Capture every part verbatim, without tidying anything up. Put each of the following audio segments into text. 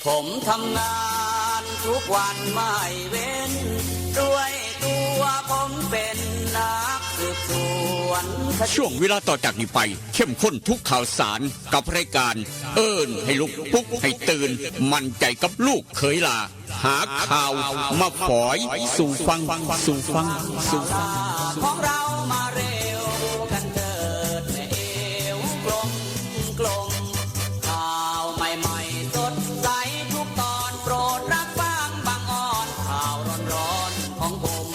ผมทำงานทุกวันไม่เว้น ด้วยตัวผมเป็นนักสืบสวนคดี ช่วงเวลาต่อจากนี้ไป เข้มข้นทุกข่าวสารกับรายการ เอิ้นให้ลุกปลุกให้ตื่น มั่นใจกับลูกเขยหล้า หาข่าวมาฝอยสู่ฟัง สู่ฟัง สู่ฟัง สู่ฟัง ของเรามาเร็วกันเถิดแม่เอวกลมกลม ข่าวใหม่ๆสดใสทุกตอน โปรดรับฟังบางออน ข่าวร้อนๆของผม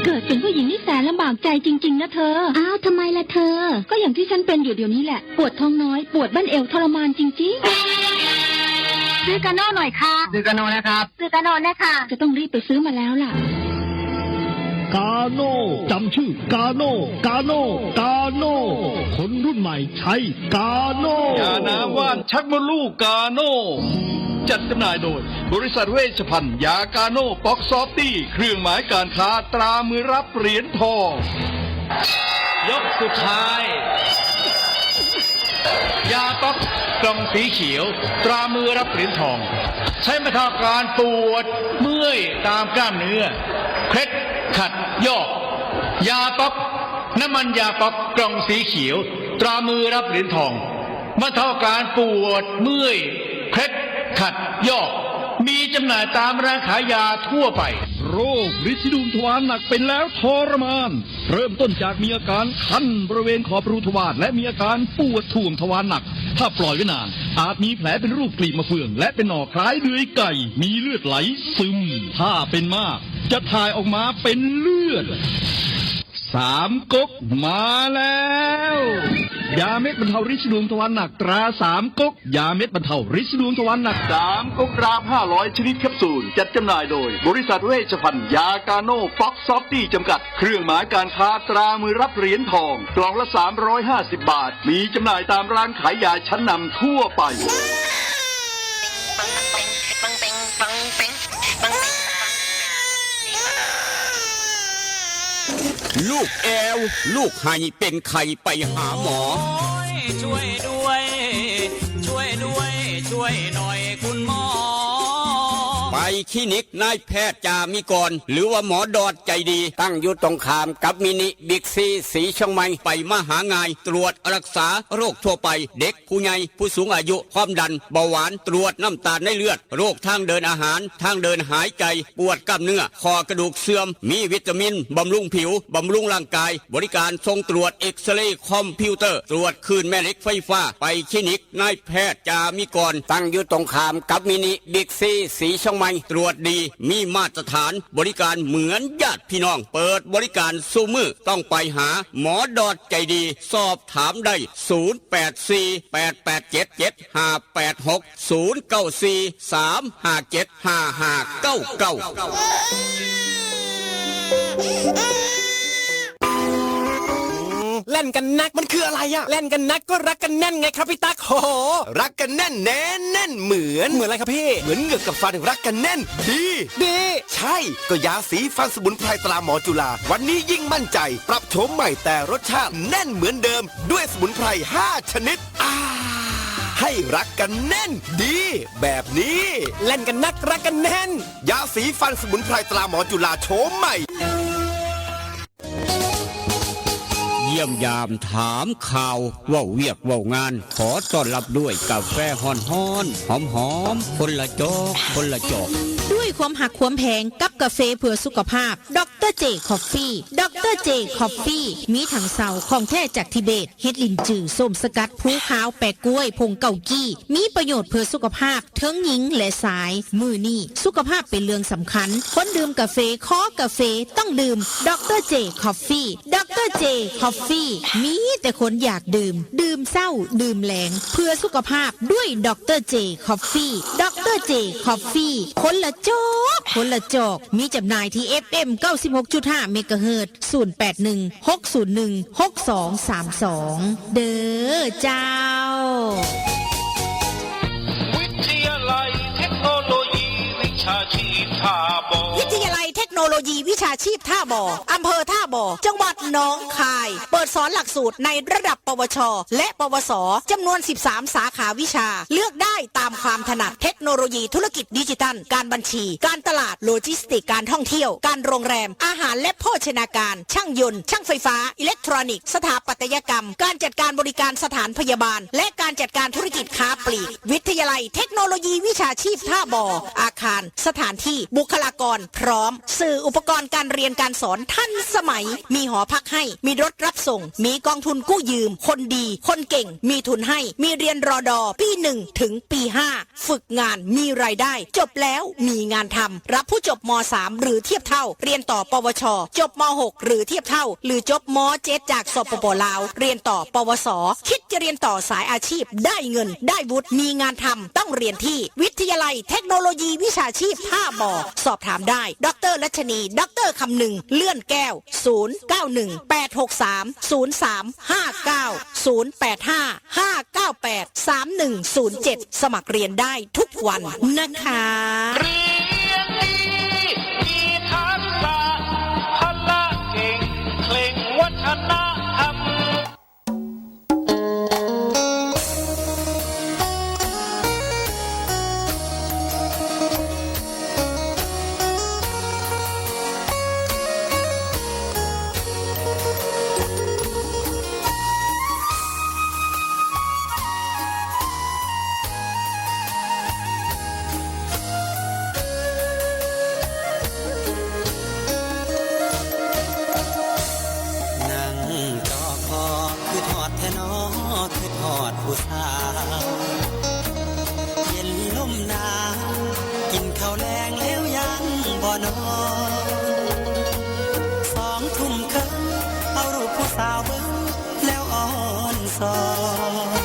เกิดเป็นผู้หญิงนี่แสนลำบากใจจริงๆนะเธอ อ้าวทำไมล่ะเธอ ก็อย่างที่ฉันเป็นอยู่เดี๋ยวนี้แหละ ปวดท้องน้อย ปวดบั้นเอวทรมานจริงๆ ซื้อกาโน่หน่อยค่ะ ซื้อกาโน่นะครับ ซื้อกาโน่นะคะ จะต้องรีบไปซื้อมาแล้วล่ะ กาโน่จำชื่อกาโน่ กาโน่ กาโน่ คนรุ่นใหม่ใช้กาโน่ ยาน้ำว่านชักมดลูกกาโน่ จัดจำหน่ายโดย บริษัทเวชภัณฑ์ยากาโน่ป๊อกซอฟตี้ เครื่องหมายการค้าตรามือรับเหรียญทอง ยกสุดท้าย ยาป๊อกกล่องสีเขียว ตรามือรับเหรียญทอง ใช้บรรเทาอาการปวดเมื่อยตามกล้ามเนื้อ เคล็ดขัดยอก ยาป๊อก น้ำมันยาป๊อกกล่องสีเขียว ตรามือรับเหรียญทอง บรรเทาอาการปวดเมื่อย เคล็ดขัดยอก มีจำหน่ายตามร้านขายยาทั่วไป โรคริดสีดวงทวารหนักเป็นแล้วทรมาน เริ่มต้นจากมีอาการคันบริเวณขอบรูทวารและมีอาการปวดถ่วงทวารหนัก ถ้าปล่อยไว้นาน อาจมีแผลเป็นรูปกลีบมะเฟือง และเป็นหน่อคล้ายเดือยไก่ มีเลือดไหลซึม ถ้าเป็นมาก จะถ่ายออกมาเป็นเลือด สามก๊กมาแล้ว ยาเม็ดบรรเทาริดสีดวงทวารหนักตราสามก๊ก ยาเม็ดบรรเทาริดสีดวงทวารหนัก สามก๊กดราบห้าร้อยชนิดแคปซูล จัดจำหน่ายโดย บริษัทเวชภัณฑ์ยากาโน่ป๊อกซอฟตี้จำกัด เครื่องหมายการค้าตรามือรับเหรียญทอง กล่องละสามร้อยห้าสิบบาท มีจำหน่ายตามร้านขายยาชั้นนำทั่วไป ลูกแอว ลูกไห้เป็นไข้ไปหาหมอ ช่วยด้วย ช่วยด้วย ช่วยหน่อยคุณหมอ ไปคลินิกนายแพทย์จามิกร หรือว่าหมอดอดใจดี ตั้งอยู่ตรงข้ามกับมินิบิ๊กซีสีเชียงใหม่ ไปมาหาง่าย ตรวจรักษาโรคทั่วไป เด็กผู้ใหญ่ผู้สูงอายุ ความดัน เบาหวาน ตรวจน้ำตาลในเลือด โรคทางเดินอาหาร ทางเดินหายใจ ปวดกล้ามเนื้อ ข้อกระดูกเสื่อม มีวิตามิน บำรุงผิว บำรุงร่างกาย บริการส่งตรวจเอ็กซเรย์คอมพิวเตอร์ ตรวจคลื่นแม่เหล็กไฟฟ้า ไปคลินิกนายแพทย์จามิกร ตั้งอยู่ตรงข้ามกับมินิบิ๊กซีสีเชียงใหม่ ตรวจดี มีมาตรฐาน บริการเหมือนญาติพี่น้อง เปิดบริการซุมื้อ ต้องไปหาหมอดอดใจดี สอบถามได้ ศูนย์แปดสี่ แปดแปดเจ็ด เจ็ดห้าแปดหก ศูนย์เก้าสี่ สามห้าเจ็ด ห้าห้าเก้าเก้า แล่นกันนักมันคืออะไรอะแล่นกันนักก็รักกันแน่นไงครับพี่ตั๊ก โห รักกันแน่นแน่นแน่นเหมือน เหมือนอะไรครับพี่ เหมือนเหงือกกับฟันรักกันแน่น ดี ดี ใช่ ก็ยาสีฟันสมุนไพรตราหมอจุฬา วันนี้ยิ่งมั่นใจ ปรับโฉมใหม่แต่รสชาติแน่นเหมือนเดิม ด้วยสมุนไพรห้าชนิด อ่า ให้รักกันแน่น ดี แบบนี้ แล่นกันนักรักกันแน่น ยาสีฟันสมุนไพรตราหมอจุฬาโฉมใหม่ เยี่ยมยามถามข่าว เว้าเวียกเว้างาน ขอต้อนรับด้วยกาแฟฮ้อนๆ หอมๆ คนละจอก คนละจอก ด้วยความหักความแพงกับกาแฟเพื่อสุขภาพ ดอกเตอร์เจ คอฟฟี่ ดอกเตอร์เจ คอฟฟี่ มีทั้งเซาของแท้จากทิเบต เห็ดหลินจือ ส้มสกัด ภูขาว แปะกล้วย ผงเกากี้ มีประโยชน์เพื่อสุขภาพ เทิงหญิงและชาย มื้อนี้สุขภาพเป็นเรื่องสำคัญ คนดื่มกาแฟ คอกาแฟ ต้องดื่ม ดอกเตอร์เจ คอฟฟี่ ดอกเตอร์เจ คอฟฟี่ มีแต่คนอยากดื่ม ดื่มเช้า ดื่มแลง เพื่อสุขภาพด้วย ดอกเตอร์เจ คอฟฟี่ ดอกเตอร์เจ คอฟฟี่ คนละจอก คนละจอก มีจำหน่ายที่ เอฟเอ็ม เก้าสิบหกจุดห้า เมกะเฮิรตซ์ ศูนย์แปดหนึ่ง หกศูนย์หนึ่ง หกสองสามสอง เด้อเจ้า วิทยาลัยเทคโนโลยีวิชาชีพท่าบ่อ วิทยาลัยเทคโน โนโลยีวิชาชีพท่าบ่อ อำเภอท่าบ่อ จังหวัดหนองคาย เปิดสอนหลักสูตรในระดับ ปวช และ ปวส จำนวน สิบสาม สาขาวิชา เลือกได้ตามความถนัด เทคโนโลยีธุรกิจดิจิทัล การบัญชี การตลาด โลจิสติกส์ การท่องเที่ยว การโรงแรม อาหารและโภชนาการ ช่างยนต์ ช่างไฟฟ้า อิเล็กทรอนิกส์ สถาปัตยกรรม การจัดการบริการสถานพยาบาล และการจัดการธุรกิจค้าปลีก วิทยาลัยเทคโนโลยีวิชาชีพท่าบ่อ อาคาร สถานที่ บุคลากร พร้อม สื่ออุปกรณ์การเรียนการสอนทันสมัย มีหอพักให้ มีรถรับส่ง มีกองทุนกู้ยืม คนดี คนเก่ง มีทุนให้ มีเรียน รอดอ ปี หนึ่ง ถึง ปี ห้า ฝึกงาน มีรายได้ จบแล้ว มีงานทำ รับผู้จบ ม.สาม หรือเทียบเท่า เรียนต่อ ปวช จบ ม.หก หรือเทียบเท่า หรือจบ ม.เจ็ด จาก สปป ลาว เรียนต่อ ปวส คิดจะเรียนต่อสายอาชีพ ได้เงิน ได้วุฒิ มีงานทำ ต้องเรียนที่วิทยาลัยเทคโนโลยีวิชาชีพท่าบ่อ สอบถามได้ ดร.รัชนี ดร.คำนึง เลื่อนแก้ว ศูนย์ เก้า หนึ่ง แปด หก สาม ศูนย์ สาม ห้า เก้า ศูนย์ แปด ห้า ห้า เก้า แปด สาม หนึ่ง ศูนย์ เจ็ด สมัครเรียนได้ทุกวันนะคะ เรียนดี มีทักษะ พละเก่ง เคร่งวัฒนธรรม นั่งจอคอ คือทอดแท้นอ คือทอดผู้สาว เย็นลมหนาว กินข้าวแลงแล้วยังบ่นอน สองทุ่มครึ่ง เอารูปผู้สาวเบิ่งแล้วอ่อนซอน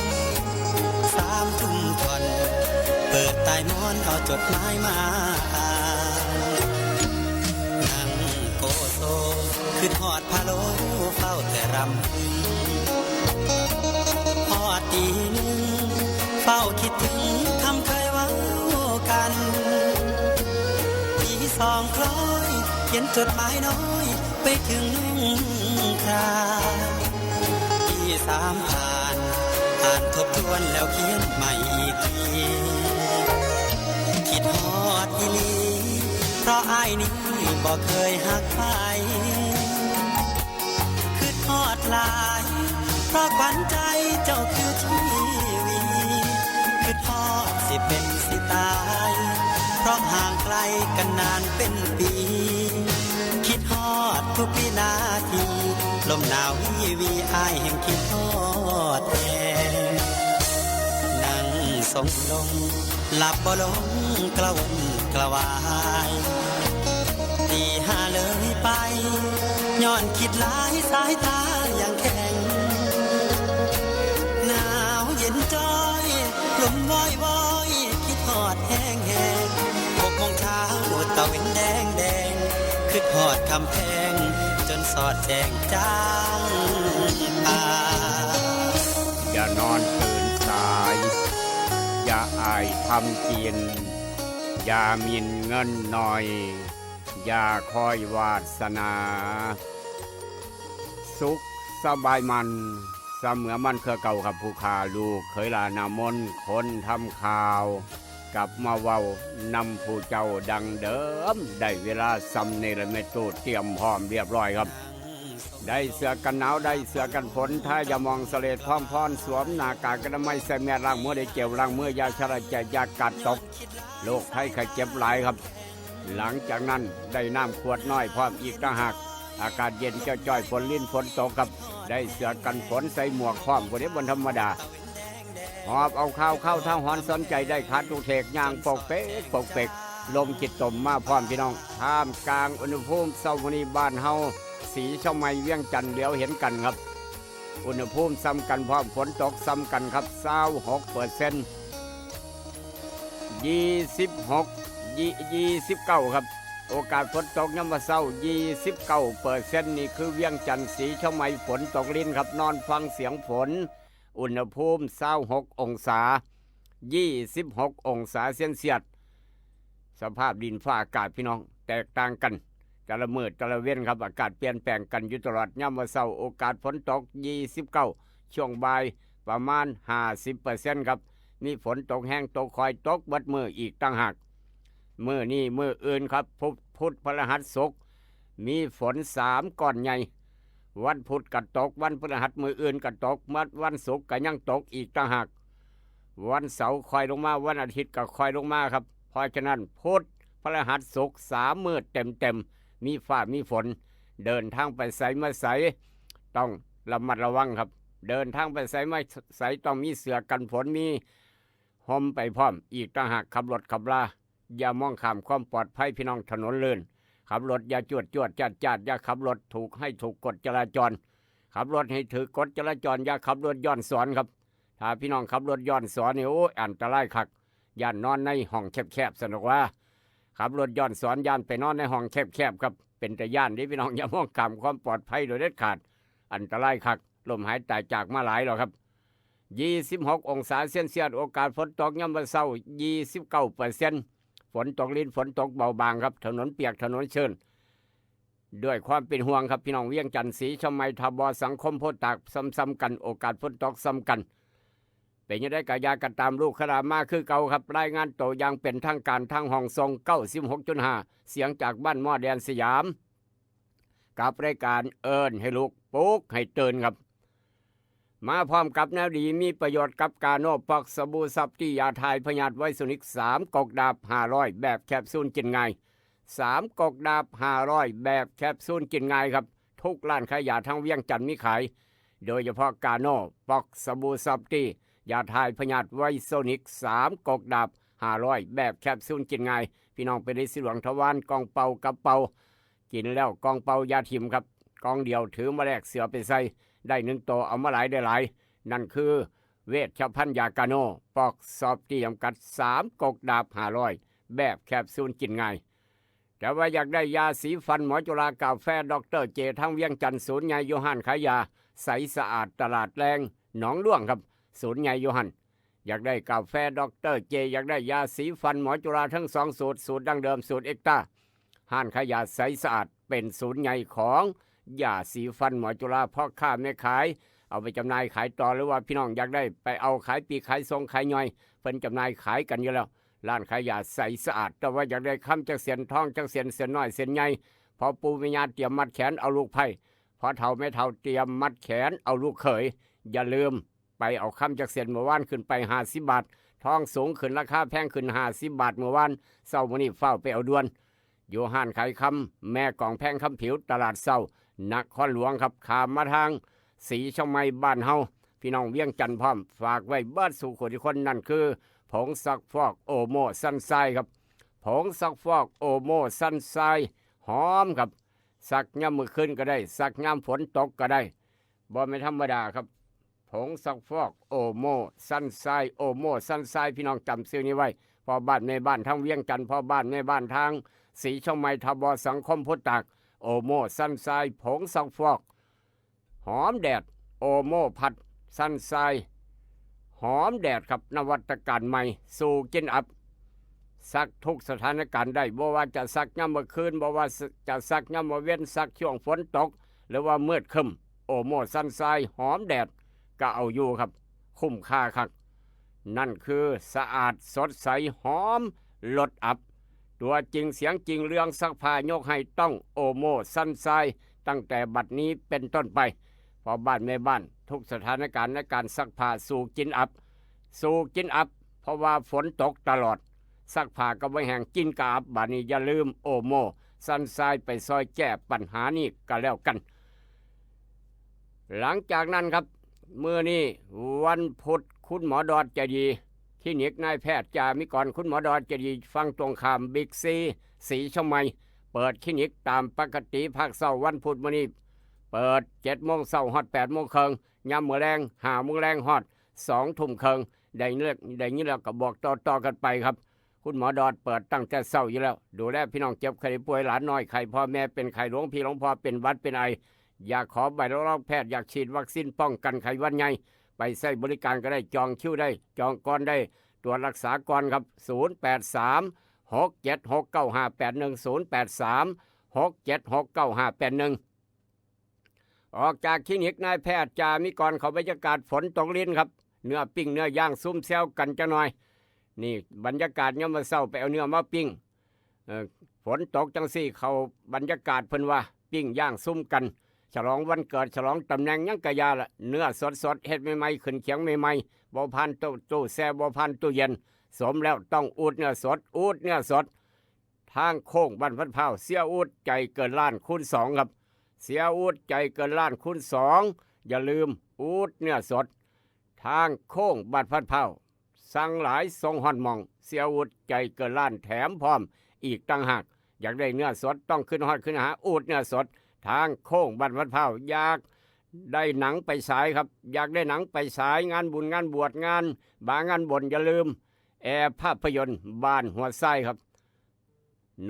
สามทุ่มท่อน เปิดใต้หมอนเอาจดหมายมาอ่าน นั่งโกโซ คือทอดพะโล้ เฝ้าแต่รำพึง ฮอดตี หนึ่ง เฝ้าคิดถึงคำเคยเว้ากัน ตีสองคล้อย เขียนจดหมายน้อย ไปถึงน้องครา ตีสามผ่าน อ่านทบทวนแล้วเขียนใหม่อีกที คิดฮอดอีหลี เพราะอ้ายนี้บ่เคยฮักใคร คิดฮอดหลาย เพราะขวัญใจเจ้าคือชีวี คิดฮอดสิเป็นสิตาย เพราะห่างไกลกันนานเป็นปี คิดฮอดทุกวินาที ลมหนาววีวี อ้ายแห่งคิดฮอดแฮง นั่งทรงลง หลับบ่ลงกระวนกระวาย ตีห้าเลยไป ย้อนคิดหลายสายตายังแข็ง หนาวเย็นจ้อย ลมวอยวอย คิดฮอดแฮงแฮง หกโมงเช้า ตะเว็นแดงแดง คิดฮอดคำแพง จนสอดแจ้งจางป่า อย่านอนตื่นสาย อย่าอ้ายทำกิน อย่าหมิ่นเงินหน่อย อย่าคอยวาสนา สุขสบายมัน เสมอมันคือเก่าครับ ผู้ข้าลูกเขยหลานนามน คนทำข่าว กลับมาเว้านำผู้เจ้าดังเดิม ได้เวลาส่ำนี่ละแม่ตู้ เตรียมพร้อมเรียบร้อยครับ ได้เสื้อกันหนาว ได้เสื้อกันฝน ทายาหม่องเสลด คล้องพร สวมหน้ากากอนามัย ใส่แมส ล้างมือด้วยเจลล้างมือ อย่าชะล่าใจ อย่ากาดตก โรคภัยไข้เจ็บหลายครับ หลังจากนั้นได้น้ำขวดน้อยพร้อมอีกต่างหาก อากาศเย็นจ้อยๆ ฝนรินฝนตกครับ ได้เสื้อกันฝน ใส่หมวกพร้อม บ่ได้บ่ธรรมดา หอบเอาข่าวเข้าทางหอนสนใจ ได้ขาดลูกเทก ย่างปกเปกปกเปก ลมจิตตมมาพร้อมพี่น้อง ท่ามกลางอุณหภูมิเช้ามื้อนี้ บ้านเฮา สีเชียงใหม่ เวียงจันทน์ เหลียวเห็นกันครับ อุณหภูมิส่ำกันพร้อม ฝนตกส่ำกันครับ ซาวหกเปอร์เซ็นต์ ยี่สิบหก ยี่ ยี่สิบเก้าครับ โอกาสฝนตกยามมื้อเช้า ยี่สิบเก้าเปอร์เซ็นต์ นี่คือเวียงจันทน์ สีเชียงใหม่ ฝนตกรินครับ นอนฟังเสียงฝน อุณหภูมิซาวหกองศา ยี่สิบหกองศาเซลเซียส สภาพดินฟ้าอากาศพี่น้อง แตกต่างกัน แต่ละมื้อแต่ละเว็นครับ อากาศเปลี่ยนแปลงกันอยู่ตลอด ยามมื้อเช้าโอกาสฝนตก ยี่สิบเก้า ช่วงบ่ายประมาณ ห้าสิบเปอร์เซ็นต์ ครับ มีฝนตกแฮงตกค่อยตกเบิดมื้ออีกต่างหาก มื้อนี้มื้ออื่นครับ พุธพุธพฤหัสศุกร์ มีฝนสามก้อนใหญ่ วันพุธก็ตก วันพฤหัสมื้ออื่นก็ตก วันวันศุกร์ก็ยังตกอีกต่างหาก วันเสาร์ค่อยลงมา วันอาทิตย์ก็ค่อยลงมาครับ เพราะฉะนั้นพุธพฤหัสศุกร์สามมื้อเต็มๆ มีฟ้ามีฝน เดินทางไปไสมาไสต้องระมัดระวังครับ เดินทางไปไสมาไสต้องมีเสื้อกันฝน มีห่มไปพร้อมอีกต่างหาก ขับรถขับลา อย่ามองข้ามความปลอดภัยพี่น้อง ถนนลื่น ขับรถอย่าจวดจวดจาดจาด อย่าขับรถถูกให้ถูกกฎจราจร ขับรถให้ถืกกฎจราจร อย่าขับรถย้อนสอนครับ ถ้าพี่น้องขับรถย้อนสอนนี่ โอ้ย อันตรายคัก ย้านนอนในห้องแคบๆ ซั่นดอกว่า ขับรถย้อนสอนย้านไปนอนในห้องแคบๆ ครับ เป็นตาย้านเด้พี่น้อง อย่ามองข้ามความปลอดภัยโดยเด็ดขาด อันตรายคัก ล้มหายตายจากมาหลายแล้วครับ ยี่สิบหก องศาเซลเซียส โอกาสฝนตกยามมื้อเช้า ยี่สิบเก้าเปอร์เซ็นต์ ฝนตกริน ฝนตกเบาบางครับ ถนนเปียกถนนชื้น ด้วยความเป็นห่วงครับพี่น้อง เวียงจันทน์ ศรีเชียงใหม่ ท่าบ่อ สังคม โพธิ์ตาก ซ้ำๆ กัน โอกาสฝนตกซ้ำกัน เป็นจั่งใดก็อย่าก็ตาม ลูกขลามาคือเก่าครับ รายงานตัวอย่างเป็นทางการทางห้องส่ง เก้าสิบหกจุดห้า เสียงจากบ้านหม้อแดนสยาม กับรายการเอิ้นให้ลุก ปลุกให้ตื่นครับ มาพร้อมกับแนวดีมีประโยชน์กับกาโน ปอกสบู่ซอฟตี้ ยาถ่ายพยาธิไวโซนิก สามกกดาบห้าร้อย แบบแคปซูลกินง่าย สามกกดาบห้าร้อย แบบแคปซูลกินง่ายครับ ทุกร้านขายยาทั้งเวียงจันทน์มีขาย โดยเฉพาะกาโน ปอกสบู่ซอฟตี้ ยาถ่ายพยาธิไวโซนิก สามกกดาบห้าร้อย แบบแคปซูลกินง่าย พี่น้องไปได้สิหลวงทวาร กองเป่ากระเป๋า กินแล้วกองเป่าอย่าถิ่มครับ กองเดียวถือมาแลกเสื้อไปใส่ ได้หนึ่งตัวเอามาหลายได้หลาย นั่นคือเวชภัณฑ์ยากาโน ปอกสอบตี้จำกัด สามกกดาบห้าร้อย แบบแคปซูลกินง่าย แต่ว่าอยากได้ยาสีฟันหมอจุฬากาแฟดอกเตอร์เจ ทั้งเวียงจันทน์ ศูนย์ใหญ่อยู่ห้านขายยาใสสะอาดตลาดแลงหนองด้วงครับ ศูนย์ใหญ่อยู่หั้น อยากได้กาแฟดอกเตอร์เจ อยากได้ยาสีฟันหมอจุฬาทั้งสองสูตร สูตรดั้งเดิม สูตรเอ็กต้า ห้านขายยาใสสะอาดเป็นศูนย์ใหญ่ของยาสีฟันหมอจุฬา พ่อค้าแม่ขาย เอาไปจำหน่ายขายต่อ หรือว่าพี่น้องอยากได้ไปเอาขายปลีกขายส่งขายย่อย เพิ่นจำหน่ายขายกันอยู่แล้ว ร้านขายยาใสสะอาด แต่ว่าอยากได้คำจักเส้น ทองจักเส้น เส้นน้อยเส้นใหญ่ พ่อปู่แม่ย่าเตรียมมัดแขนเอาลูกไผ่ พ่อเฒ่าแม่เฒ่าเตรียมมัดแขนเอาลูกเขย อย่าลืมไปเอาคำจักเส้น เมื่อวานขึ้นไปห้าสิบบาท ทองสูงขึ้น ราคาแพงขึ้นห้าสิบบาทเมื่อวาน เช้ามื้อนี้ฟ้าวไปเอาด่วน อยู่ห้านขายคำแม่กองแพงคำผิว ตลาดเช้า นครหลวงครับ ข้ามมาทางศรีเชียงใหม่บ้านเฮา พี่น้องเวียงจันทน์พร้อม ฝากไว้เบิดสู่คนทุกคน นั่นคือผงซักฟอกโอโมซันไซครับ ผงซักฟอกโอโมซันไซหอมครับ ซักยามมื้อคืนก็ได้ ซักยามฝนตกก็ได้ บ่แม่นธรรมดาครับ ผงซักฟอกโอโมซันไซ โอโมซันไซ พี่น้องจำชื่อนี้ไว้ พ่อบ้านแม่บ้านทางเวียงจันทน์ พ่อบ้านแม่บ้านทางศรีเชียงใหม่ ทบสังคมโพธิ์ตาก โอโมซันไซ ผงซักฟอก หอมแดด โอโมพัดซันไซ หอมแดดครับ นวัตกรรมใหม่ สูกินอัพ ซักทุกสถานการณ์ได้ บ่ว่าจะซักยามมื้อคืน บ่ว่าจะซักยามมื้อเว็น ซักช่วงฝนตก หรือว่ามืดครึ้ม โอโมซันไซหอมแดด ก็เอาอยู่ครับ คุ้มค่าคัก นั่นคือสะอาดสดใสหอมลดอับ ตัวจริงเสียงจริงเรื่องซักผ้ายกให้ต้องโอโมซันไซ ตั้งแต่บัดนี้เป็นต้นไป พ่อบ้านแม่บ้านทุกสถานการณ์ในการซักผ้าสู่กินอัพ สู่กินอัพ เพราะว่าฝนตกตลอด ซักผ้าก็บ่แห้ง กินก็อับ บัดนี้อย่าลืมโอโมซันไซไปซอยแก้ปัญหานี้ก็แล้วกัน หลังจากนั้นครับ มื้อนี้วันพุธ คุณหมอดอดใจดี คลินิกนายแพทย์จามิกร คุณหมอดอดใจดี ฝั่งตรงข้ามบิ๊กซี ศรีเชียงใหม่ เปิดคลินิกตามปกติ ภาคเช้าวันพุธมื้อนี้ เปิดเจ็ดโมงเช้าฮอดแปดโมงครึ่ง ยามมื้อแลงห้าโมงแลงฮอดสองทุ่มครึ่ง ได้เลือก ได้ยินแล้วก็บอกต่อๆกันไปครับ คุณหมอดอดเปิดตั้งแต่เช้าอยู่แล้ว ดูแลพี่น้องเจ็บไข้ได้ป่วย หลานน้อยไข้ พ่อแม่เป็นไข้ หลวงพี่หลวงพ่อเป็นหวัดเป็นไอ อยากขอใบรับรองแพทย์ อยากฉีดวัคซีนป้องกันไข้หวัดใหญ่ ไปใช้บริการก็ได้ จองคิวได้ จองก่อนได้ ตรวจรักษาก่อนครับ ศูนย์แปดสาม หกเจ็ดหก เก้าห้าแปดหนึ่ง ศูนย์แปดสาม หกเจ็ดหกเก้าห้าแปดหนึ่ง ออกจากคลินิกนายแพทย์จ่ามิกรเขาบรรยากาศฝนตกรินครับ เนื้อปิ้งเนื้อย่างซุ่มแซวกันจักหน่อย นี่บรรยากาศยามมื้อเช้าไปเอาเนื้อมาปิ้ง เอ่อ ฝนตกจังซี่เขาบรรยากาศเพิ่นว่าปิ้งย่างซุ่มกัน ฉลองวันเกิดฉลองตำแหน่งหยังกะยาละ เนื้อสดๆ เฮ็ดใหม่ๆ ขึ้นเขียงใหม่ๆ บ่ผ่านตู้ ตู้แช่ บ่ผ่านตู้เย็น สมแล้วต้องอูดเนื้อสด อูดเนื้อสด ทางโค้งบ้านพันพร้าว เสียอูดใจเกินล้านคูณสองครับ เสียอูดใจเกินล้านคูณสอง อย่าลืมอูดเนื้อสด ทางโค้งบ้านพันพร้าว สั่งหลายส่งฮอดหม่อง เสียอูดใจเกินล้านแถมพร้อมอีกต่างหาก อยากได้เนื้อสดต้องขึ้นฮอดขึ้นหาอูดเนื้อสด ทางโค้งบ้านพันพร้าว อยากได้หนังไปฉายครับ อยากได้หนังไปฉายงานบุญงานบวชงานบางงานบน อย่าลืม แอร์ภาพยนตร์บ้านหัวไส้ครับ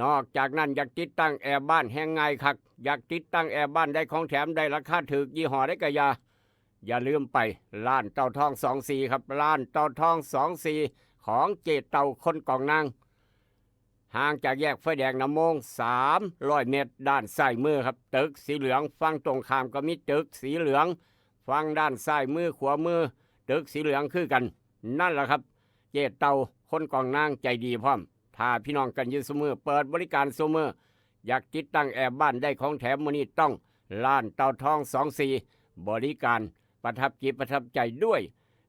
นอกจากนั้นอยากติดตั้งแอร์บ้านแฮงง่ายคัก อยากติดตั้งแอร์บ้านได้ของแถมได้ราคาถูกยี่ห้อใดกะยา อย่าลืมไปร้านเต้าทองสองสี่ครับ ร้านเต้าทองสองสี่ ของเจ๊เต้าคนกองนาง ห่างจากแยกไฟแดงน้ำโมงสามร้อยเมตร ด้านซ้ายมือครับ ตึกสีเหลือง ฝั่งตรงข้ามก็มีตึกสีเหลือง ฝั่งด้านซ้ายมือขวามือ ตึกสีเหลืองคือกัน นั่นแหละครับ เจ๊เต้าคนกองนางใจดีพร้อม ถ้าพี่น้องกันอยู่ซุมื้อ เปิดบริการซุมื้อ อยากติดตั้งแอร์บ้านได้ของแถมมื้อนี้ต้องร้านเต้าทองสองสี่ บริการประทับจิตประทับใจด้วย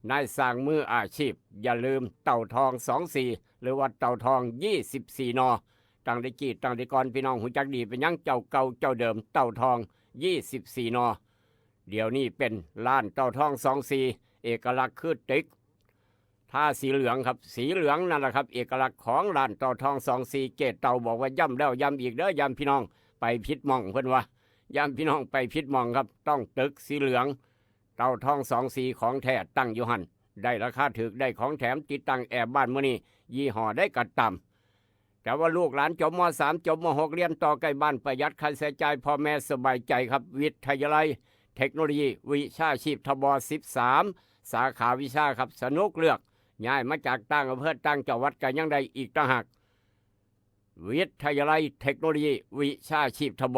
นายช่างมืออาชีพ อย่าลืมเต้าทองสองสี่ หรือว่าเต้าทองยี่สิบสี่นอ ตั้งแต่กี้ตั้งแต่ก่อน พี่น้องฮู้จักดีเป็นหยัง เจ้าเก่าเจ้าเดิม เต้าทองยี่สิบสี่นอ เดี๋ยวนี้เป็นร้านเต้าทองสองสี่ เอกลักษณ์คือตึกทาสีเหลืองครับ สีเหลืองนั่นแหละครับ เอกลักษณ์ของร้านเต้าทองสองสี่ เจ๊เต้าบอกว่าย้ำแล้วย้ำอีกเด้อ ย้ำพี่น้องไปผิดหม่องเพิ่นว่า ย้ำพี่น้องไปผิดหม่องครับ ต้องตึกสีเหลือง เต้าทองสองสี่ ของแท้ตั้งอยู่หั่น ได้ราคาถูกได้ของแถม ติดตั้งแอร์บ้านมื้อนี้ยี่ห้อใดกะตาม แต่ว่าลูกหลานจบ ม.สาม จบ ม.หก เรียนต่อใกล้บ้าน ประหยัดค่าใช้จ่าย พ่อแม่สบายใจครับ วิทยาลัยเทคโนโลยีวิชาชีพ ทบ สิบสาม สาขาวิชาครับ สนุกเลือก ย้ายมาจากต่างอำเภอต่างจังหวัดก็ยังได้อีกต่างหาก วิทยาลัยเทคโนโลยีวิชาชีพ ทบ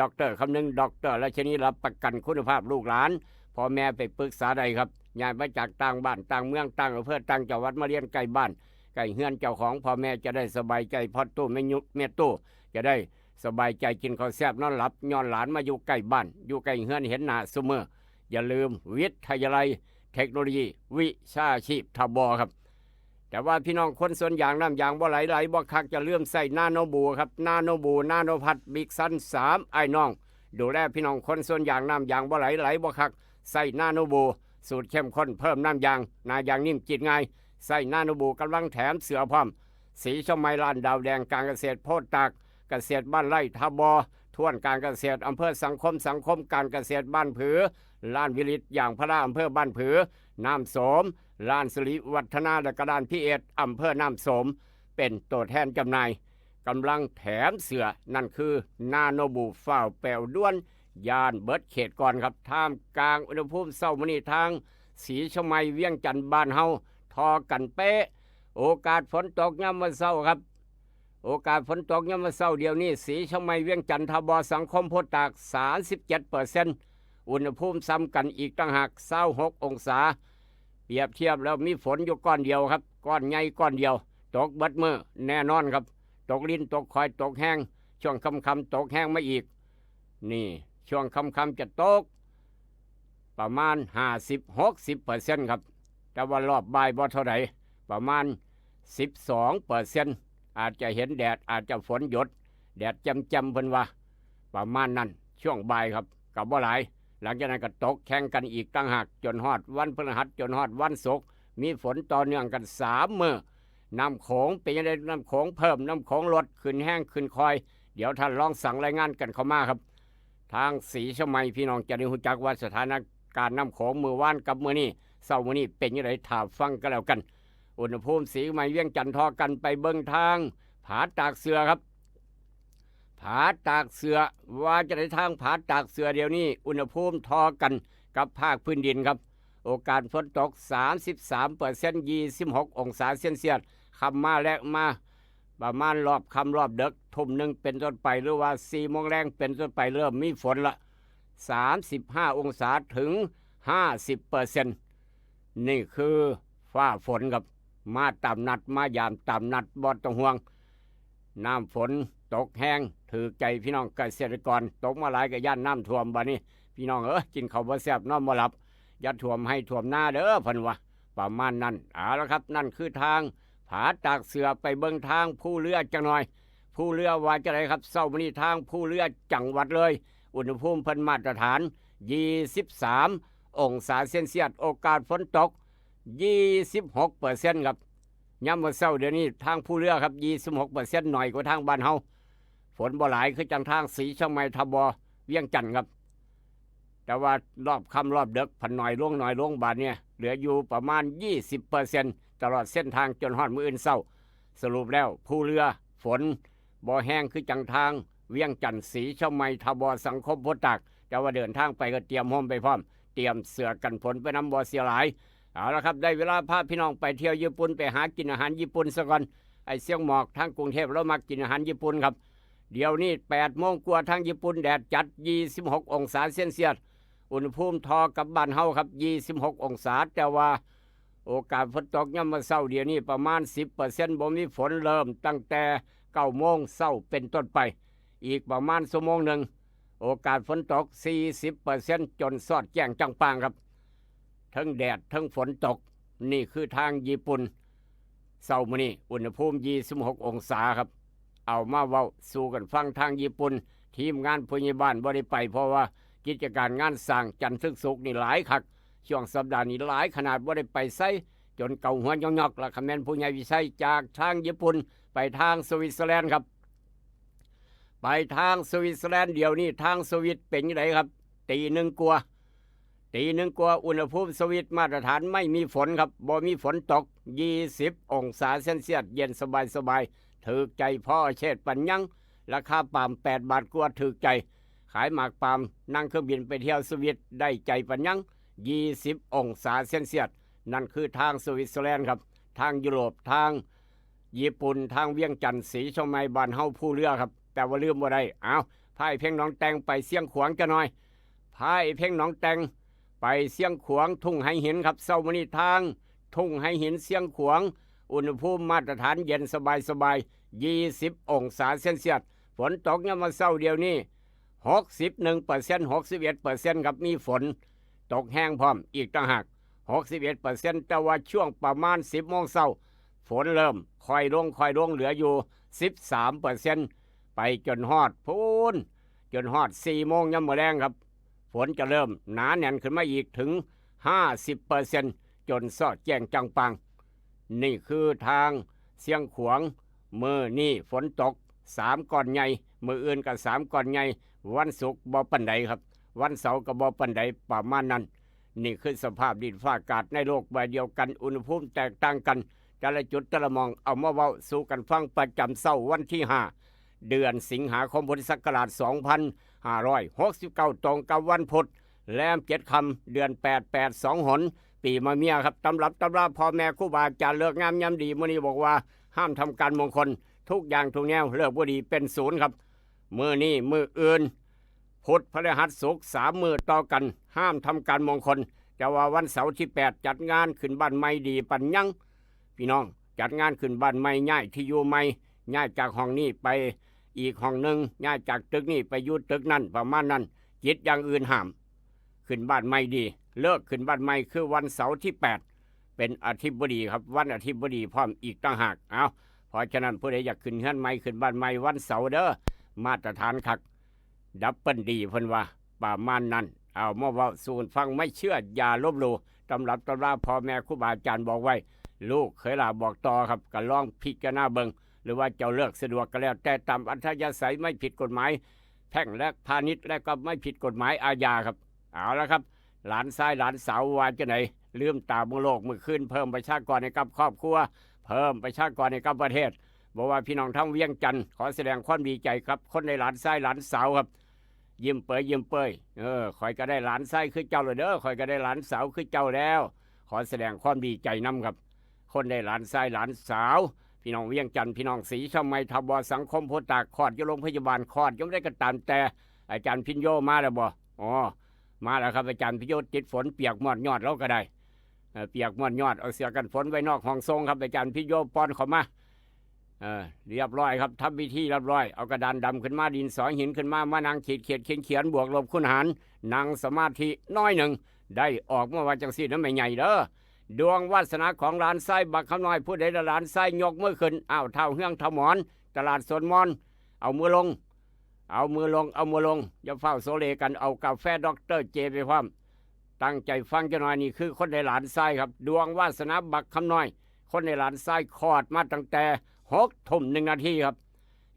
ด็อกเตอร์คำนึง ด็อกเตอร์ราชนี รับประกันคุณภาพลูกหลาน พ่อแม่ไปปรึกษาได้ครับ ย้ายมาจากต่างบ้านต่างเมืองต่างอำเภอต่างจังหวัดมาเรียนใกล้บ้านใกล้เฮือนเจ้าของ พ่อแม่จะได้สบายใจ พ่อตู้แม่ยุแม่ตู้จะได้สบายใจ กินข้าวแซ่บนอนหลับ ย้อนหลานมาอยู่ใกล้บ้าน อยู่ใกล้เฮือน เห็นหน้าซุมื้อ อย่าลืมวิทยาลัยเทคโนโลยีวิชาชีพ ทบ ครับ แต่ว่าพี่น้องคนสวนยางน้ำยางบ่ไหล ไหลบ่คัก อย่าลืมใส่นาโนบูครับ นาโนบู นาโนพัด บิ๊กซัน สาม อ้ายน้อง ดูแลพี่น้องคนสวนยางน้ำยางบ่ไหล ไหลบ่คัก ใส่นาโนบู สูตรเข้มข้น เพิ่มน้ำยาง หน้ายางนิ่ม จีดง่าย ใส่นาโนบู กำลังแถมเสื้อพร้อม สีชมไม ร้านดาวแดง การเกษตรโพธิ์ตาก เกษตรบ้านไร่ ทบ ทวนการเกษตร อำเภอสังคม สังคมการเกษตรบ้านผือ ร้านวิลิตยางพารา อำเภอบ้านผือ น้ำโสม ร้านสิริวัฒนา และก็ร้านพีเอส อำเภอน้ำโสม เป็นตัวแทนจำหน่าย กำลังแถมเสื้อ นั่นคือนาโนบู ฟ้าวแปวด่วน ย่านเบิดเขตก่อนครับ ท่ามกลางอุณหภูมิเช้ามื้อนี้ ทางสีชมไม เวียงจันทน์บ้านเฮา ทอกันเป๊ะ โอกาสฝนตกยามมื้อเช้าครับ โอกาสฝนตกยามมื้อเช้าเดี๋ยวนี้ สีชมไม เวียงจันทน์ ทบ สังคมโพธิ์ตาก สามสิบเจ็ดเปอร์เซ็นต์ อุณหภูมิซ้ำกันอีกต่างหาก ซาวหกองศา เปรียบเทียบแล้วมีฝนอยู่ก้อนเดียวครับ ก้อนใหญ่ก้อนเดียว ตกเบิดมื้อแน่นอนครับ ตกรินตกคอยตกแฮง ช่วงค่ำๆตกแฮงมาอีก นี่ ช่วงค่ำๆจะตก ประมาณห้าสิบ หกสิบเปอร์เซ็นต์ครับ แต่ว่ารอบบ่ายบ่เท่าใด ประมาณสิบสองเปอร์เซ็นต์ อาจจะเห็นแดด อาจจะฝนหยด แดดแจ่มๆเพิ่นว่า ประมาณนั้น ช่วงบ่ายครับ ก็บ่หลาย หลังจากนั้นก็ตกแข่งกันอีกต่างหาก จนฮอดวันพฤหัส จนฮอดวันศุกร์ มีฝนต่อเนื่องกันสามมื้อ น้ำโขงเป็นจั่งใด น้ำโขงเพิ่ม น้ำโขงลด ขึ้นแฮงขึ้นคอย เดี๋ยวท่านลองสั่งรายงานกันเข้ามาครับ ทางสีชมไม พี่น้องจะได้ฮู้จักว่าสถานการณ์น้ำโขงมื้อวานกับมื้อนี้ เช้ามื้อนี้เป็นจั่งใด ถ้าฟังก็แล้วกัน อุณหภูมิสีชมไม เวียงจันทน์ ทอกันไปเบิ่งทางผาตากเสื้อครับ ผาตากเสื้อ ว่าจั่งใด ทางผาตากเสื้อเดี๋ยวนี้ อุณหภูมิทอกันกับภาคพื้นดินครับ โอกาสฝนตก สามสิบสามเปอร์เซ็นต์ ยี่สิบหกองศาเซลเซียส ค่ำมาและมา ประมาณรอบค่ำรอบดึก ทุ่มหนึ่งเป็นต้นไป หรือว่าสี่โมงแลงเป็นต้นไป เริ่มมีฝนละ สามสิบห้าองศาถึงห้าสิบเปอร์เซ็นต์ นี่คือฟ้าฝนครับ มาตามนัด มายามตามนัด บ่ต้องห่วง น้ำฝนตกแฮง ถืกใจพี่น้องเกษตรกร ตกมาหลายก็ย้านน้ำท่วม บัดนี้ พี่น้องเอ้ย กินข้าวบ่แซ่บ นอนบ่หลับ อย่าท่วมไฮ่ท่วมนาเด้อ เพิ่นว่า ประมาณนั้น เอาละครับ นั่นคือทางผาตากเสือ ไปเบิ่งทางภูเรือจักหน่อย ภูเรือว่าจั่งใดครับ เช้ามื้อนี้ทางภูเรือจังหวัดเลย อุณหภูมิเพิ่นมาตรฐาน ยี่สิบสามองศาเซลเซียส โอกาสฝนตก ยี่สิบหกเปอร์เซ็นต์ ครับ ยามมื้อเช้าเดี๋ยวนี้ทางภูเรือครับ ยี่สิบหกเปอร์เซ็นต์ น้อยกว่าทางบ้านเฮา ฝนบ่หลายคือจั่งทางศรีเชียงใหม่ ท่าบ่อ เวียงจันทน์ครับ แต่ว่ารอบค่ำรอบดึกผันน้อยลง น้อยลง บาดเนี่ย เหลืออยู่ประมาณ ยี่สิบเปอร์เซ็นต์ ตลอดเส้นทางจนฮอดมื้ออื่นเช้า สรุปแล้วภูเรือฝนบ่แฮงคือจั่งทางเวียงจันทน์ ศรีเชียงใหม่ ท่าบ่อ สังคมโพธิ์ตาก แต่ว่าเดินทางไปก็เตรียมร่มไปพร้อม เตรียมเสื้อกันฝนไปนำ บ่เสียหลาย เอาละครับ ได้เวลาพาพี่น้องไปเที่ยวญี่ปุ่น ไปหากินอาหารญี่ปุ่นซะก่อน ไอ้เสียงหมอกทางกรุงเทพฯ ลาวมักกินอาหารญี่ปุ่นครับ เดี๋ยวนี้แปดโมงกว่า ทางญี่ปุ่นแดดจัด ยี่สิบหกองศาเซลเซียส อุณหภูมิท่อกับบ้านเฮาครับ ยี่สิบหกองศา แต่ว่าโอกาสฝนตกยามมื้อเช้าเดี๋ยวนี้ประมาณ สิบเปอร์เซ็นต์ บ่มีฝน เริ่มตั้งแต่เก้าโมงเช้าเป็นต้นไป อีกประมาณชั่วโมงหนึ่ง โอกาสฝนตก สี่สิบเปอร์เซ็นต์ จนซอดแจ้งจ่างป่างครับ ทั้งแดดทั้งฝนตก นี่คือทางญี่ปุ่น เช้ามื้อนี้อุณหภูมิ ยี่สิบหกองศาครับ เอามาเว้าสู่กันฟัง ทางญี่ปุ่น ทีมงานผู้ใหญ่บ้านบ่ได้ไป เพราะว่ากิจการงานสร้างจันทร์ถึงศุกร์นี่หลายคัก ช่วงสัปดาห์นี้หลายขนาด บ่ได้ไปไส จนเกาหัวยอกๆ แล้ว คันแม่นผู้ใหญ่วิชัยจากทางญี่ปุ่นไปทางสวิตเซอร์แลนด์ครับ ไปทางสวิตเซอร์แลนด์ เดี๋ยวนี้ทางสวิตเป็นจั่งใดครับ ตีหนึ่งกว่า ตีหนึ่งกว่า อุณหภูมิสวิตมาตรฐาน ไม่มีฝนครับ บ่มีฝนตก ยี่สิบองศาเซลเซียส เย็นสบายๆ ถืกใจพ่อเชษฐ์ปัญญัง ราคาปาล์มแปดบาทกว่า ถืกใจ ขายหมากปาล์ม นั่งเครื่องบินไปเที่ยวสวิตได้ใจปัญญัง ยี่สิบองศาเซลเซียส นั่นคือทางสวิตเซอร์แลนด์ครับ ทางยุโรป ทาง ญี่ปุ่น ทางเวียงจันทน์ ศรีเชียงใหม่ บ้านเฮาภูเรือครับ แต่ว่าลืมบ่ได้ เอา พาไอ้เพ็งหนองแตงไปเชียงขวางจักหน่อย พาไอ้เพ็งหนองแตงไปเชียงขวาง ทุ่งไฮหินครับ เช้ามื้อนี้ทางทุ่งไฮหินเชียงขวาง อุณหภูมิมาตรฐานเย็นสบายๆ ยี่สิบองศาเซลเซียส ฝนตกยามมื้อเช้าเดี๋ยวนี้ หกสิบเอ็ดเปอร์เซ็นต์ หกสิบเอ็ดเปอร์เซ็นต์ ครับ มีฝนตกแฮงพร้อมอีกต่างหาก หกสิบเอ็ดเปอร์เซ็นต์ แต่ว่าช่วงประมาณ สิบโมงเช้า ฝนเริ่มค่อยลง ค่อยลง เหลืออยู่ สิบสามเปอร์เซ็นต์ ไปจนฮอดพู้น จนฮอด สี่โมงยามมื้อแลงครับ ฝนจะเริ่มหนาแน่นขึ้นมาอีกถึง ห้าสิบเปอร์เซ็นต์ จนซอดแจ้งจ่างป่าง นี่คือทางเชียงขวาง มื้อนี้ฝนตก สามก้อนใหญ่ มื้ออื่นก็สามก้อนใหญ่ วันศุกร์บ่ปานใดครับ วันเสาร์ก็บ่ปานใด ประมาณนั้น นี่คือสภาพดินฟ้าอากาศในโลกใบเดียวกัน อุณหภูมิแตกต่างกัน แต่ละจุดแต่ละหม่อง เอามาเว้าสู่กันฟังประจำเช้าวันที่ห้า เดือนสิงหาคม พุทธศักราช สองพันห้าร้อยหกสิบเก้า ตรงกับวันพุธ แรมเจ็ดค่ำ เดือนแปด แปดสองหน ปีมะเมียครับ ตำรับตำราพ่อแม่ครูบาอาจารย์ ฤกษ์งามยามดี มื้อนี้บอกว่าห้ามทำการมงคล ทุกอย่างทุกแนว ฤกษ์บ่ดีเป็นศูนย์ครับ มื้อนี้มื้ออื่น พุธ พฤหัส ศุกร์ สามมื้อต่อกัน ห้ามทำการมงคล แต่ว่าวันเสาร์ที่แปด จัดงานขึ้นบ้านใหม่ดีปัญญัง พี่น้อง จัดงานขึ้นบ้านใหม่ ย้ายที่อยู่ใหม่ ย้ายจากห้องนี้ไปอีกห้องหนึ่ง ย้ายจากตึกนี้ไปอยู่ตึกนั้น ประมาณนั้น กิจอย่างอื่นห้าม ขึ้นบ้านใหม่ดี ฤกษ์ขึ้นบ้านใหม่คือวันเสาร์ที่แปด เป็นอาทิตย์บ่ดีครับ วันอาทิตย์บ่ดีพร้อมอีกต่างหาก เอา เพราะฉะนั้นผู้ใดอยากขึ้นเฮือนใหม่ ขึ้นบ้านใหม่วันเสาร์เด้อ มาตรฐานคัก ดับเบิลดี เพิ่นว่า ประมาณนั้น เอามาเว้าสู่กันฟัง ไม่เชื่ออย่าลบหลู่ ตำรับตำราพ่อแม่ครูบาอาจารย์บอกไว้ ลูกเขยหลานบอกต่อครับ ก็ลองพิจารณาเบิ่ง หรือว่าเจ้าฤกษ์สะดวกก็แล้วแต่ ตามอัธยาศัย ไม่ผิดกฎหมายแพ่งและพาณิชย์ และก็ไม่ผิดกฎหมายอาญาครับ เอาละครับ หลานชายหลานสาวว่าจั่งใด ลืมตาเบิ่งโลกมื้อคืน เพิ่มประชากรให้กับครอบครัว เพิ่มประชากรให้กับประเทศ บอกว่าพี่น้องทางเวียงจันทน์ ขอแสดงความดีใจครับ คนได้หลานชายหลานสาวครับ ยิ้มเปยยิ้มเปย เออ ข้อยก็ได้หลานชายคือเจ้าแล้วเด้อ ข้อยก็ได้หลานสาวคือเจ้าแล้ว ขอแสดงความดีใจนำครับ คนได้หลานชายหลานสาว พี่น้องเวียงจันทน์ พี่น้องศรีเชียงใหม่ ทบสังคม โพธิ์ตาก คลอดอยู่โรงพยาบาล คลอดอยู่ใดก็ตามแต่ อาจารย์พิญโญมาแล้วบ่ อ๋อ มาแล้วครับ อาจารย์พิญโญ ติดฝนเปียกมอดยอดแล้วก็ได้ เอ่อ เปียกมอดยอด เอาเสื้อกันฝนไว้นอกห้องส่งครับ อาจารย์พิญโญ ป้อนเข้ามา เอ่อ เรียบร้อยครับ ทำพิธีเรียบร้อย เอากระดานดำขึ้นมา ดินสอหินขึ้นมา มานั่งขีดเขียนเขียนเขียน บวกลบคูณหาร นั่งสมาธิน้อยหนึ่ง ได้ออกมาว่าจังซี่นะแม่ใหญ่เด้อ ดวงวาสนาของหลานชายบักคำน้อย ผู้ใดละหลานชายยกมือขึ้น อ้าว ท้าวเฮือง ท้าวหมอน ตลาดสวนมอน เอามือลง เอามือลง เอามือลง อย่าฟ้าวโซเลกัน เอากาแฟด็อกเตอร์เจไปพร้อม ตั้งใจฟังจักหน่อย นี่คือคนได้หลานชายครับ ดวงวาสนาบักคำน้อย คนได้หลานชายคลอดมาตั้งแต่หกทุ่มหนึ่งนาทีครับ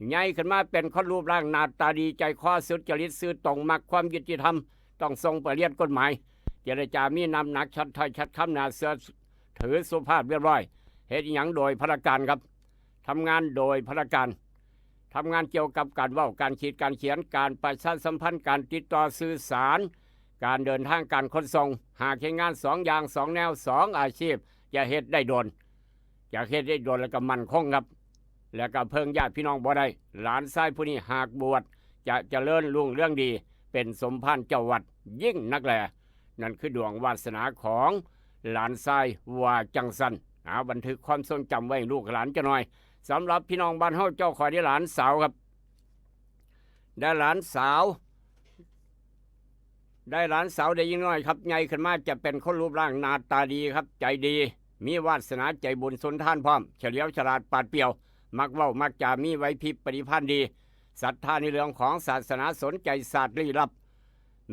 ใหญ่ขึ้นมาเป็นคนรูปร่างหน้าตาดี ใจคอสุจริตซื่อตรง มักความยุติธรรม ต้องส่งไปเรียนกฎหมาย เจรจามีน้ำหนัก ชัดถ้อยชัดคำ หน้าเชื่อถือ สุภาพเรียบร้อย เฮ็ดอิหยังโดยพละการครับ ทำงานโดยพละการ ทำงานเกี่ยวกับการเว้า การขีด การเขียน การประชาสัมพันธ์ การติดต่อสื่อสาร การเดินทาง การขนส่ง หากเฮ็ดงานสองอย่าง สองแนว สองอาชีพ จะเฮ็ดได้โดน จะเฮ็ดได้โดนแล้วก็มั่นคงครับ แล้วก็เพิ่งญาติพี่น้องบ่ได้ หลานชายผู้นี้หากบวช จะเจริญรุ่งเรืองดี เป็นสมภารเจ้าวัดยิ่งนักแล นั่นคือดวงวาสนาของหลานชาย ว่าจังซั่น เอาบันทึกความทรงจำไว้ลูกหลานจักหน่อย สำหรับพี่น้องบ้านเฮา เจ้าข้อยได้หลานสาวครับ ได้หลานสาว ได้หลานสาวได้ยิ่งน้อยครับ ใหญ่ขึ้นมาจะเป็นคนรูปร่างหน้าตาดีครับ ใจดี มีวาสนาใจบุญสุนทานพร้อม เฉลียวฉลาดปราดเปรียว มักเว้ามักจา มีไหวพริบปฏิภาณดี ศรัทธาในเรื่องของศาสนา สนใจศาสตร์ลี้ลับ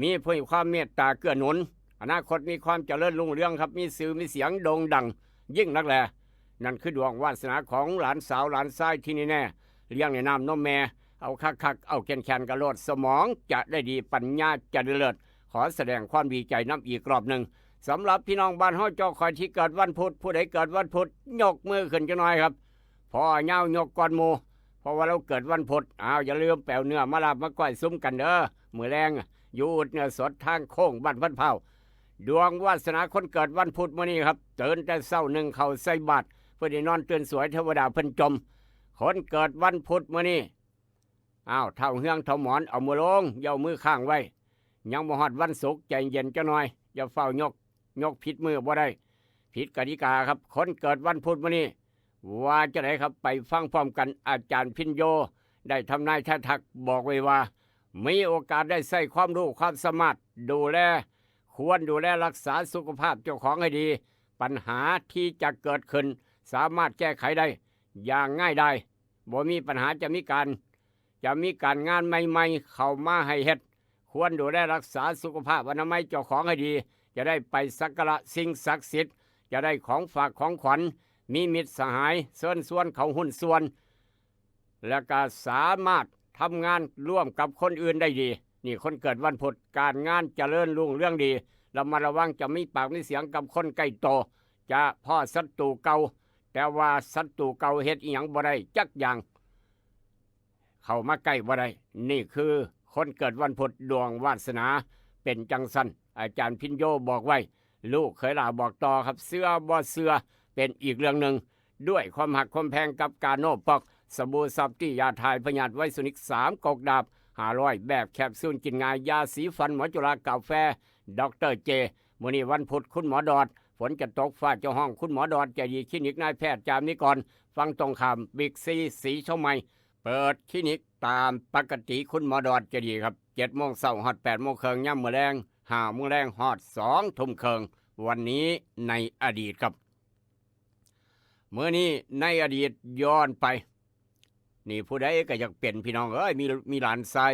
มีผู้ให้ความเมตตาเกื้อหนุน อนาคตมีความเจริญรุ่งเรืองครับ มีชื่อมีเสียงโด่งดังยิ่งนักแล นั่นคือดวงวาสนาของหลานสาวหลานชายที่แน่ๆ เลี้ยงในน้ำนมแม่ เอาคักๆ เอาแข็งๆ กะโลด สมองจะได้ดี ปัญญาจะได้เลิศ ขอแสดงความดีใจนำอีกรอบหนึ่ง สำหรับพี่น้องบ้านเฮา เจ้าข้อยที่เกิดวันพุธ ผู้ใดเกิดวันพุธ ยกมือขึ้นจักหน่อยครับ พ่อยาวยกก่อนหมู่ เพราะว่าเราเกิดวันพุธ อ้าว อย่าลืมแปวเนื้อมาลาบมาก้อยซุมกันเด้อ มื้อแลง อยู่อุดเนื้อสดทางโค้งบ้านพันเผา ดวงวาสนาคนเกิดวันพุธมื้อนี้ครับ ตื่นแต่เช้านึ่งข้าวใส่บาตร เพื่อได้นอนตื่นสวย เทวดาเพิ่นจม คนเกิดวันพุธมื้อนี้ อ้าว ท้าวเฮืองท้าวหมอน เอามือลง อย่าเอามือค้างไว้ ยังบ่ฮอดวันศุกร์ ใจเย็นจักหน่อย อย่าฟ้าวยก ยกผิดมือบ่ได้ ผิดกติกาครับ คนเกิดวันพุธมื้อนี้ ว่าจังไดครับ ไปฟังพร้อมกัน อาจารย์พิญโญ ได้ทำนายทายทักบอกไว้ว่า มีโอกาสได้ใช้ความรู้ความสามารถดูแล ควรดูแลรักษาสุขภาพเจ้าของให้ดี ปัญหาที่จะเกิดขึ้น สามารถแก้ไขได้อย่างง่ายดาย บ่มีปัญหา จะมีการ จะมีการงานใหม่ๆ เข้ามาให้เฮ็ด ควรดูแลรักษาสุขภาพอนามัยเจ้าของให้ดี จะได้ไปสักการะสิ่งศักดิ์สิทธิ์ จะได้ของฝากของขวัญ มีมิตรสหายเชิญชวนเข้าหุ้นส่วน และก็สามารถทำงานร่วมกับคนอื่นได้ดี นี่คนเกิดวันพุธ การงานเจริญรุ่งเรืองดี ระมัดระวัง จะมีปากมีเสียงกับคนใกล้ตัว จะพ้อศัตรูเก่า แต่ว่าศัตรูเก่าเฮ็ดอิหยังบ่ได้จักอย่าง เข้ามาใกล้บ่ได้ นี่คือคนเกิดวันพุธ ดวงวาสนาเป็นจังซั่น อาจารย์พิญโญบอกไว้ ลูกเขยหล่าบอกต่อครับ เชื่อบ่เชื่อเป็นอีกเรื่องหนึ่ง ด้วยความฮักความแพงกับกาโนป๊อก สบู่ซอฟตี้ ยาถ่ายพยาธิไวสนิก สามกอกดาบ ห้าร้อย แบบแคปซูลกินง่าย ยาสีฟันหมอจุฬา กาแฟด็อกเตอร์เจ มื้อนี้วันพุธ คุณหมอดอด ฝนจะตกฟ้าจะฮ้อง คุณหมอดอดใจดี คลินิกนายแพทย์จามนิกร ฝั่งตรงข้ามบิ๊กซี ศรีเชียงใหม่ เปิดคลินิกตามปกติ คุณหมอดอดใจดีครับ เจ็ดโมงเช้าฮอดแปดโมงครึ่ง ยามมื้อแลง ห้าโมงแลงฮอดสองทุ่มครึ่ง วันนี้ในอดีตครับ มื้อนี้ในอดีตย้อนไป นี่ผู้ใดก็อยากเป็นพี่น้องเอ้ย มี มีหลานชาย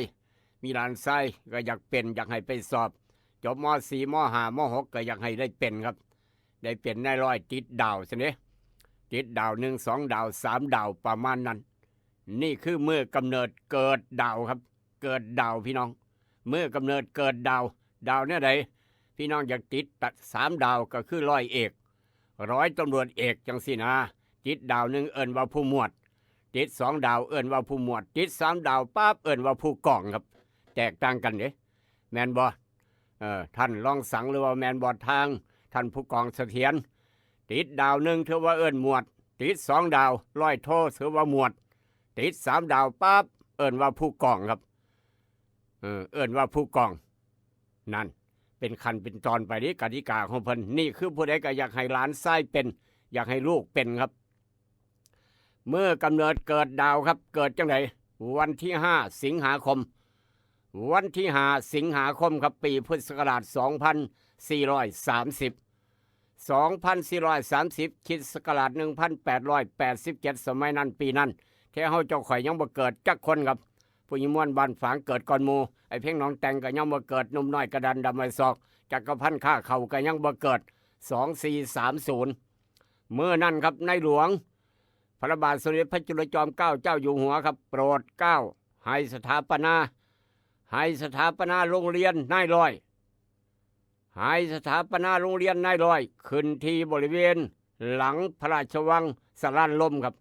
มีหลานชายก็อยากเป็น อยากให้ไปสอบ จบ ม.สี่ ม.ห้า ม.หก ก็อยากให้ได้เป็นครับ ได้เป็นนายร้อยติดดาวซั่นเด้ ติดดาวหนึ่ง สองดาว สามดาว ประมาณนั้น นี่คือมื้อกำเนิดเกิดดาวครับ เกิดดาวพี่น้อง มื้อกำเนิดเกิดดาว ดาวแนวใด พี่น้องอยากติดตัดสามดาวก็คือร้อยเอก ร้อยตำรวจเอกจังซี่นะ ติดดาวหนึ่งเอิ้นว่าผู้หมวด ติดสองดาวเอิ้นว่าผู้หมวด ติดสามดาวปั๊บเอิ้นว่าผู้กองครับ แตกต่างกันเด้ แม่นบ่ เอ่อ ท่านรองสังหรือว่าแม่นบ่ ทางท่านผู้กองเสถียร ติดดาวหนึ่งถือว่าเอิ้นหมวด ติดสองดาว ร้อยโทถือว่าหมวด ติดสามดาวปั๊บ เอิ้นว่าผู้กองครับ เออ เอิ้นว่าผู้กอง นั่น เป็นขั้นเป็นตอนไปนี่กติกาของเพิ่น นี่คือผู้ใดก็อยากให้หลานชายเป็น อยากให้ลูกเป็นครับ เมื่อกำเนิดเกิดดาวครับ เกิดจังได๋ วันที่ห้า สิงหาคม วันที่ห้า สิงหาคมครับ ปีพุทธศักราช สองพันสี่ร้อยสามสิบ สองพันสี่ร้อยสามสิบ คริสต์ศักราช หนึ่งพันแปดร้อยแปดสิบเจ็ด สมัยนั้นปีนั้น แท้เฮาเจ้าข่อยยังบ่เกิดจักคนครับ ผู้หญิงม่วนบ้านฝางเกิดก่อนหมู่ ไอ้เพ็งหนองแตงก็ยังบ่เกิด หนุ่มน้อยกระดานดำไว้ศอก จักรพันธ์ข้าเข่าก็ยังบ่เกิด สองสี่สามศูนย์ มื้อนั้นครับ ในหลวง พระบาทสมเด็จพระจุลจอมเกล้าเจ้าอยู่หัวครับ โปรดเกล้าให้สถาปนา ให้สถาปนาโรงเรียนนายร้อย ให้สถาปนาโรงเรียนนายร้อย ขึ้นที่บริเวณหลังพระราชวังสะหลานลมครับ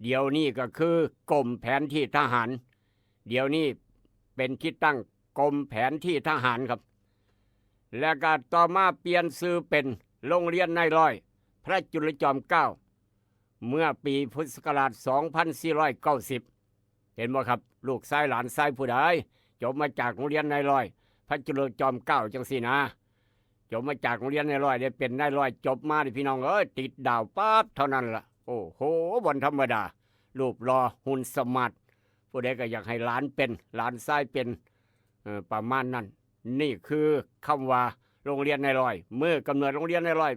เดี๋ยวนี้ก็คือกรมแผนที่ทหาร เดี๋ยวนี้เป็นที่ตั้งกรมแผนที่ทหารครับ และก็ต่อมาเปลี่ยนชื่อเป็นโรงเรียนนายร้อย พระจุลจอมเกล้า เมื่อปีพุทธศักราช สองพันสี่ร้อยเก้าสิบ เห็นบ่ครับ ลูกชายหลานชายผู้ใด จบมาจากโรงเรียนนายร้อย พระจุลจอมเกล้าจังซี่นะ จบมาจากโรงเรียนนายร้อย ได้เป็นนายร้อย จบมานี่พี่น้องเอ้ย ติดดาวปั๊บเท่านั้นล่ะ โอ้โห บ่ธรรมดา รูปหล่อ หุ่นสมาร์ท ผู้ใดก็อยากให้หลานเป็น หลานชายเป็น เอ่อ ประมาณนั้น นี่คือคำว่าโรงเรียนนายร้อย มื้อกำเนิดโรงเรียนนายร้อย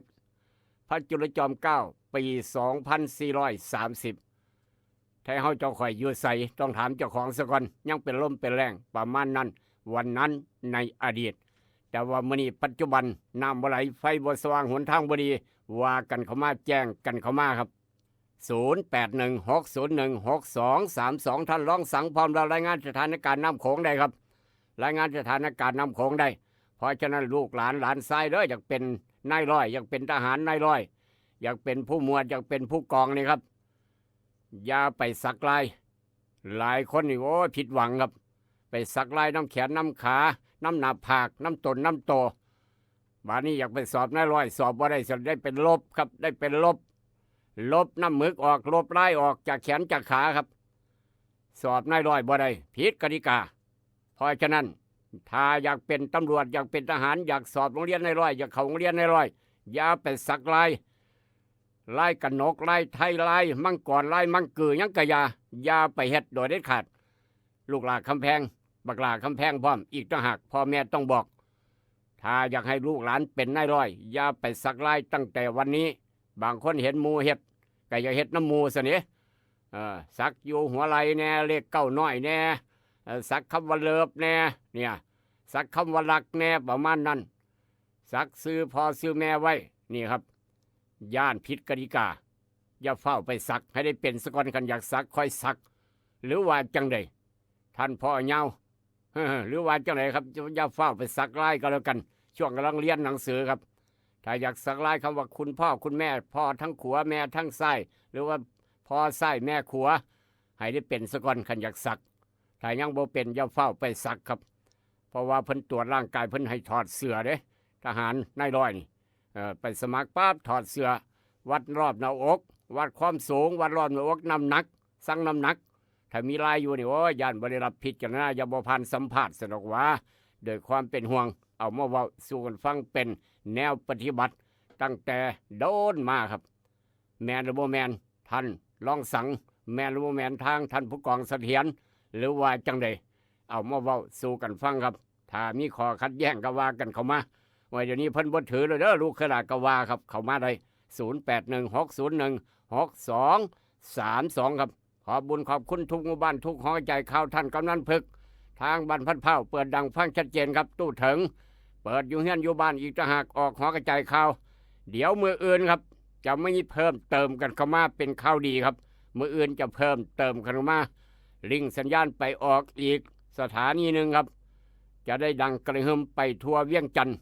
พระจุลจอมเกล้า ปี สองพันสี่ร้อยสามสิบ ไทเฮาเจ้าข่อยอยู่ไส ต้องถามเจ้าของซะก่อน ยังเป็นลมเป็นแรง ประมาณนั้น วันนั้นในอดีต แต่ว่ามื้อนี้ปัจจุบัน น้ำบ่ไหล ไฟบ่สว่าง หนทางบ่ดี ว่ากันเข้ามา แจ้งกันเข้ามาครับ ศูนย์แปดหนึ่ง หกศูนย์หนึ่ง หกสองสามสอง ท่านรองสังพร้อมแล้ว รายงานสถานการณ์น้ำโขงได้ครับ รายงานสถานการณ์น้ำโขงได้ เพราะฉะนั้นลูกหลานหลานชายเด้อ อยากเป็นนายร้อย อยากเป็นทหารนายร้อย อยากเป็นผู้หมวด อยากเป็นผู้กองนี่ครับ อย่าไปสักลาย หลายคนนี่ โอ้ย ผิดหวังครับ ไปสักลายนำแขนนำขา นำหน้าผาก นำตนนำโต บาดนี้อยากไปสอบนายร้อย สอบบ่ได้ ได้เป็นลบครับ ได้เป็นลบ ลบน้ำหมึกออก ลบลายออกจากแขนจากขาครับ สอบนายร้อยบ่ได้ ผิดกติกา เพราะฉะนั้น ถ้าอยากเป็นตำรวจ อยากเป็นทหาร อยากสอบโรงเรียนนายร้อย อยากเข้าโรงเรียนนายร้อย อย่าไปสักลาย ลายกนก ลายไทย ลายมังกร ลายมังกือ หยังกะอย่า อย่าไปเฮ็ดโดยเด็ดขาด ลูกหลานคำแพง บักหลาคำแพงพร้อม อีกต่างหาก พ่อแม่ต้องบอก ถ้าอยากให้ลูกหลานเป็นนายร้อย อย่าไปสักลายตั้งแต่วันนี้ บางคนเห็นหมู่เฮ็ด ก็อยากเฮ็ดนำหมู่ซะนี่ เออ สักอยู่หัวไหล่แน่ เลขเก้าน้อยแน่ เออ สักคำว่าเลิฟแน่ เนี่ย สักคำว่ารักแน่ ประมาณนั้น สักชื่อพ่อชื่อแม่ไว้ นี่ครับ ย้านผิดกติกา อย่าฟ้าวไปสัก ให้ได้เป็นซะก่อน คันอยากสักค่อยสัก หรือว่าจังใด ท่านพ่อเหย้า หรือว่าจังใดครับ อย่าฟ้าวไปสักลายก็แล้วกัน ช่วงกำลังเรียนหนังสือครับ ถ้าอยากสักลายคำว่าคุณพ่อคุณแม่ พ่อทั้งขวาแม่ทั้งซ้าย หรือว่าพ่อซ้ายแม่ขวา ให้ได้เป็นซะก่อน คันอยากสัก ถ้ายังบ่เป็นอย่าฟ้าวไปสักครับ เพราะว่าเพิ่นตรวจร่างกาย เพิ่นให้ถอดเสื้อเด้ ทหารนายร้อยนี่ เอ่อ ไปสมัครปั๊บถอดเสื้อ วัดรอบหน้าอก วัดความสูง วัดรอบหน้าอก น้ำหนัก ชั่งน้ำหนัก ถ้ามีลายอยู่นี่ โอ้ย ย้านบ่ได้รับพิจารณา อย่าบ่ผ่านสัมภาษณ์ ซั่นดอกหวา โดยความเป็นห่วง เอามาเว้าสู่กันฟัง เป็นแนวปฏิบัติ ตั้งแต่โดนมาครับ แม่นหรือบ่แม่น ท่านรองสัง แม่นหรือบ่แม่น ทางท่านผู้กองเสถียร หรือว่าจังใด เอามาเว้าสู่กันฟังครับ ถ้ามีข้อขัดแย้งก็ว่ากันเข้ามา ว่าเดี๋ยวนี้เพิ่นบ่ถือแล้วเด้อ ลูกเขยหลานก็ว่าครับ เข้ามาได้ ศูนย์แปดหนึ่ง หกศูนย์หนึ่ง หกสองสามสอง ครับ ขอบบุญขอบคุณทุกหมู่บ้าน ทุกหอใจข่าว ท่านกำนันพึก ทางบ้านพันเผา เปิดดังฟังชัดเจนครับ ตู้เถิง เปิดอยู่เฮือนอยู่บ้านอีกต่างหาก ออกหอกระจายข่าว เดี๋ยวมื้ออื่นครับ จะมีเพิ่มเติมกันเข้ามา เป็นข่าวดีครับ มื้ออื่นจะเพิ่มเติมกันเข้ามา ลิงก์สัญญาณไปออกอีกสถานีหนึ่งครับ จะได้ดังกระหึ่มไปทั่วเวียงจันทน์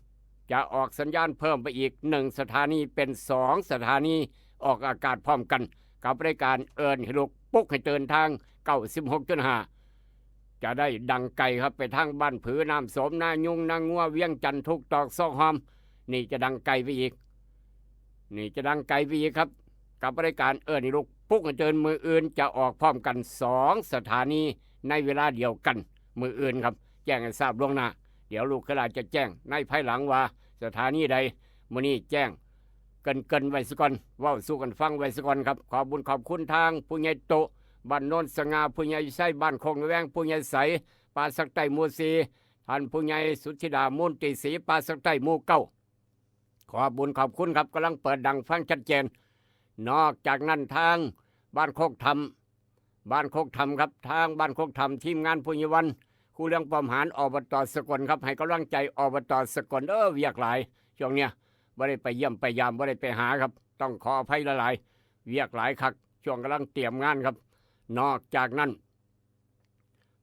จะออกสัญญาณเพิ่มไปอีกหนึ่งสถานี เป็นสองสถานี ออกอากาศพร้อมกัน กับรายการเอิ้นให้ลุกปลุกให้ตื่นทาง เก้าสิบหกจุดห้า จะได้ดังไกลครับ ไปทางบ้านผือ น้ำโสม นายุง นางัว เวียงจันทน์ ทุกตอกซอกหอม นี่จะดังไกลไปอีก นี่จะดังไกลไปอีกครับ กับรายการเอิ้นให้ลุกปลุกให้ตื่นมื้ออื่นจะออกพร้อมกันสองสถานีในเวลาเดียวกันมื้ออื่นครับ แจ้งให้ทราบล่วงหน้า เดี๋ยวลูกเคยลาจะแจ้งในภายหลังว่าสถานีใด มื้อนี้แจ้งเกริ่นๆไว้ซะก่อน เว้าสู่กันฟังไว้ซะก่อนครับ ขอบบุญขอบคุณทางผู้ใหญ่โต บ้านโนนสง่า ผู้ใหญ่วิชัย บ้านโคกแวง ผู้ใหญ่ใส ป่าสักใต้หมู่สี่ ท่านผู้ใหญ่สุทธิดา มูลติศรี ป่าสักใต้หมู่เก้า ขอบบุญขอบคุณครับ กำลังเปิดดังฟังชัดเจน นอกจากนั้นทางบ้านโคกธรรม บ้านโคกธรรมครับ ทางบ้านโคกธรรม ทีมงานผู้ใหญ่วัน ครูเรืองป้อมหาน อบต.สกลครับ ให้กำลังใจ อบต.สกล เด้อ เวียกหลาย ช่วงเนี้ย บ่ได้ไปเยี่ยมไปยาม บ่ได้ไปหาครับ ต้องขออภัยหลายๆ เวียกหลายคัก ช่วงกำลังเตรียมงานครับ นอกจากนั้น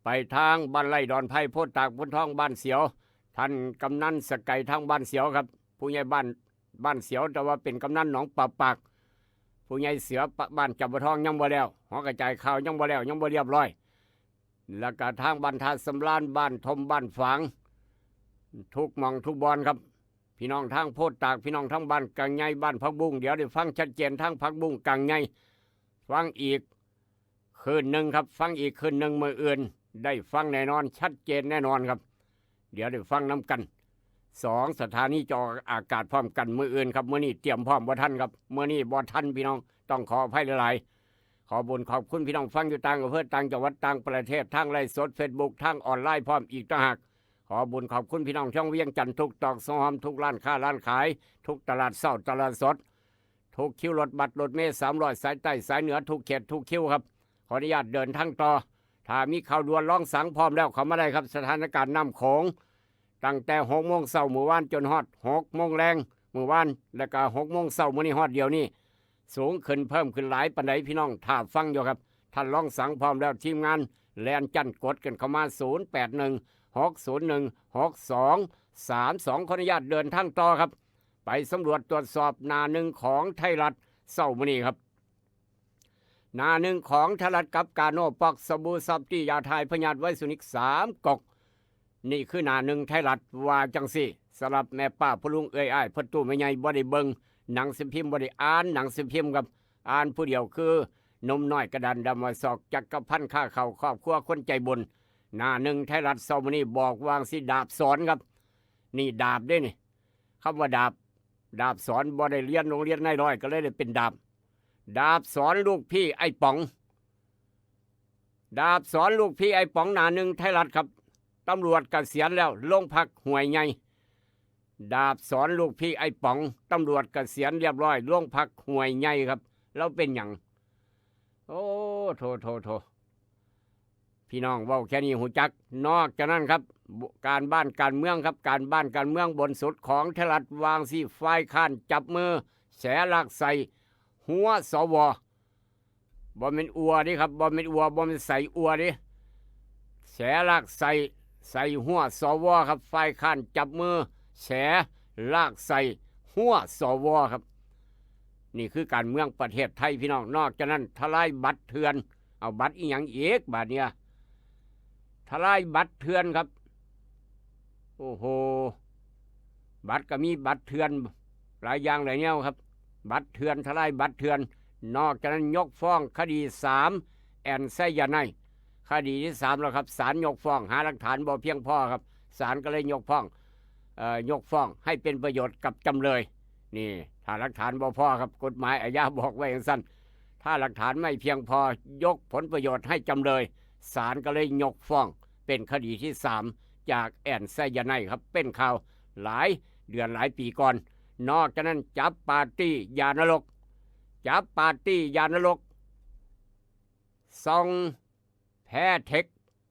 ไปทางบ้านไร่ดอนไผ่ โพธิ์ตาก โพธิ์ทอง บ้านเสียว ท่านกำนันสะไก่ ทางบ้านเสียวครับ ผู้ใหญ่บ้านบ้านเสียว แต่ว่าเป็นกำนันหนองป่าปาก ผู้ใหญ่เสือปะ บ้านจำปาทองยังบ่แล้ว หอกระจายข่าวยังบ่แล้ว ยังบ่เรียบร้อย แล้วก็ทางบ้านท่าสำราญ บ้านทม บ้านฝาง ทุกหม่องทุกบอนครับ พี่น้องทางโพธิ์ตาก พี่น้องทางบ้านกลางใหญ่ บ้านผักบุ้ง เดี๋ยวได้ฟังชัดเจนทางผักบุ้งกลางใหญ่ ฟังอีกคืนหนึ่งครับ ฟังอีกคืนหนึ่ง มื้ออื่น ได้ฟังแน่นอน ชัดเจนแน่นอนครับ เดี๋ยวได้ฟังนำกัน สองสถานีจะออกอากาศพร้อมกันมื้ออื่นครับ มื้อนี้เตรียมพร้อมบ่ทันครับ มื้อนี้บ่ทันพี่น้อง ต้องขออภัยหลายๆ ขอบุญขอบคุณพี่น้องฟังอยู่ต่างอำเภอ ต่างจังหวัด ต่างประเทศ ทางไลฟ์สด Facebook ทางออนไลน์พร้อมอีกต่างหาก ขอบุญขอบคุณพี่น้องช่องเวียงจันทน์ ทุกตอกซอกซอย ทุกร้านค้าร้านขาย ทุกตลาดเช้าตลาดสด ทุกคิวรถบัสรถเมล์สามร้อย สายใต้สายเหนือ ทุกเขตทุกคิวครับ ขออนุญาตเดินทางต่อ ถ้ามีข่าวด่วนร้องสังพร้อมแล้วเข้ามาได้ครับ สถานการณ์น้ำโขง ตั้งแต่หกโมงเช้ามื้อวานจนฮอดหกโมงแลงมื้อวาน แล้วก็หกโมงเช้ามื้อนี้ฮอดเดี๋ยวนี้ สูงขึ้นเพิ่มขึ้นหลายปานใดพี่น้อง ถ้าฟังอยู่ครับ ท่านร้องสังพร้อมแล้ว ทีมงานแล่นจั่นกดกันเข้ามา ศูนย์แปดหนึ่ง หกศูนย์หนึ่ง หกสองสามสอง ขออนุญาตเดินทางต่อครับ ไปสำรวจตรวจสอบหน้าหนึ่งของไทยรัฐเช้ามื้อนี้ครับ หน้าหนึ่งของไทยรัฐกับกาโน่ ปอกสบู่ซอฟตี้ ยาถ่ายพยาธิไวสุนิกสามก๊อก นี่คือหน้าหนึ่งไทยรัฐว่าจังซี่ สำหรับแม่ป้าพ่อลุงเอื้อยอ้ายพ่อตู้แม่ใหญ่ บ่ได้เบิ่งหนังสือพิมพ์ บ่ได้อ่านหนังสือพิมพ์ครับ อ่านผู้เดียวคือหนุ่มน้อยกระดานดำ ว่าศอกจักรพันธ์ ค่าข้าว ครอบครัวคนใจบุญ หน้าหนึ่งไทยรัฐเช้ามื้อนี้บอกว่าจังซี่ ดาบสอนครับ นี่ดาบเด้นี่ คำว่าดาบ ดาบสอน บ่ได้เรียนโรงเรียนนายร้อย ก็เลยได้เป็นดาบ ดาบสอนลูกพี่ไอ้ป๋อง ดาบสอนลูกพี่ไอ้ป๋อง หน้าหนึ่งไทยรัฐครับ ตำรวจเกษียณแล้ว โรงพักห้วยใหญ่ ดาบสอนลูกพี่ไอ้ป๋อง ตำรวจเกษียณเรียบร้อย โรงพักห้วยใหญ่ครับ แล้วเป็นหยัง โอ้ โถ โถ โถ พี่น้องเว้าแค่นี้ฮู้จัก นอกจากนั้นครับ การบ้านการเมืองครับ การบ้านการเมืองบนสุดของไทยรัฐว่าจังซี่ ฝ่ายค้านจับมือ แฉลากไส้หัว สว บ่แม่นอัวเด้ครับ บ่แม่นอัว บ่แม่นไส้อัวเด้ แฉลากไส้ ไส้หัว สว ครับ ฝ่ายค้านจับมือ แฉลากไส้หัว สว ครับ นี่คือการเมืองประเทศไทยพี่น้อง นอกจากนั้นทลายบัตรเถื่อน เอาบัตรอีหยังอีกบาดเนี่ย ทลายบัตรเถื่อนครับ โอ้โห บัตรก็มีบัตรเถื่อน หลายอย่างหลายแนวครับ บัตรเถื่อน ทลายบัตรเถื่อน นอกจากนั้นยกฟ้องคดีสาม แอนไซยาไนด์ คดีที่สามแล้วครับ ศาลยกฟ้อง หาหลักฐานบ่เพียงพอครับ ศาลก็เลยยกฟ้อง เอ่อ ยกฟ้องให้เป็นประโยชน์กับจำเลย นี่ ถ้าหลักฐานบ่พอครับ กฎหมายอาญาบอกไว้จังซั่น ถ้าหลักฐานไม่เพียงพอยกผลประโยชน์ให้จำเลย ศาลก็เลยยกฟ้อง เป็นคดีที่สามจากแอนไซยาไนด์ครับ เป็นข่าวหลายเดือนหลายปีก่อน นอกจากนั้นจับปาร์ตี้ยานรก จับปาร์ตี้ยานรก ส่องแพเทค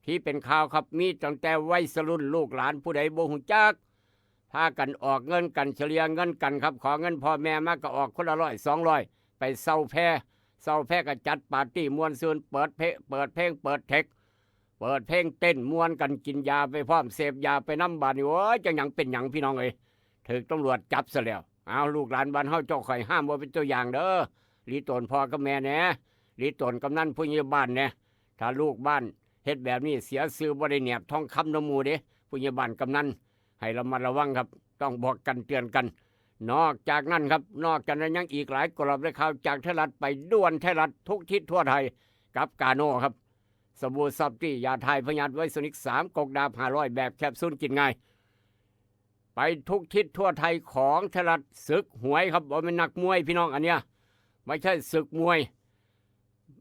ที่เป็นข่าวครับ มีตั้งแต่วัยรุ่นลูกหลานผู้ใดบ่ฮู้จัก พากันออกเงินกัน เฉลี่ยเงินกันครับ ขอเงินพ่อแม่มาก็ออกคนละร้อยสองร้อย ไปเซาแพ เซาแพก็จัดปาร์ตี้ม่วนซื่น เปิดเพลง เปิดเพลง เปิดเทค เปิดเพลงเต้นม่วนกัน กินยาไปพร้อม เสพยาไปนำ บาดนี้ โอ้ย จักหยังเป็นหยังพี่น้องเอ้ย ถูกตำรวจจับซะแล้ว เอา ลูกหลานบ้านเฮาเจ้าข้อยห้ามบ่เป็นตัวอย่างเด้อ หลีตนพ่อกับแม่แหน่ หลีตนกำนันผู้ใหญ่บ้านแหน่ ถ้าลูกบ้านเฮ็ดแบบนี้เสียชื่อ บ่ได้แหนบทองคำนำหมู่เด้ ผู้ใหญ่บ้านกำนัน ให้ระมัดระวังครับ ต้องบอกกันเตือนกัน นอกจากนั้นครับ นอกจากนั้นยังอีกหลายกรอบเลยข่าวจากไทยรัฐไปด่วนไทยรัฐทุกทิศทั่วไทยกับกาโน่ครับ สบู่ซอฟตี้ยาทายพยาธิไวโซนิกสามกกดาบห้าร้อยแบบแคปซูลกินง่าย ไปทุกทิศทั่วไทยของไทยรัฐศึกหวยครับบ่แม่นนักมวยพี่น้องอันเนี้ยไม่ใช่ศึกมวย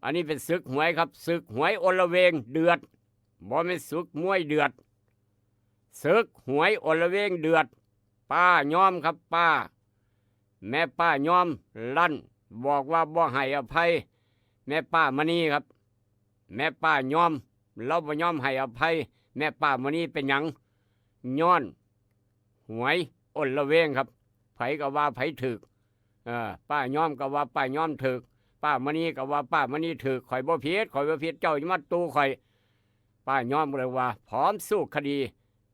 อันนี้เป็นศึกหวยครับศึกหวยอลเวงเดือดบ่แม่นศึกมวยเดือดศึกหวยอลเวงเดือด ป้ายอมครับป้า แม่ป้ายอมลั่นบอกว่าบ่ให้อภัย แม่ป้ามณีครับ แม่ป้ายอมเราบ่ยอมให้อภัย แม่ป้ามณีเป็นหยังย้อนหวยอลเวงครับไผก็ว่าไผถืกเออป้ายอมก็ว่าป้ายอมถืกป้ามณีก็ว่าป้ามณีถืกข่อยบ่ผิดข่อยบ่ผิดเจ้าอย่ามาตู่ข่อย ป้ายอมเลยว่าพร้อมสู้คดี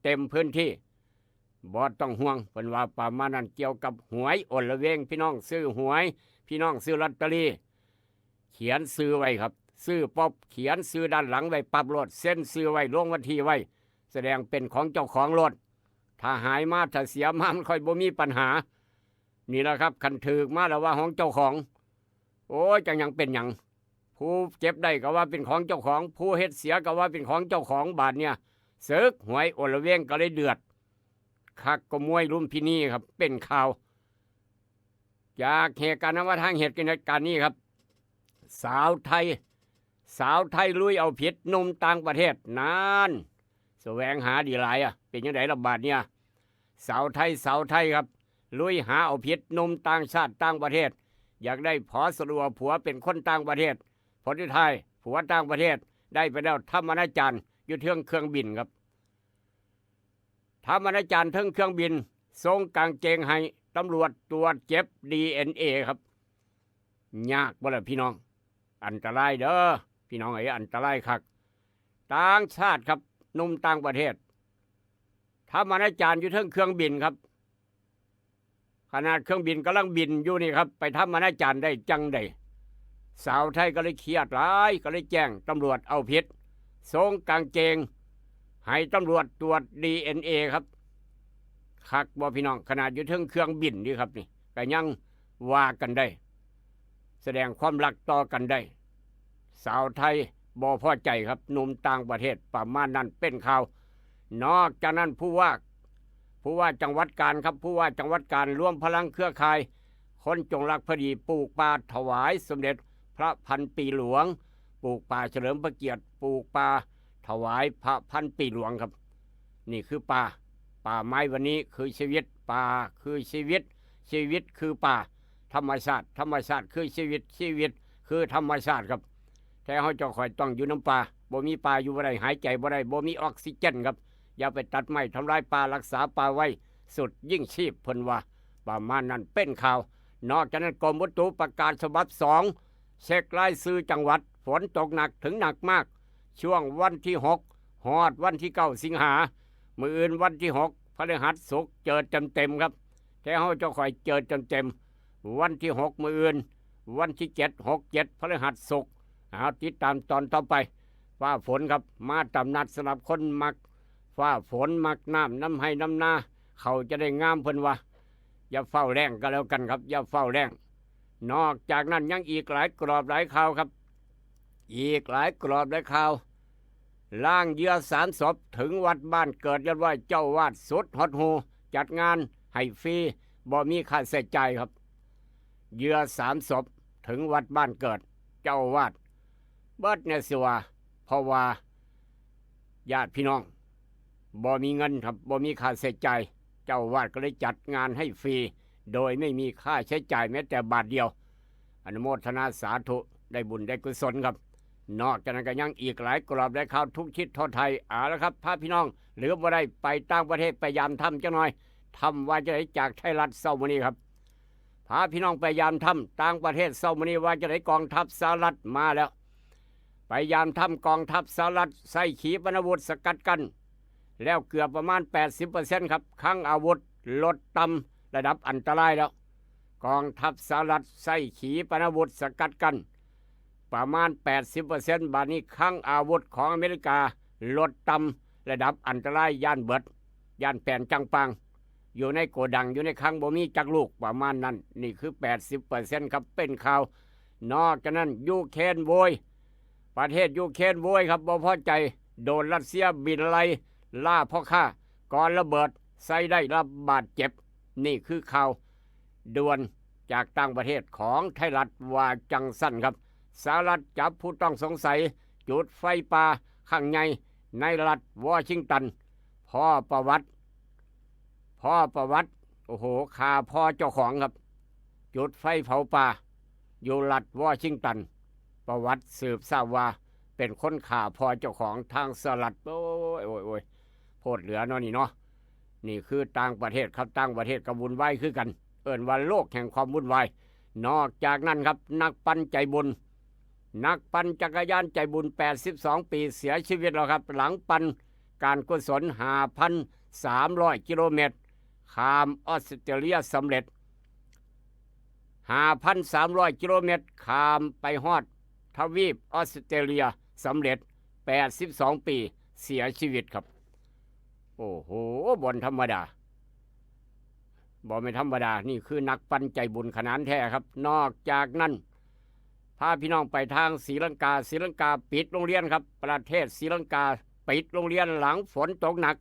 เต็มพื้นที่บ่ต้องห่วงเพิ่นว่าประมาณนั้นเกี่ยวกับหวยอลเวงพี่น้องซื้อหวย พี่น้องซื้อลอตเตอรี่เขียนชื่อไว้ครับชื่อป๊อบเขียนชื่อด้านหลังไว้ปั๊บโลดเซ็นชื่อไว้ลงวันที่ไว้แสดงเป็นของเจ้าของโลดถ้าหายมาถ้าเสียมามันค่อยบ่มีปัญหา นี่แหละครับคันถืกมาแล้วว่าของเจ้าของ โอ้ยจังหยังเป็นหยังผู้เก็บได้ก็ว่าเป็นของเจ้าของ ผู้เฮ็ดเสียก็ว่าเป็นของเจ้าของบาดเนี่ยศึกหวยอลเวงก็เลยเดือดคักก็มวยลุมพินีครับเป็นข่าวจากเหตุการณ์นวัตทางเหตุการณ์นี้ครับ สาวไทย สาวไทยลุยเอาผิดหนุ่มต่างประเทศนานแสวงหาดีหลายอ่ะเป็นยังไงระบาดเนี่ยสาวไทยสาวไทยครับ ลุยหาเอาผิดหนุ่มต่างชาติต่างประเทศ อยากได้ผอสลัวผัวเป็นคนต่างประเทศผลที่ไทยผัวต่างประเทศได้ไปแล้วทำอนาจารอยู่เทิงเครื่องบินครับทำอนาจารเทิงเครื่องบินส่งกางเกงให้ตำรวจตรวจเก็บดีเอ็นเอครับ ยากบ่ล่ะพี่น้อง อันตรายเด้อพี่น้องเอ้ยอันตรายคักต่างชาติครับหนุ่มต่างประเทศทำอนาจารอยู่เทิงเครื่องบินครับ ขนาดเครื่องบินกำลังบินอยู่นี่ครับ ไปทำอนาจารได้จังใดสาวไทยก็เลยเครียดหลายก็เลยแจ้งตำรวจเอาผิดส่งกางเกงให้ตำรวจตรวจดีเอ็นเอครับคักบ่พี่น้องขนาดอยู่เทิงเครื่องบินนี่ครับนี่ก็ยังว่ากันได้ แสดงความรักต่อกันได้ สาวไทยบ่พอใจครับหนุ่มต่างประเทศประมาณนั้นเป็นข่าว นอกจากนั้นผู้ว่าผู้ว่าจังหวัดกาญครับผู้ว่าจังหวัดกาญรวมพลังเครือข่าย คนจงรักภักดีปลูกป่าถวายสมเด็จพระพันปีหลวง ปลูกป่าเฉลิมพระเกียรติปลูกป่าถวายพระพันปีหลวงครับ นี่คือป่าป่าไม้วันนี้คือชีวิตป่าคือชีวิต ชีวิตคือป่าธรรมชาติธรรมชาติคือชีวิตชีวิตคือธรรมชาติครับแท้เฮาเจ้าข่อยต้องอยู่น้ำป่าบ่มีป่าอยู่บ่ได้หายใจบ่ได้บ่มีออกซิเจนครับอย่าไปตัดไม้ทำลายป่ารักษาป่าไว้สุดยิ่งชีพเพิ่นว่าประมาณนั้นเป็นข่าวนอกจากนั้นกรมอุตุประกาศฉบับสองเช็ครายชื่อจังหวัดฝนตกหนักถึงหนักมาก ช่วงวันที่หกฮอดวันที่เก้าสิงหามื้ออื่นวันที่หกพฤหัสศุกร์เจิดเต็มๆครับแท้เฮาเจ้าข่อยเจิดเต็มๆวันที่หกมื้ออื่นวันที่เจ็ดหกเจ็ดพฤหัสศุกร์เอาติดตามตอนต่อไปฟ้าฝนครับมาตามนัดสำหรับคนมักฟ้าฝนมักน้ำน้ำไฮ่น้ำนาเขาจะได้งามเพิ่นว่าอย่าเฝ้าแรงก็แล้วกันครับอย่าเฝ้าแรงนอกจากนั้นยังอีกหลายกรอบหลายข่าวครับ อีกหลายกรอบหลายข่าวล่างเยื่อสามศพถึงวัดบ้านเกิดเรียบร้อยเจ้าอาวาสสุดหดหู่จัดงานให้ฟรีบ่มีค่าใช้จ่ายครับเยื่อสามศพถึงวัดบ้านเกิดเจ้าอาวาสเบิดเนี่ยสิว่าเพราะว่าญาติพี่น้องบ่มีเงินครับบ่มีค่าใช้จ่ายเจ้าอาวาสก็เลยจัดงานให้ฟรีโดยไม่มีค่าใช้จ่ายแม้แต่บาทเดียว อนุโมทนาสาธุได้บุญได้กุศลครับ นอกจากนั้นก็ยังอีกหลายกรอบหลายข่าวทุกทิศทั่วไทยเอาละครับพาพี่น้องหรือบ่ได้ไปต่างประเทศไปยามถ้ำจักหน่อยถ้ำว่าจะไหนจากไทยรัฐเช้ามื้อนี้ครับพาพี่น้องไปยามถ้ำต่างประเทศเช้ามื้อนี้ว่าจะไหนกองทัพสหรัฐมาแล้วไปยามถ้ำกองทัพสหรัฐใช้ขีปนาวุธสกัดกั้นแล้วเกือบประมาณแปดสิบเปอร์เซ็นต์ครับคลังอาวุธลดต่ำระดับอันตรายแล้ว กองทัพสหรัฐใช้ขีปนาวุธสกัดกั้นประมาณแปดสิบเปอร์เซ็นต์บาดนี้คลังอาวุธของอเมริกาลดต่ำระดับอันตรายย่านเบิดย่านแปนจังปัง อยู่ในโกดังอยู่ในคลังบ่มีจักลูกประมาณนั้น นี่คือแปดสิบเปอร์เซ็นต์ครับ เป็นข่าว นอกจากนั้นยูเครนโวย ประเทศยูเครนโวยครับบ่พอใจ โดนรัสเซียบินไล่ล่าพ่อค้า ก่อนระเบิดใส่ได้รับบาดเจ็บ นี่คือข่าวด่วนจากต่างประเทศของไทยรัฐว่าจังซั่นครับ สหรัฐจับผู้ต้องสงสัยจุดไฟป่าครั้งใหญ่ในรัฐวอชิงตัน พ้อประวัติ พ้อประวัติ โอ้โห ฆ่าพ่อเจ้าของครับ จุดไฟเผาป่า อยู่รัฐวอชิงตัน ประวัติสืบทราบว่าเป็นคนฆ่าพ่อเจ้าของทางสหรัฐ โอ้ย โอ้ย โอ้ย โพดเหลือเนาะนี่เนาะ นี่คือต่างประเทศครับ ต่างประเทศก็วุ่นวายคือกัน เอิ้นว่าโลกแห่งความวุ่นวาย นอกจากนั้นครับ นักปั่นใจบุญ นักปั่นจักรยานใจบุญ แปดสิบสอง ปี เสียชีวิตแล้วครับ หลังปั่นการกุศล ห้าพันสามร้อย กิโลเมตร ข้ามออสเตรเลียสำเร็จ ห้าพันสามร้อย กิโลเมตร ข้ามไปฮอดทวีปออสเตรเลียสำเร็จ แปดสิบสอง ปี เสียชีวิตครับ โอ้โห บ่ธรรมดา บ่ไม่ธรรมดา นี่คือนักปั่นใจบุญขนาดแท้ครับ นอกจากนั้น พาพี่น้องไปทางศรีลังกา ศรีลังกาปิดโรงเรียนครับ ประเทศศรีลังกาปิดโรงเรียนหลังฝนตกหนัก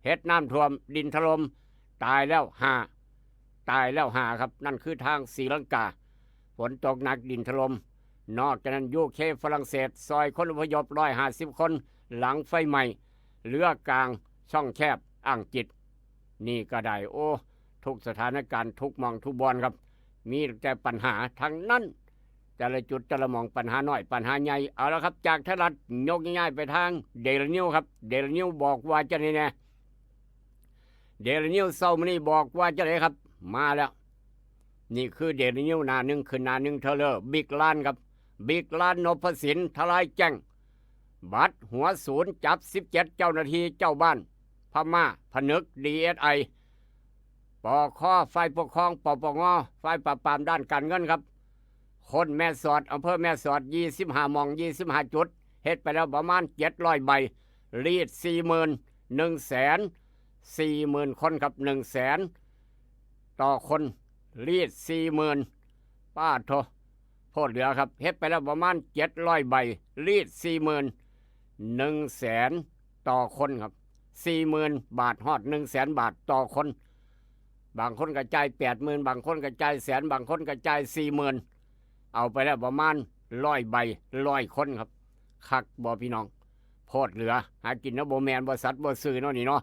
เฮ็ดน้ำท่วมดินถล่ม ตายแล้วห้า ตายแล้วห้าครับ นั่นคือทางศรีลังกา ฝนตกหนักดินถล่ม นอกจากนั้นยูเคฝรั่งเศส ซอยคนอพยพ ร้อยห้าสิบ คน หลังไฟไหม้ เรือกลางช่องแคบอังกฤษ นี่ก็ได้ โอ้ ทุกสถานการณ์ทุกหม่องทุกบ่อนครับ มีแต่ปัญหาทั้งนั้น แต่ละจุดแต่ละหม่องปัญหาน้อยปัญหาใหญ่ เอาละครับ จากไทยรัฐยกง่ายๆไปทางเดลินิวครับ เดลินิวบอกว่าจะไดแน่ เดลินิวเช้ามื้อนี้บอกว่าจะไดครับ มาแล้ว นี่คือเดลินิวหน้าหนึ่ง ขึ้นหน้าหนึ่งเทอเลอร์ บิ๊กล้านครับ บิ๊กล้านนพสินทลายแจ้ง บัตรหัวศูนย์จับ สิบเจ็ด เจ้าหน้าที่เจ้าบ้าน พม่าผนึก ดีเอสไอ ปค ฝ่ายปกครอง ปปง ฝ่ายปราบปรามด้านการเงินครับ คนแม่สอด อำเภอแม่สอด ยี่สิบห้า หม่อง ยี่สิบห้า จุด เฮ็ดไปแล้วประมาณ เจ็ดร้อย ใบ รีด สี่หมื่น หนึ่งแสน สี่หมื่น คนครับ หนึ่งแสน ต่อคน รีด สี่หมื่น ป้าดโถ โพดเหลือครับ เฮ็ดไปแล้วประมาณ เจ็ดร้อย ใบ รีด สี่หมื่น หนึ่งแสน ต่อคนครับ สี่หมื่น บาท ฮอด หนึ่งแสน บาทต่อคน บางคนก็จ่าย แปดหมื่น บางคนก็จ่ายแสน บางคนก็จ่าย สี่หมื่น เอาไปแล้วประมาณ ร้อย ใบ ร้อย คนครับ คักบ่พี่น้อง โพดเหลือ หากินเนาะ บ่แม่น บ่สัตว์ บ่ซื่อเนาะนี่เนาะ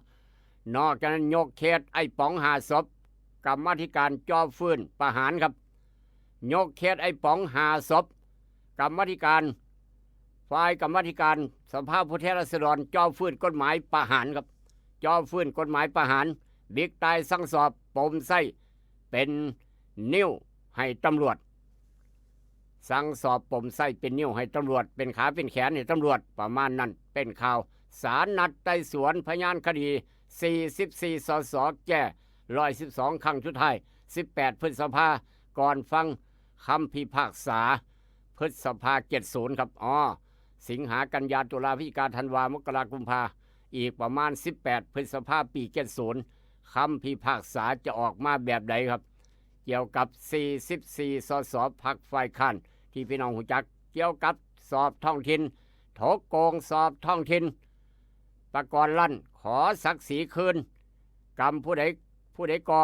นอกจากนั้นยกเคสไอ้ป๋องห้าศพ กรรมาธิการจ่อฟื้นประหารครับ ยกเคสไอ้ป๋องห้าศพ กรรมาธิการ ฝ่ายกรรมาธิการสภาผู้แทนราษฎรจ่อฟื้นกฎหมายประหารครับ จ่อฟื้นกฎหมายประหาร บิ๊กต่ายสั่งสอบปมไส้เป็นนิ้วให้ตำรวจ สั่งสอบปมไส้เป็นนิ้วให้ตำรวจ เป็นขาเป็นแขนให้ตำรวจ ประมาณนั้น เป็นข่าว ศาลนัดไต่สวนพยานคดี สี่สิบสี่ สส แก้ ร้อยสิบสอง ครั้งสุดท้าย สิบแปด พฤษภา ก่อนฟังคำพิพากษา พฤษภา เจ็ดศูนย์ ครับ อ๋อ สิงหา กันยา ตุลา พฤศจิกา ธันวา มกรา กุมภา อีกประมาณ สิบแปด พฤษภา ปี เจ็ดศูนย์ คำพิพากษาจะออกมาแบบใดครับ เกี่ยวกับ สี่สิบสี่ สส พรรคฝ่ายค้าน ที่พี่น้องรู้จัก เกี่ยวกับสอบท้องถิ่น ถกโกงสอบท้องถิ่น ปกรณ์ลั่น ขอศักดิ์ศรีคืน กรรมผู้ใด ผู้ใดก่อ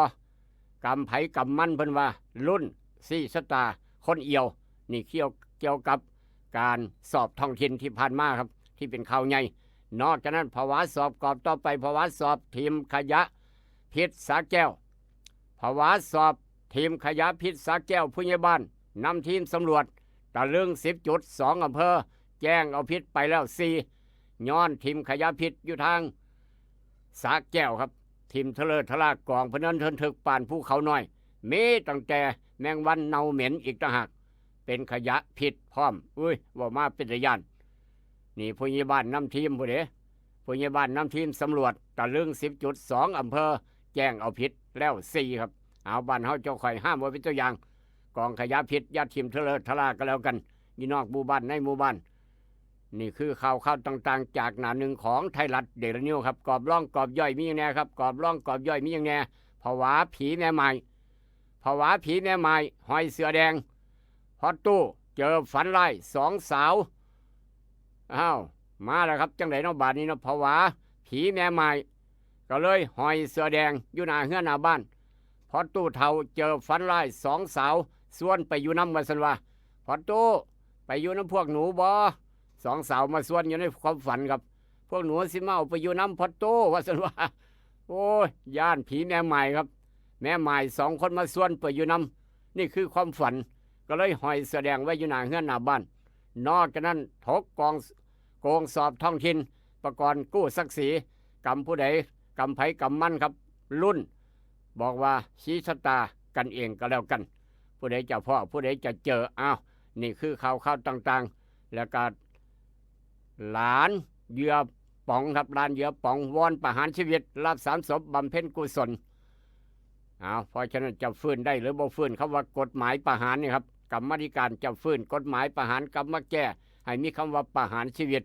กรรมไผกรรมมัน เพิ่นว่า รุ่นซี้ชะตา คนเอี่ยว นี่เกี่ยว เกี่ยวกับการสอบท้องถิ่นที่ผ่านมาครับ ที่เป็นข่าวใหญ่ นอกจากนั้น ผวาสอบกอบต่อไป ผวาสอบทีมขยะพิษสระแก้ว ผวาสอบทีมขยะพิษสระแก้ว ผู้ใหญ่บ้านนำทีมสำรวจ ตะลึง สิบ จุด สอง อำเภอ แจ้งเอาผิดไปแล้ว สี่ ย้อนถิ่มขยะพิษอยู่ทางสระแก้วครับ ถิ่มเทอะเลอะทะลากองพะเนินเทินทึกปานภูเขาน้อย มีตั้งแต่แมงวันเน่าเหม็นอีกต่างหาก เป็นขยะพิษพร้อม อุ้ย เว้ามาเป็นตาย้าน นี่ผู้ใหญ่บ้านนำทีมพุ้นเด้ ผู้ใหญ่บ้านนำทีมสำรวจ ตะลึง สิบ จุด สอง อำเภอ แจ้งเอาผิดแล้ว สี่ ครับ เอา บ้านเฮาเจ้าข้อยห้ามไว้เป็นตัวอย่าง กองขยะพิษอย่าถิ่มเทอะเลอะทะลาก็แล้วกัน อยู่นอกหมู่บ้านในหมู่บ้าน นี่คือข่าว ข่าวต่างๆ จากหน้าหนึ่งของไทยรัฐเดลินิวครับ กรอบร่องกรอบย่อยมีหยังแน่ครับ กรอบร่องกรอบย่อยมีหยังแน่ ผวาผีแม่ไม้ ผวาผีแม่ไม้ ห้อยเสื้อแดง พอตู้เจอฝันร้ายสองสาว อ้าว มาแล้วครับ จั่งใดเนาะบาดนี้เนาะ ผวาผีแม่ไม้ ก็เลยห้อยเสื้อแดงอยู่หน้าเฮือนหน้าบ้าน พอตู้เฒ่าเจอฝันร้ายสองสาว ชวนไปอยู่นำว่าซั่นว่า พอตู้ ไปอยู่นำพวกหนูบ่ สองสาวมาชวนอยู่ในความฝันครับ พวกหนูสิมาเอาไปอยู่นำพอตู้ว่าซั่นว่า โอ้ย ย้านผีแม่ไม้ครับ แม่ไม้สองคนมาชวนไปอยู่นำ นี่คือความฝัน ก็เลยห้อยเสื้อแดงไว้อยู่หน้าเฮือนหน้าบ้าน นอกจากนั้นถกกองโกงสอบท้องถิ่น ประกรณ์กู้ศักดิ์ศรี กรรมผู้ใดกรรมไผกรรมมันครับ รุ่น บอกว่าชี้ชะตากันเองก็แล้วกัน ผู้ใดจะพ้อผู้ใดจะเจอ อ้าว นี่คือข่าวข่าวต่างๆ แล้วก็ หลานเหยื่อป๋องครับ หลานเหยื่อป๋องวอนประหารชีวิต รับสามศพบำเพ็ญกุศล เอา เพราะฉะนั้นจะฟื้นได้หรือบ่ฟื้น คำว่ากฎหมายประหารนี่ครับ กรรมาธิการจะฟื้นกฎหมายประหารกลับมาแก้ ให้มีคำว่าประหารชีวิต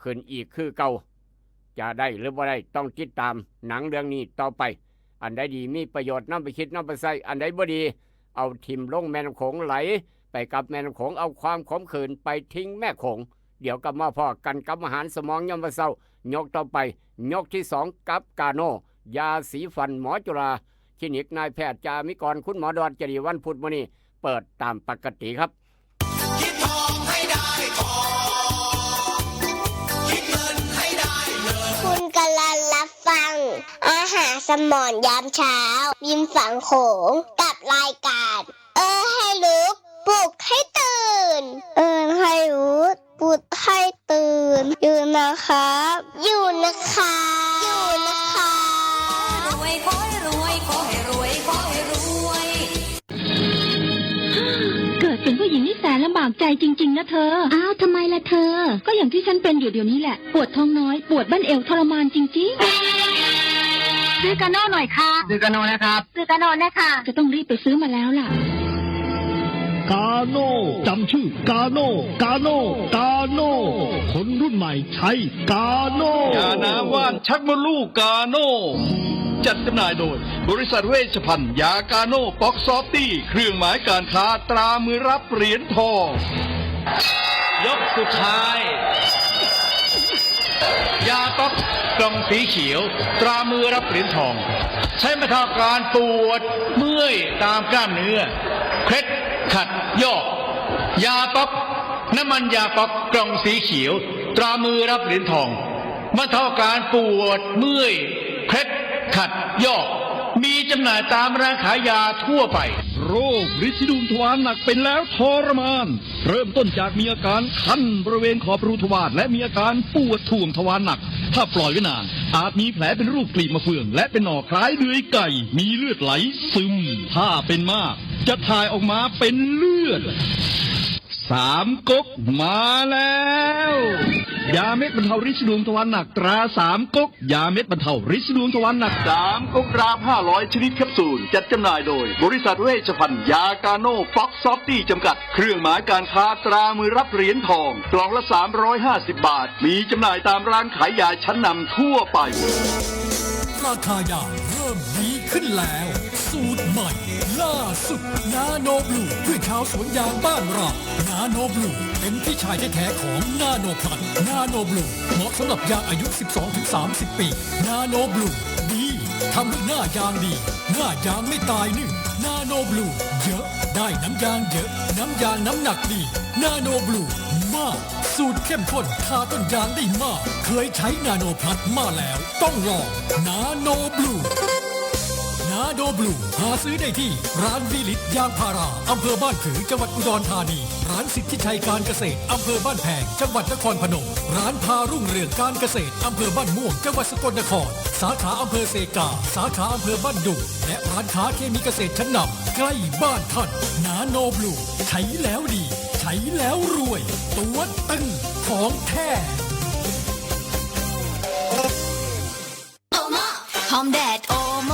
ขึ้นอีกคือเก่า จะได้หรือบ่ได้ ต้องติดตามหนังเรื่องนี้ต่อไป อันใดดีมีประโยชน์นำไปคิดนำไปใช้ อันใดบ่ดี เอาถิ่มลงแม่น้ำโขงไหล ไปกับแม่น้ำโขง เอาความขมขื่นไปทิ้งแม่โขง เดี๋ยวกลับมาพ้อกันกับอาหารสมองยามมื้อเช้า ยกต่อไป ยกที่สองกับกาโน่ ยาสีฟันหมอจุฬาคลินิก นายแพทย์จามิกร คุณหมอดอน จะดีวันพุธมื้อนี้ เปิดตามปกติครับ คิดทองให้ได้ทอง คิดเงินให้ได้เงิน คุณกำลังรับฟัง อาหารสมองยามเช้า ริมฝั่งโขง กับรายการ เออให้รู้ ปลุกให้ตื่น เออให้รู้ ปลุกให้ตื่น อยู่นะครับ อยู่นะครับ อยู่นะครับ รวยขอให้รวยขอให้รวยขอให้รวย เกิดเป็นผู้หญิงนี่แสนลำบากใจจริงๆนะเธอ อ้าว ทำไมล่ะเธอ ก็อย่างที่ฉันเป็นอยู่เดี๋ยวนี้แหละ ปวดท้องน้อย ปวดบั้นเอวทรมานจริงๆ ซื้อกาโน่หน่อยค่ะ ซื้อกาโน่นะครับ ซื้อกาโน่นะคะ จะต้องรีบไปซื้อมาแล้วล่ะ กาโน่ จำชื่อกาโน่ กาโน่ กาโน่ คนรุ่นใหม่ใช้กาโน่ ยาน้ำว่านชักมดลูกกาโน่ จัดจำหน่ายโดย บริษัทเวชภัณฑ์ยากาโน่ป๊อกซอฟตี้ เครื่องหมายการค้าตรามือรับเหรียญทอง ยกสุดท้าย ยาป๊อกกล่องสีเขียว ตรามือรับเหรียญทอง ใช้บรรเทาอาการปวดเมื่อยตามกล้ามเนื้อ เคล็ดขัดยอก ยาป๊อก น้ำมันยาป๊อกกล่องสีเขียว ตรามือรับเหรียญทอง บรรเทาอาการปวดเมื่อย เคล็ดขัดยอก มีจำหน่ายตามร้านขายยาทั่วไป โรคริดสีดวงทวารหนักเป็นแล้วทรมาน เริ่มต้นจากมีอาการคันบริเวณขอบรูทวารและมีอาการปวดถ่วงทวารหนัก ถ้าปล่อยไว้นาน อาจมีแผลเป็นรูปกลีบมะเฟือง และเป็นหนองคล้ายเดือยไก่ มีเลือดไหลซึม ถ้าเป็นมาก จะถ่ายออกมาเป็นเลือด สามก๊กมาแล้ว ยาเม็ดบรรเทาริดสีดวงทวารหนักตราสามก๊ก ยาเม็ดบรรเทาริดสีดวงทวารหนัก สามก๊กรามห้าร้อยชนิดแคปซูล จัดจำหน่ายโดย บริษัทเวชภัณฑ์ยากาโน่ป๊อกซอฟตี้จำกัด เครื่องหมายการค้าตรามือรับเหรียญทอง กล่องละสามร้อยห้าสิบบาท มีจำหน่ายตามร้านขายยาชั้นนำทั่วไป ราคายาเริ่มดีขึ้นแล้ว สูตรใหม่ล่าสุด นาโนบลู เพื่อชาวสวนยางบ้านเรา นาโนบลู เป็นพี่ชายแท้ๆของนาโนพลัส นาโนบลู เหมาะสำหรับยางอายุ สิบสองถึงสามสิบ ปี นาโนบลู ดี ทำให้หน้ายางดี หน้ายางไม่ตายนึ่ง นาโนบลู เยอะ ได้น้ำยางเยอะ น้ำยางน้ำหนักดี นาโนบลู มาก สูตรเข้มข้น ทาต้นยางได้มาก เคยใช้นาโนพลัสมาแล้ว ต้องลอง นาโนบลู นาโนบลู หาซื้อได้ที่ร้านวีลิตยางพารา อำเภอบ้านผือ จังหวัดอุดรธานี ร้านสิทธิชัยการเกษตร อำเภอบ้านแพง จังหวัดนครพนม ร้านพารุ่งเรืองการเกษตร อำเภอบ้านม่วง จังหวัดสกลนคร สาขาอำเภอเซกา สาขาอำเภอบ้านดุง และร้านค้าเคมีเกษตรชั้นนำใกล้บ้านท่าน นาโนบลู ใช้แล้วดี ใช้แล้วรวย ตัวตึงของแท้ โอโม หอมแดดโอโม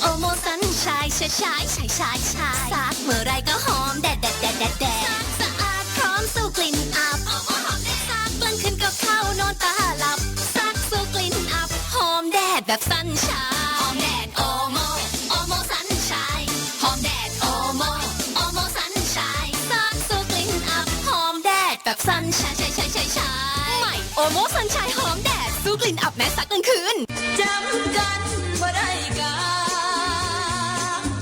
โอโมซันชายชายชายชายชายชาย ซักเมื่อไรก็หอมแดดแดดแดดแดแดด ซักสะอาดพร้อมสู้กลิ่นอับ โอโมหอมแดด ซักกลางคืนก็เข้านอนตาหลับ ซักสู้กลิ่นอับ หอมแดดแบบซันชาย หอมแดดโอโม โอโมซันชายหอมแดด สู้กลิ่นอับแม้ซักกลางคืน จำกันบ่ได้กา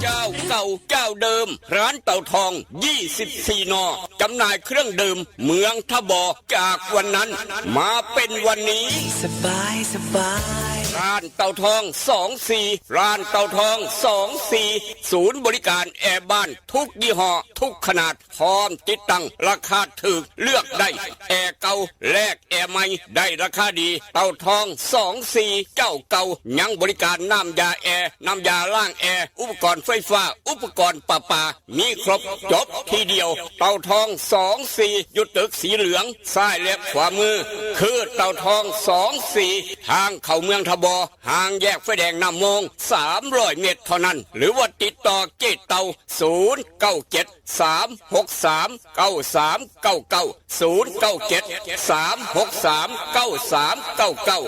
เจ้าเก่าเจ้าเดิม ร้านเต่าทอง ยี่สิบสี่ นอ จำหน่ายเครื่องดื่มเมืองท่าบ่อ จากวันนั้นมาเป็นวันนี้ สบายสบาย ร้านเต่าทอง สองสี่ ร้านเต่าทอง สองสี่ ศูนย์บริการแอร์บ้านทุกยี่ห้อ ทุกขนาด พร้อมติดตั้งราคาถูก เลือกได้ แอร์เก่าแลกแอร์ใหม่ได้ราคาดี เต่าทอง สองสี่ เจ้าเก่า ยังบริการน้ำยาแอร์ น้ำยาล้างแอร์ อุปกรณ์ไฟฟ้า อุปกรณ์ประปา มีครบจบทีเดียว เต่าทอง สองสี่ อยู่ตึกสีเหลือง ซ้ายและขวามือ คือเต่าทอง สองสี่ ทางเข้าเมืองท่าบ่อ ห่างแยกไฟแดงน้ำมง สามร้อย เมตรเท่านั้น หรือว่าติดต่อเจ๊เต่า ศูนย์เก้าเจ็ด สามหกสาม เก้าสามเก้าเก้า ศูนย์เก้าเจ็ด สามหกสาม เก้าสามเก้าเก้า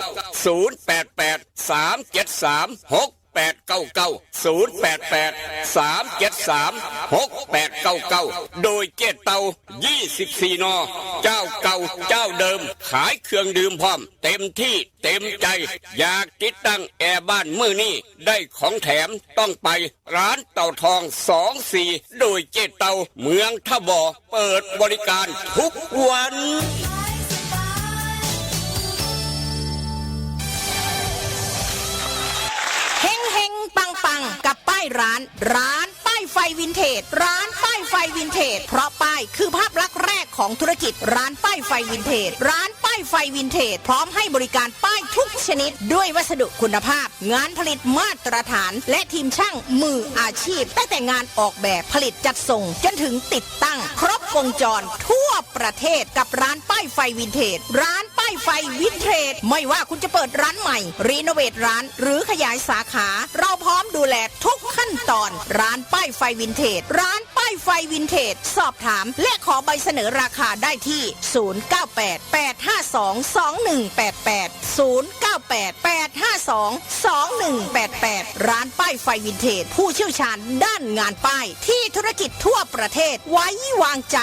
ศูนย์แปดแปด สามเจ็ดสาม หกแปดเก้าเก้า ศูนย์แปดแปด สามเจ็ดสาม หกแปดเก้าเก้า โดยเจ๊เต่า ยี่สิบสี่ นอ เจ้าเก่าเจ้าเดิม ขายเครื่องดื่มพร้อม เต็มที่เต็มใจ อยากติดตั้งแอร์บ้านมื้อนี้ได้ของแถม ต้องไปร้านเต่าทอง สองสี่ โดยเจ๊เต่า เมืองท่าบ่อ เปิดบริการทุกวัน เฮงเฮงปังปังกับป้ายร้าน ร้านป้ายไฟวินเทจ ร้านป้ายไฟวินเทจ เพราะป้ายคือภาพลักษณ์แรกของธุรกิจ ร้านป้ายไฟวินเทจ ร้านป้ายไฟวินเทจ พร้อมให้บริการป้ายทุกชนิด ด้วยวัสดุคุณภาพ งานผลิตมาตรฐาน และทีมช่างมืออาชีพ ตั้งแต่งานออกแบบผลิตจัดส่ง จนถึงติดตั้ง ครบวงจรทั่วประเทศ กับร้านป้ายไฟวินเทจ ร้านป้ายไฟวินเทจ ไม่ว่าคุณจะเปิดร้านใหม่ รีโนเวทร้าน หรือขยายสาขา เราพร้อมดูแลทุกขั้นตอน ร้านป้ายไฟวินเทจ ร้านป้ายไฟวินเทจ สอบถาม และขอใบเสนอราคาได้ที่ ศูนย์เก้าแปด แปดห้าสอง สองหนึ่งแปดแปด ศูนย์เก้าแปด แปดห้าสอง สองหนึ่งแปดแปด ร้านป้ายไฟวินเทจ ผู้เชี่ยวชาญด้านงานป้าย ที่ธุรกิจทั่วประเทศไว้วางใจ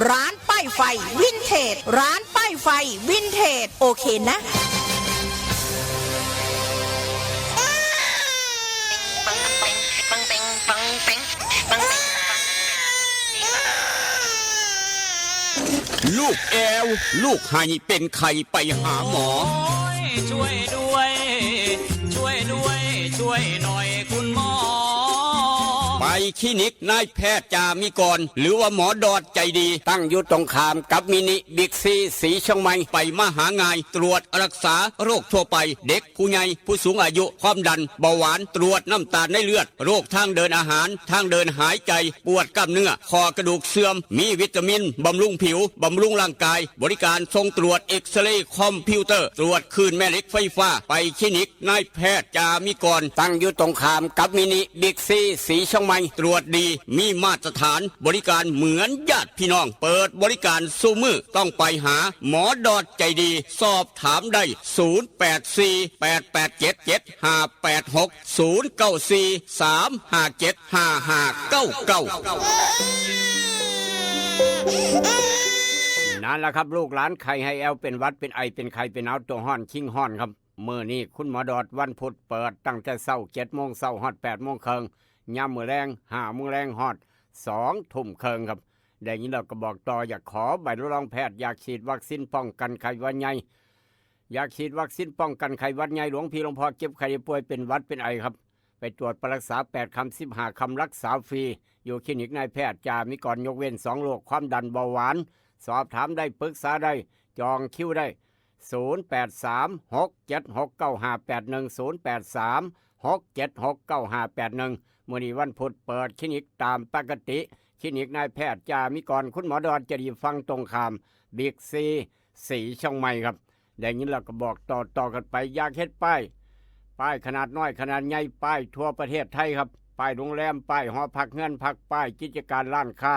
ร้านป้ายไฟวินเทจ ร้านป้ายไฟวินเทจ โอเคนะ ลูกแอว ลูกไห้เป็นไข้ไปหาหมอ โอ้ย ช่วยด้วย ช่วยด้วย ช่วยหน่อยคุณหมอ ไปคลินิกนายแพทย์จามิกร หรือว่าหมอดอดใจดี ตั้งอยู่ตรงข้ามกับมินิบิ๊กซีสีเชียงใหม่ ไปมาหาง่าย ตรวจรักษาโรคทั่วไป เด็ก ผู้ใหญ่ ผู้สูงอายุ ความดัน เบาหวาน ตรวจน้ำตาลในเลือด โรคทางเดินอาหาร ทางเดินหายใจ ปวดกล้ามเนื้อ ข้อกระดูกเสื่อม มีวิตามิน บำรุงผิว บำรุงร่างกาย บริการส่งตรวจเอ็กซเรย์คอมพิวเตอร์ ตรวจคลื่นแม่เหล็กไฟฟ้า ไปคลินิกนายแพทย์จามิกร ตั้งอยู่ตรงข้ามกับมินิบิ๊กซีสีเชียงใหม่ ตรวจดี มีมาตรฐาน บริการเหมือนญาติพี่น้อง เปิดบริการซุมื้อ ต้องไปหาหมอดอดใจดี สอบถามได้ ศูนย์แปดสี่ แปดแปดเจ็ด เจ็ดห้าแปดหก ศูนย์เก้าสี่ สามห้าเจ็ด ห้าห้าเก้าเก้า นั่นล่ะครับ ลูกหลานไข้ให้แอว เป็นหวัดเป็นไอเป็นไข้เป็นหนาว ตัวฮ้อนคิงฮ้อนครับ มื้อนี้คุณหมอดอดวันพุธเปิดตั้งแต่เช้า เจ็ดโมงเช้าฮอด แปดโมงครึ่ง ยามมื้อแลง ห้าโมงแลงฮอด สองทุ่มครึ่งครับ ได้ยินแล้วก็บอกต่อ อยากขอใบรับรองแพทย์ อยากฉีดวัคซีนป้องกันไข้หวัดใหญ่ อยากฉีดวัคซีนป้องกันไข้หวัดใหญ่ หลวงพี่หลวงพ่อเจ็บไข้ได้ป่วย เป็นหวัดเป็นไอครับ ไปตรวจไปรักษา แปดค่ำ สิบห้าค่ำ รักษาฟรี อยู่คลินิกนายแพทย์จามิกร ยกเว้นสองโรค ความดัน เบาหวาน สอบถามได้ ปรึกษาได้ จองคิวได้ ศูนย์แปดสาม หกเจ็ดหก เก้าห้าแปดหนึ่ง ศูนย์แปดสาม หกเจ็ดหก เก้าห้าแปดหนึ่ง มื้อนี้วันพุธเปิดคลินิกตามปกติ คลินิกนายแพทย์จามิกร คุณหมอดอดใจดี ฝั่งตรงข้ามบิ๊กซีสีเชียงใหม่ครับ ได้ยินแล้วก็บอกต่อๆกันไป อยากเฮ็ดป้าย ป้ายขนาดน้อยขนาดใหญ่ ป้ายทั่วประเทศไทยครับ ป้ายโรงแรม ป้ายหอพักเฮือนพัก ป้ายกิจการร้านค้า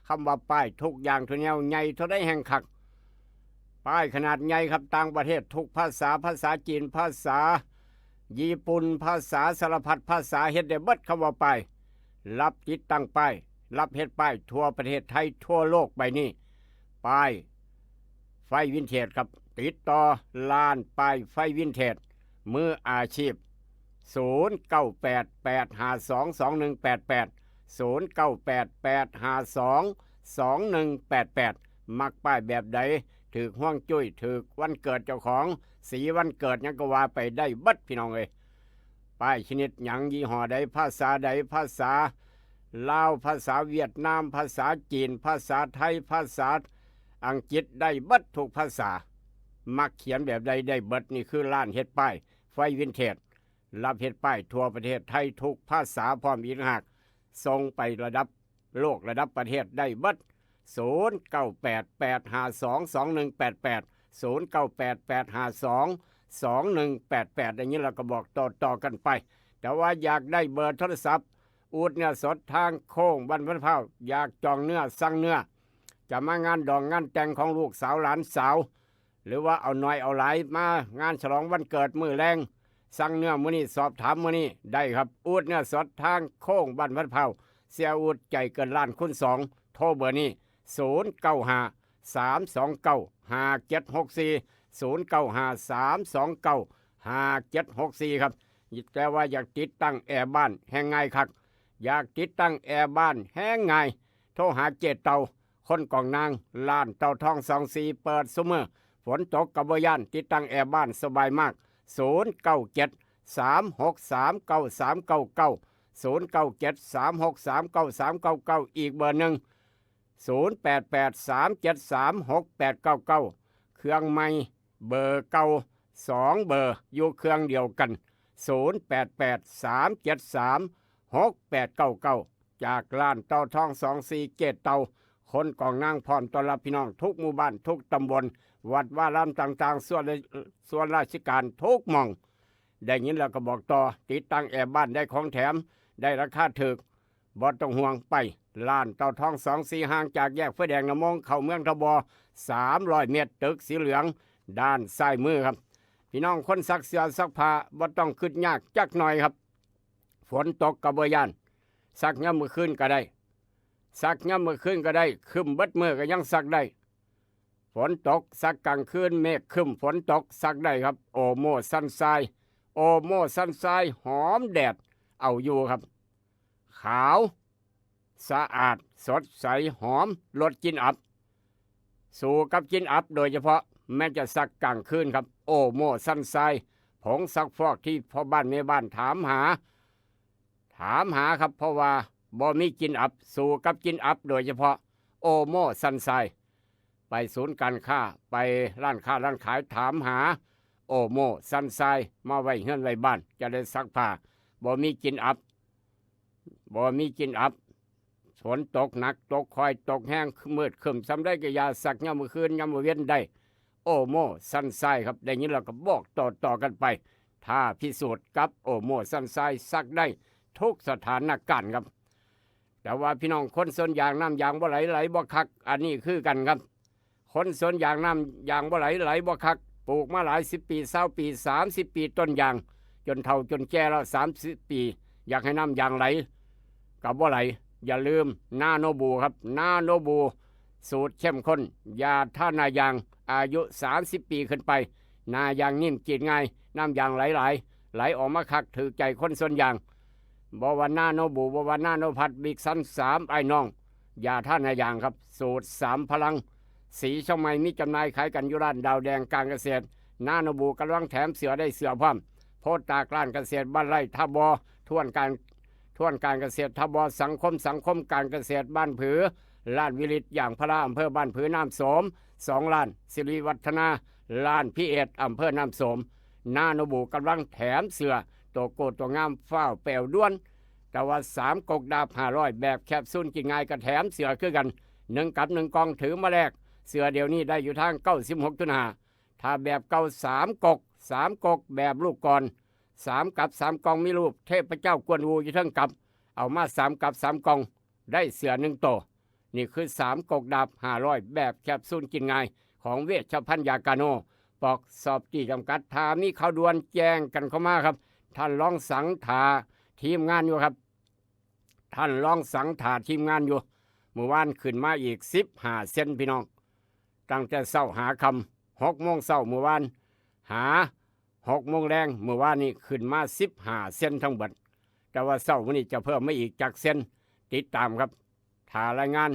คำว่าป้ายทุกอย่างทุกแนว ใหญ่เท่าใดแฮ่งคัก ป้ายขนาดใหญ่ครับ ต่างประเทศทุกภาษา ภาษาจีน ภาษาญี่ปุ่น ภาษาสารพัดภาษา เฮ็ดได้เบิด คำว่าป้าย รับติดตั้งป้าย รับเฮ็ดป้ายทั่วประเทศไทย ทั่วโลกใบนี้ ป้ายไฟวินเทจครับ ติดต่อร้านป้ายไฟวินเทจ มืออาชีพ ศูนย์เก้าแปด แปดห้าสอง สองหนึ่งแปดแปด ศูนย์เก้าแปด แปดห้าสอง สองหนึ่งแปดแปด มักป้ายแบบใด ถืกฮวงจุ้ย ถืกวันเกิดเจ้าของ สีวันเกิดหยังก็ว่าไปได้เบิดพี่น้องเอ้ย ป้ายชนิดหยัง ยี่ห้อใด ภาษาใด ภาษาลาว ภาษาเวียดนาม ภาษาจีน ภาษาไทย ภาษาอังกฤษ ได้เบิดทุกภาษา มักเขียนแบบใดได้เบิด นี่คือร้านเฮ็ดป้ายไฟวินเทจ รับเฮ็ดป้ายทั่วประเทศไทยทุกภาษา พร้อมอีกต่างหาก ส่งไประดับโลกระดับประเทศได้เบิด ศูนย์เก้าแปด แปดห้าสอง สองหนึ่งแปดแปด ศูนย์เก้าแปด แปดห้าสอง สองหนึ่งแปดแปด อย่างนี้เราก็บอกต่อๆกันไป แต่ว่าอยากได้เบอร์โทรศัพท์ อูดเนื้อสดทางโค้งบ้านพันพร้าว อยากจองเนื้อสั่งเนื้อ จะมางานดองงานแต่งของลูกสาวหลานสาว หรือว่าเอาน้อยเอาหลายมางานฉลองวันเกิดมื้อแลง สั่งเนื้อมื้อนี้ สอบถามมื้อนี้ได้ครับ อูดเนื้อสดทางโค้งบ้านพันพร้าว เสียอูดใจเกินล้านคูณสอง โทรเบอร์นี้ ศูนย์เก้าห้า สามสองเก้า ห้าเจ็ดหกสี่ ศูนย์เก้าห้า สามสองเก้า ห้าเจ็ดหกสี่ ครับ แต่ว่าอยากติดตั้งแอร์บ้านแฮงง่ายคัก อยากติดตั้งแอร์บ้านแฮงง่าย โทรหาเจ๊เต่า คนกองนาง ร้านเต่าทองสองสี่ เปิดซุมื้อ ฝนตกก็บ่ย้าน ติดตั้งแอร์บ้านสบายมาก ศูนย์เก้าเจ็ด สามหกสาม เก้าสามเก้าเก้า ศูนย์เก้าเจ็ด สามหกสาม เก้าสามเก้าเก้า อีกเบอร์หนึ่ง ศูนย์แปดแปด สามเจ็ดสาม หกแปดเก้าเก้า เครื่องใหม่เบอร์เก่า สองเบอร์อยู่เครื่องเดียวกัน ศูนย์แปดแปด สามเจ็ดสาม หกแปดเก้าเก้า จากร้านเต่าทองสองสี่ เจ๊เต่า คนกองนาง พร้อมต้อนรับพี่น้องทุกหมู่บ้านทุกตำบล วัดวารามต่างๆ ส่วนราส่วนราชการทุกหม่อง ได้ยินแล้วก็บอกต่อ ติดตั้งแอร์บ้านได้ของแถม ได้ราคาถูก บ่ต้องห่วงไป ร้านเต่าทองสองสี่ ห่างจากแยกไฟแดงนามง เข้าเมืองทบ สามร้อยเมตร ตึกสีเหลือง ด้านซ้ายมือครับ พี่น้องคนซักเสื้อซักผ้าบ่ต้องคิดยากจักหน่อยครับ ฝนตกก็บ่ย้าน ซักยามมื้อคืนก็ได้ ซักยามมื้อคืนก็ได้ ครึ้มเบิดมื้อก็ยังซักได้ ฝนตกซักกลางคืน เมฆครึ้มฝนตกซักได้ครับ โอโมซันไซน์ โอโมซันไซน์ หอมแดดเอาอยู่ครับ ขาว สะอาด สดใส หอม ลดกลิ่นอับ สู้กับกลิ่นอับ โดยเฉพาะแม้จะซักกลางคืนครับ โอโมซันไซน์ ผงซักฟอกที่พ่อบ้านแม่บ้านถามหา ถามหาครับ เพราะว่าบ่มีกลิ่นอับ สู้กับกลิ่นอับ โดยเฉพาะโอโมซันไซน์ ไปศูนย์การค้า ไปร้านค้าร้านขาย ถามหาโอโมซันไซน์ มาไว้เฮือนไว้บ้าน จะได้ซักผ้า บ่มีกลิ่นอับ บ่มีกลิ่นอับ ฝนตกหนัก ตกค่อย ตกแฮง มืดครึ้มส่ำใดก็อย่า ซักยามมื้อคืน ยามมื้อเว็นได้ โอโมซันไซน์ครับ ได้ยินแล้วก็บอกต่อๆกันไป ท้าพิสูจน์กับโอโมซันไซน์ ซักได้ทุกสถานการณ์ครับ แต่ว่าพี่น้องคนสวนยาง น้ำยางบ่ไหล ไหลบ่คัก อันนี้คือกันครับ คนสวนยาง น้ำยางบ่ไหล ไหลบ่คัก ปลูกมาหลายสิบปี ซาวปี สามสิบปี ต้นยาง จนเฒ่าจนแก่แล้ว สามสิบปี อยากให้น้ำยางไหลก็บ่ไหล อย่าลืมนาโนบูครับ นาโนบู สูตรเข้มข้น ยาทานายาง อายุสามสิบปีขึ้นไป นายางนิ่มกรีดง่าย น้ำยางไหลหลาย ไหลออกมาคัก ถืกใจคนสวนยาง บ่ว่านาโนบู บ่ว่านาโนพัด บิ๊กซัน สามอ้ายน้อง ยาทานายางครับ สูตรสามพลัง สีเชียงใหม่ มีจำหน่ายขายกันอยู่ร้านดาวแดงการเกษตร นาโนบูกำลังแถมเสื้อ ได้เสื้อพร้อม โพสต์ตากร้านเกษตรบ้านไร่ท่าบ่อ ทวนการ ทวนการเกษตรท่าบ่อ สังคม สังคมการเกษตรบ้านผือ ร้านวิริตยางพารา อำเภอบ้านผือ น้ำโสม สองร้าน สิริวัฒนา ร้านพีเอส อำเภอน้ำโสม นาโนบูกำลังแถมเสื้อ ตัวโกดตัวงาม ฟ้าวแปวด่วน แต่ว่าสามก๊กดาบห้าร้อย แบบแคปซูลกินง่ายก็แถมเสื้อคือกัน หนึ่งกับหนึ่งกล่อง ถือมาแลกเสื้อ เดี๋ยวนี้ได้อยู่ทาง เก้าสิบหกจุดห้า ถ้าแบบเก่า สามก๊ก สามก๊กแบบลูกกลอน สามกับสามกล่อง มีรูปเทพเจ้ากวนอูอยู่เทิงกับ เอามาสามกับสามกล่อง ได้เสื้อหนึ่งตัว นี่คือสามก๊กดาบห้าร้อย แบบแคปซูลกินง่าย ของเวชภัณฑ์ยากาโน ปอกสอบตี้จำกัด ถ้ามีข่าวด่วนแจ้งกันเข้ามาครับ ท่านรองสังถ่าทีมงานอยู่ครับ ท่านรองสังถ่าทีมงานอยู่ มื้อวานขึ้นมาอีกสิบห้าเซนพี่น้อง ตั้งแต่เช้าหาค่ำ หกโมงเช้ามื้อวาน หาหกโมงแลงมื้อวานนี้ ขึ้นมาสิบห้าเซนทั้งเบิด แต่ว่าเช้ามื้อนี้จะเพิ่มมาอีกจักเซน ติดตามครับ ถ้ารายงาน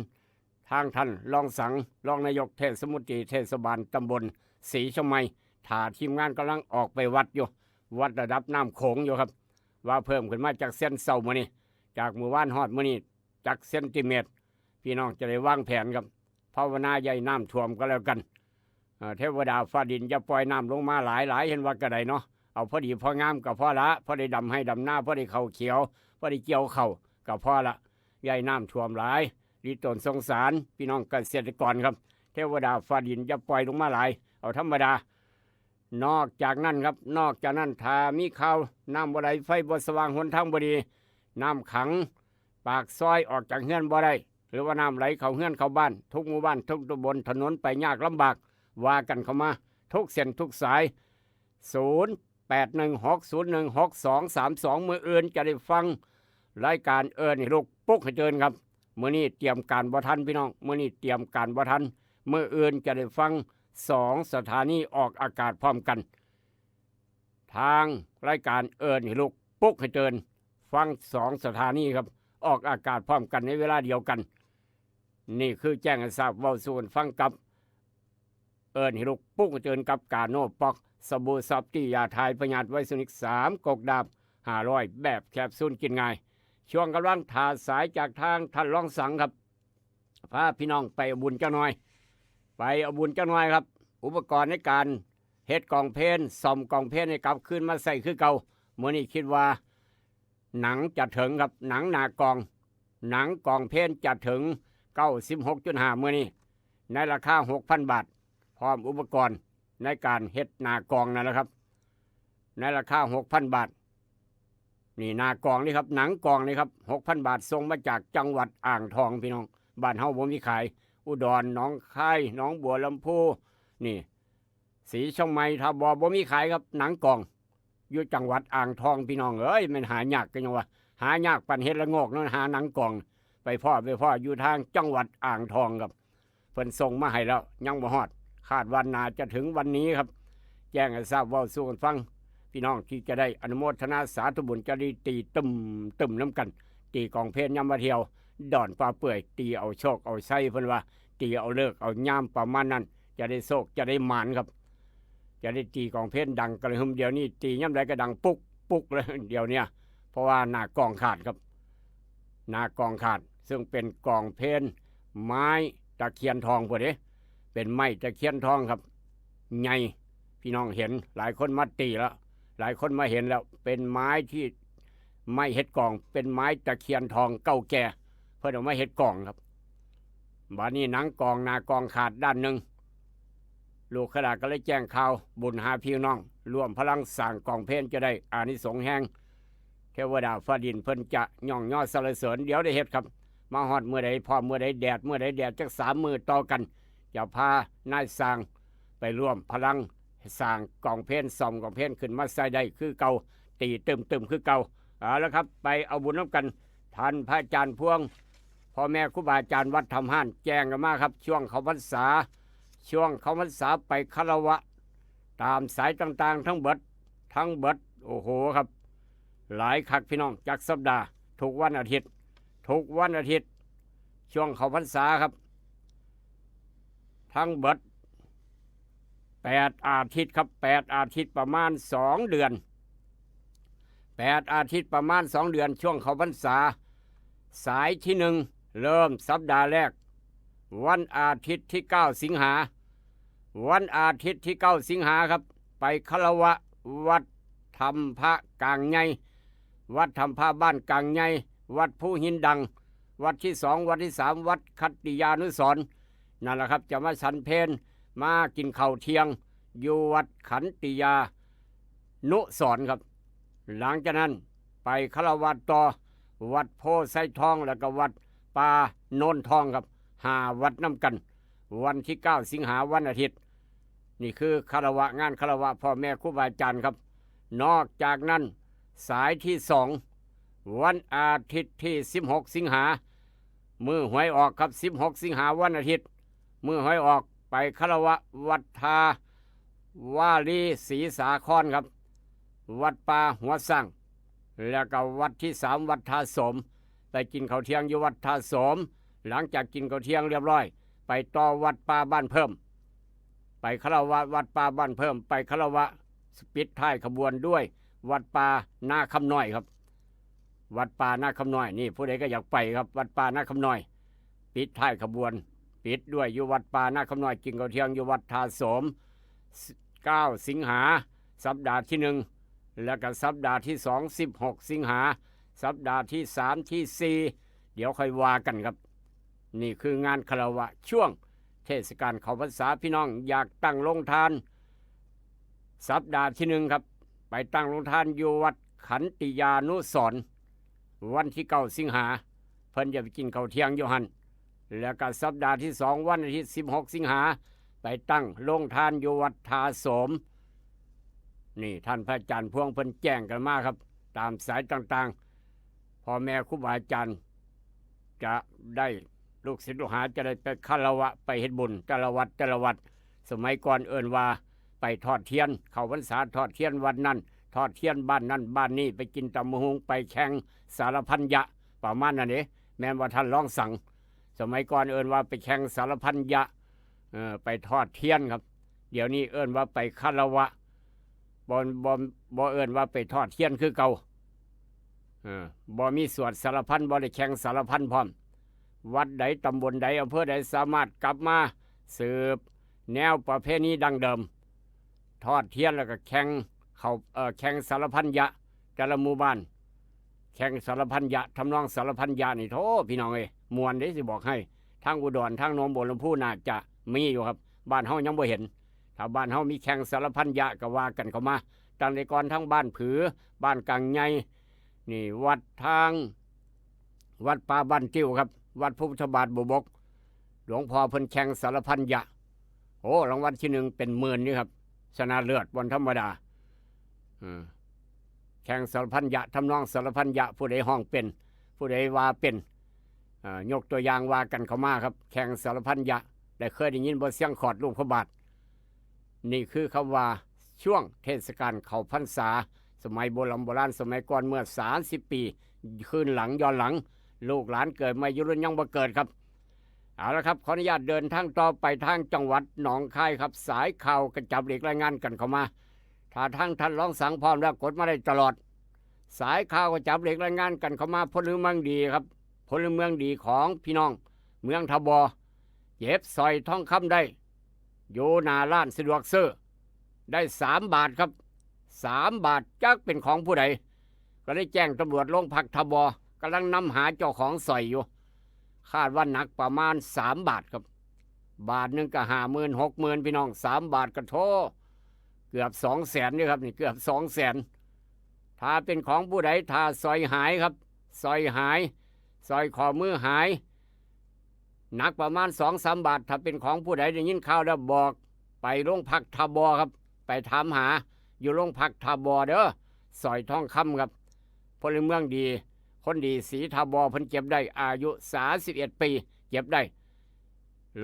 ทางท่านรองสัง รองนายกเทศมนตรีเทศบาลตำบลศรีชมัย ถ้าทีมงานกำลังออกไปวัดอยู่ วัดระดับน้ำโขงอยู่ครับ ว่าเพิ่มขึ้นมาจักเซนเช้ามื้อนี้ จากมื้อวานฮอดมื้อนี้จักเซนติเมตร พี่น้องจะได้วางแผนครับ ภาวนาอย่าให้น้ำท่วมก็แล้วกัน เอ่อ เทวดาฟ้าดินอย่าปล่อยน้ำลงมาหลายหลาย เห็นว่าก็ได้เนาะ เอาพอดีพองามก็พอละ พอได้ดำไฮ่ดำนา พอได้ข้าวเขียว พอได้เกี่ยวข้าวก็พอละ อย่าให้น้ำท่วมหลาย ดีตนสงสารพี่น้องเกษตรกรครับ เทวดาฟ้าดินอย่าปล่อยลงมาหลาย เอาธรรมดา นอกจากนั้นครับ นอกจากนั้นถ้ามีข่าวน้ำบ่ไหล ไฟบ่สว่าง หนทางบ่ดี น้ำขัง ปากซอยออกจากเฮือนบ่ได้ หรือว่าน้ำไหลเข้าเฮือนเข้าบ้าน ทุกหมู่บ้านทุกตำบล ถนนไปยากลำบาก ว่ากันเข้ามาทุกเส้นทุกสาย ศูนย์แปดหนึ่งหกศูนย์หนึ่งหกสองสามสอง มื้ออื่นจะได้ฟังรายการเอิ้นให้ลุกปลุกให้ตื่นครับ มื้อนี้เตรียมการบ่ทันพี่น้อง มื้อนี้เตรียมการบ่ทัน มื้ออื่นจะได้ฟังสองสถานีออกอากาศพร้อมกัน ทางรายการเอิ้นให้ลุกปลุกให้ตื่น ฟังสองสถานีครับ ออกอากาศพร้อมกันในเวลาเดียวกัน นี่คือแจ้งให้ทราบ เว้าสู่กันฟังกับ เอิ้นให้ลุกปลุกให้ตื่นกับกาโนป๊อก สบู่ซอฟตี้ ยาถ่ายพยาธิไวรัสนิกสามก๊กดาบห้าร้อย แบบแคปซูลกินง่าย ช่วงกำลังถ่าสายจากทางท่านรองสังครับ พาพี่น้องไปเอาบุญจักหน่อย ไปเอาบุญจักหน่อยครับ อุปกรณ์ในการเฮ็ดกองเพลน ซ่อมกองเพลนให้กลับคืนมาใช้คือเก่า มื้อนี้คิดว่า หนังจะถึงครับ หนังหน้ากอง หนังกองเพลนจะถึง เก้าสิบหกจุดห้า มื้อนี้ ในราคา หกพัน บาท พร้อมอุปกรณ์ในการเฮ็ดหน้ากองนั่นแหละครับ ในราคา หกพัน บาท นี่หน้ากองนี่ครับ หนังกองนี่ครับ หกพัน บาท ส่งมาจากจังหวัดอ่างทองพี่น้อง บ้านเฮาบ่มีขาย อุดร หนองคาย หนองบัวลำพู นี่ ศรีเชียงใหม่ ถ้าบ่ บ่มีขายครับ หนังกอง อยู่จังหวัดอ่างทองพี่น้องเอ้ย แม่นหายากกันยังวะ หายากปานเห็ดละโงกนั่น หาหนังกอง ไปพ้อ ไปพ้ออยู่ทางจังหวัดอ่างทองครับ เพิ่นส่งมาให้แล้ว ยังบ่ฮอด คาดว่าน่าจะถึงวันนี้ครับ แจ้งให้ทราบ เว้าสู่กันฟัง พี่น้องที่จะได้อนุโมทนาสาธุบุญจะได้ตีตึมตึมนำกัน ตีกองเพลนยามมาเที่ยว ดอนป่าเปื่อย ตีเอาโชคเอาชัย เพิ่นว่า ตีเอาฤกษ์เอายามประมาณนั้น จะได้โชคจะได้หมานครับ จะได้ตีกองเพลนดังกระหึ่ม เดี๋ยวนี้ตียามใดก็ดังปุ๊กปุ๊กเลยเดี๋ยวเนี้ย เพราะว่าหน้ากองขาดครับ หน้ากองขาด ซึ่งเป็นกองเพลนไม้ตะเคียนทองพอดี เป็นไม้ตะเคียนทองครับ ใหญ่ พี่น้องเห็น หลายคนมาตีแล้ว หลายคนมาเห็นแล้ว เป็นไม้ที่ ไม้เฮ็ดกอง เป็นไม้ตะเคียนทองเก่าแก่ เพิ่นเอามาเฮ็ดกองครับ บัดนี้หนังกอง หน้ากองขาดด้านหนึ่ง ลูกขลาดก็เลยแจ้งข่าวบุญหาพี่น้อง ร่วมพลังสร้างกองเพลนจะได้อานิสงส์แฮง เทวดาฟ้าดินเพิ่นจะย่องยอสรรเสริญ เดี๋ยวได้เฮ็ดครับ มาฮอดมื้อใด พร้อมมื้อใด แดดมื้อใด แดดจักสามมื้อต่อกัน จะพานายสร้างไปร่วมพลังสร้างกองเพลน ซ่อมกองเพลนขึ้นมาใช้ได้คือเก่า ตีตึมๆคือเก่า เอาละครับ ไปเอาบุญนำกัน ท่านพระอาจารย์พวง พ่อแม่ครูบาอาจารย์วัดถ้ำฮ้าน แจ้งกันมาครับ ช่วงเข้าพรรษา ช่วงเข้าพรรษาไปคารวะ ตามสายต่างๆ ทั้งเบิด ทั้งเบิด โอ้โหครับ หลายคักพี่น้อง จักสัปดาห์ ทุกวันอาทิตย์ ทุกวันอาทิตย์ ช่วงเข้าพรรษาครับ ทั้งเบิด แปดอาทิตย์ครับ แปดอาทิตย์ประมาณสองเดือน แปดอาทิตย์ประมาณสองเดือน ช่วงเข้าพรรษา สายที่หนึ่ง เริ่มสัปดาห์แรก วันอาทิตย์ที่เก้าสิงหา วันอาทิตย์ที่เก้าสิงหาครับ ไปคารวะวัดถ้ำพระกลางใหญ่ วัดถ้ำพระบ้านกลางใหญ่ วัดภูหินดัง วัดที่สอง วัดที่สาม วัดขัตติยานุสรณ์ นั่นแหละครับ จะมาฉันเพล มากินข้าวเที่ยง อยู่วัดขันติยานุสรณ์ครับ หลังจากนั้นไปคารวะต่อ วัดโพไซทอง แล้วก็วัดป่าโนนทองครับ ห้าวัดนำกัน วันที่เก้าสิงหา วันอาทิตย์ นี่คือคารวะ งานคารวะพ่อแม่ครูบาอาจารย์ครับ นอกจากนั้น สายที่สอง วันอาทิตย์ที่สิบหกสิงหา มื้อหวยออกครับ สิบหกสิงหา วันอาทิตย์ มื้อหวยออก ไปคารวะวัดท่า วารีศรีสาครครับ วัดป่าหัวสัง แล้วก็วัดที่สามวัดท่าโสม ไปกินข้าวเที่ยงอยู่วัดท่าโสม หลังจากกินข้าวเที่ยงเรียบร้อย ไปต่อวัดป่าบ้านเพิ่ม ไปคารวะวัดป่าบ้านเพิ่ม ไปคารวะปิดท้ายขบวนด้วยวัดป่านาคำน้อยครับ วัดป่านาคำน้อยนี่ผู้ใดก็อยากไปครับ วัดป่านาคำน้อย ปิดท้ายขบวน ปิดด้วยอยู่วัดป่านาคำน้อย กินข้าวเที่ยงอยู่วัดท่าโสม เก้าสิงหา สัปดาห์ที่หนึ่ง แล้วก็สัปดาห์ที่สอง สิบหกสิงหา สัปดาห์ที่สามที่สี่ เดี๋ยวค่อยว่ากันครับ นี่คืองานคารวะช่วงเทศกาลเข้าพรรษา พี่น้องอยากตั้งโรงทาน สัปดาห์ที่หนึ่งครับ ไปตั้งโรงทานอยู่วัดขันติยานุสรณ์ วันที่เก้าสิงหา เพิ่นจะไปกินข้าวเที่ยงอยู่หั่น แล้วก็สัปดาห์ที่สองวันอาทิตย์สิบหกสิงหา ไปตั้งโรงทานอยู่วัดท่าโสม นี่ท่านพระอาจารย์พวงเพิ่นแจ้งกันมาครับ ตามสายต่างๆ พ่อแม่ครูบาอาจารย์ จะได้ลูกศิษย์ลูกหาจะได้ไปคารวะไปเฮ็ดบุญแต่ละวัดแต่ละวัด สมัยก่อนเอิ้นว่าไปทอดเทียน เข้าพรรษาทอดเทียนวัดนั่น ทอดเทียนบ้านนั่นบ้านนี้ ไปกินตำบักหุ่ง ไปแข่งสารพันยะ ประมาณนั้นเด้ แม่นว่าท่านรองสัง สมัยก่อนเอิ้นว่าไปแข่งสารพันยะ เอ่อ ไปทอดเทียนครับ เดี๋ยวนี้เอิ้นว่าไปคารวะ บ่ บ่ บ่เอิ้นว่าไปทอดเทียนคือเก่า เออ บ่มีสวดสารพัน บ่ได้แข่งสารพันพร้อม วัดใดตำบลใดอำเภอใดสามารถกลับมาสืบแนวประเพณีดั้งเดิม ทอดเทียนแล้วก็แข่งเขา เอ่อ แข่งสารพันยะ แต่ละหมู่บ้าน แข่งสารพันยะ ทำนองสารพันยะนี่ โธ่ พี่น้องเอ้ย ม่วนเด้ สิบอกให้ ทางอุดร ทางหนองบัวลำพูน่าจะมีอยู่ครับ บ้านเฮายังบ่เห็น ถ้าบ้านเฮามีแข่งสารพันยะก็ว่ากันเข้ามา ตั้งแต่ก่อนทางบ้านผือ บ้านกลางใหญ่ นี่วัดทาง วัดป่าบ้านติ้วครับ วัดพระพุทธบาทบวบก หลวงพ่อเพิ่นแข่งสารพันยะ โอ้ รางวัลที่หนึ่งเป็นหมื่นนี่ครับ ชนะเลิศวันธรรมดา เออ แข่งสารพันยะ ทำนองสารพันยะ ผู้ใดฮ้องเป็น ผู้ใดว่าเป็น เอ่อ ยกตัวอย่างว่ากันเข้ามาครับ แข่งสารพันยะ ได้เคยได้ยินบ่ เสียงขอดลูกพระบาท นี่คือคำว่าช่วงเทศกาลเข้าพรรษา สมัยโบราณโบราณ สมัยก่อนเมื่อสามสิบปี คืนหลังย้อนหลัง ลูกหลานเกิดมายุรุ่นยังบ่เกิดครับ เอาละครับ ขออนุญาตเดินทางต่อไปทางจังหวัดหนองคายครับ สายข่าวกระจับหลีกรายงานกันเข้ามา ถ้าทางท่านรองสังพร้อมแล้วกดมาได้ตลอด สายข่าวกระจับหลีกรายงานกันเข้ามา พลเมืองดีครับ พลเมืองดีของพี่น้องเมืองทบ เก็บสร้อยทองคำได้ อยู่หน้าร้านสะดวกซื้อ ได้สามบาทครับ สามบาท จักเป็นของผู้ใด ก็ได้แจ้งตำรวจโรงพักทบ กำลังนำหาเจ้าของสร้อยอยู่ คาดว่าหนักประมาณสามบาทครับ บาทหนึ่งก็ห้าหมื่น หกหมื่น พี่น้อง สามบาทก็โธ่ เกือบสองแสนนี่ครับ นี่เกือบสองแสน ถ้าเป็นของผู้ใด ถ้าสร้อยหายครับ สร้อยหาย สร้อยข้อมือหาย หนักประมาณสองสามบาท ถ้าเป็นของผู้ใดได้ยินข่าวแล้วบอก ไปโรงพักทบครับ ไปถามหาอยู่โรงพักทบเด้อ สร้อยทองคำครับ พลเมืองดี คนดีศรีทบ เพิ่นเก็บได้ อายุสามสิบเอ็ดปี เก็บได้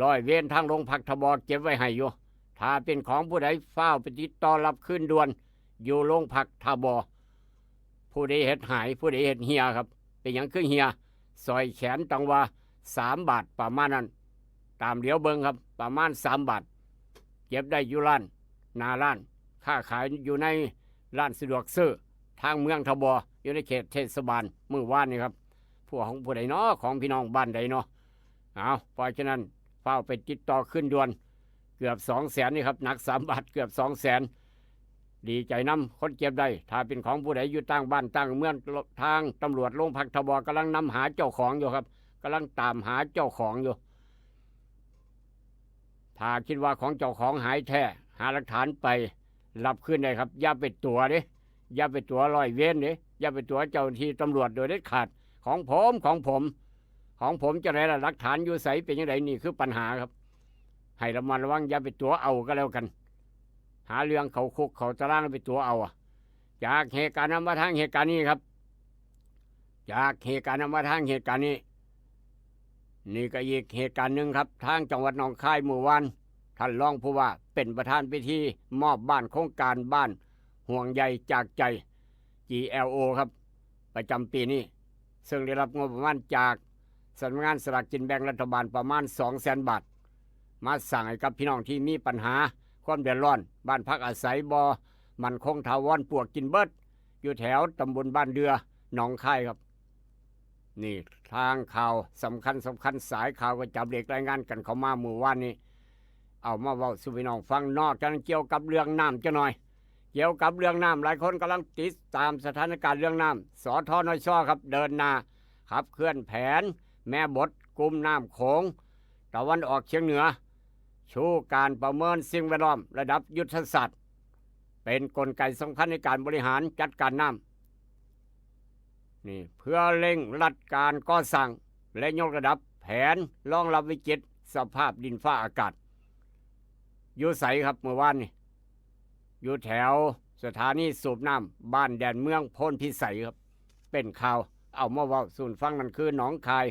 ร้อยเวรทางโรงพักทบ เก็บไว้ให้อยู่ ถ้าเป็นของผู้ใด ฟ้าวไปติดต่อรับคืนด่วน อยู่โรงพักทบ ผู้ใดเฮ็ดหาย ผู้ใดเฮ็ดเหี่ยครับ เป็นหยังคือเหี่ย สร้อยแขนตังว่าสามบาทประมาณนั้น ตามเหลียวเบิ่งครับ ประมาณสามบาท เก็บได้อยู่ร้าน หน้าร้าน ค้าขายอยู่ในร้านสะดวกซื้อ ทางเมืองทบ อยู่ในเขตเทศบาล มื้อวานนี่ครับ พวกของผู้ใดน้อ ของพี่น้องบ้านใดเนาะ เอา เพราะฉะนั้น ฟ้าวไปติดต่อคืนด่วน เกือบสองแสนนี่ครับ หนักสามบาท เกือบสองแสน ดีใจนำคนเก็บได้ ถ้าเป็นของผู้ใดอยู่ต่างบ้านต่างเมือง ทางตำรวจโรงพักทบ กำลังนำหาเจ้าของอยู่ครับ กำลังตามหาเจ้าของอยู่ ถ้าคิดว่าของเจ้าของหายแท้ หาหลักฐานไปรับคืนได้ครับ อย่าไปตั๋วเด้ อย่าไปตั๋วร้อยเวรเด้ อย่าไปตั๋วเจ้าหน้าที่ตำรวจโดยเด็ดขาด ของผม ของผม ของผมจั่งใดล่ะ หลักฐานอยู่ไส เป็นจั่งใด นี่คือปัญหาครับ ให้ระมัดระวัง อย่าไปตั๋วเอาก็แล้วกัน หาเรื่องเข้าคุกเข้าตาราง ไปตั๋วเอาอะ จากเหตุการณ์นั้นมาทางเหตุการณ์นี้ครับ จากเหตุการณ์นั้นมาทางเหตุการณ์นี้ นี่ก็อีกเหตุการณ์หนึ่งครับ ทางจังหวัดหนองคายเมื่อวาน ท่านรองผู้ว่าเป็นประธานพิธีมอบบ้านโครงการบ้านห่วงใยจากใจ จีแอลโอ ครับ ประจำปีนี้ ซึ่งได้รับงบประมาณจากสำนักงานสลากกินแบ่งรัฐบาลประมาณ สองแสน บาท มาสร้างให้กับพี่น้องที่มีปัญหาความเดือดร้อน บ้านพักอาศัยบ่มั่นคงถาวร ปลวกกินเบิด อยู่แถวตำบลบ้านเดือ หนองคายครับ นี่ทางข่าวสำคัญสำคัญ สายข่าวก็จับเหล็กรายงานกันเข้ามาเมื่อวานนี้ เอามาเว้าสู่พี่น้องฟัง นอกจากนั้นเกี่ยวกับเรื่องน้ำจักหน่อย เกี่ยวกับเรื่องน้ำ หลายคนกำลังติดตามสถานการณ์เรื่องน้ำ สทนช ครับ เดินหน้าขับเคลื่อนแผนแม่บทกลุ่มน้ำโขงตะวันออกเฉียงเหนือ ชูการประเมินสิ่งแวดล้อมระดับยุทธศาสตร์ เป็นกลไกสำคัญในการบริหารจัดการน้ำ นี่เพื่อเร่งรัดการก่อสร้างและยกระดับแผนรองรับวิกฤตสภาพดินฟ้าอากาศ อยู่ไสครับเมื่อวานนี่ อยู่แถวสถานีสูบน้ำบ้านแดนเมืองโพนพิสัยครับ เป็นข่าวเอามาเว้าสู่ฟัง นั่นคือหนองคาย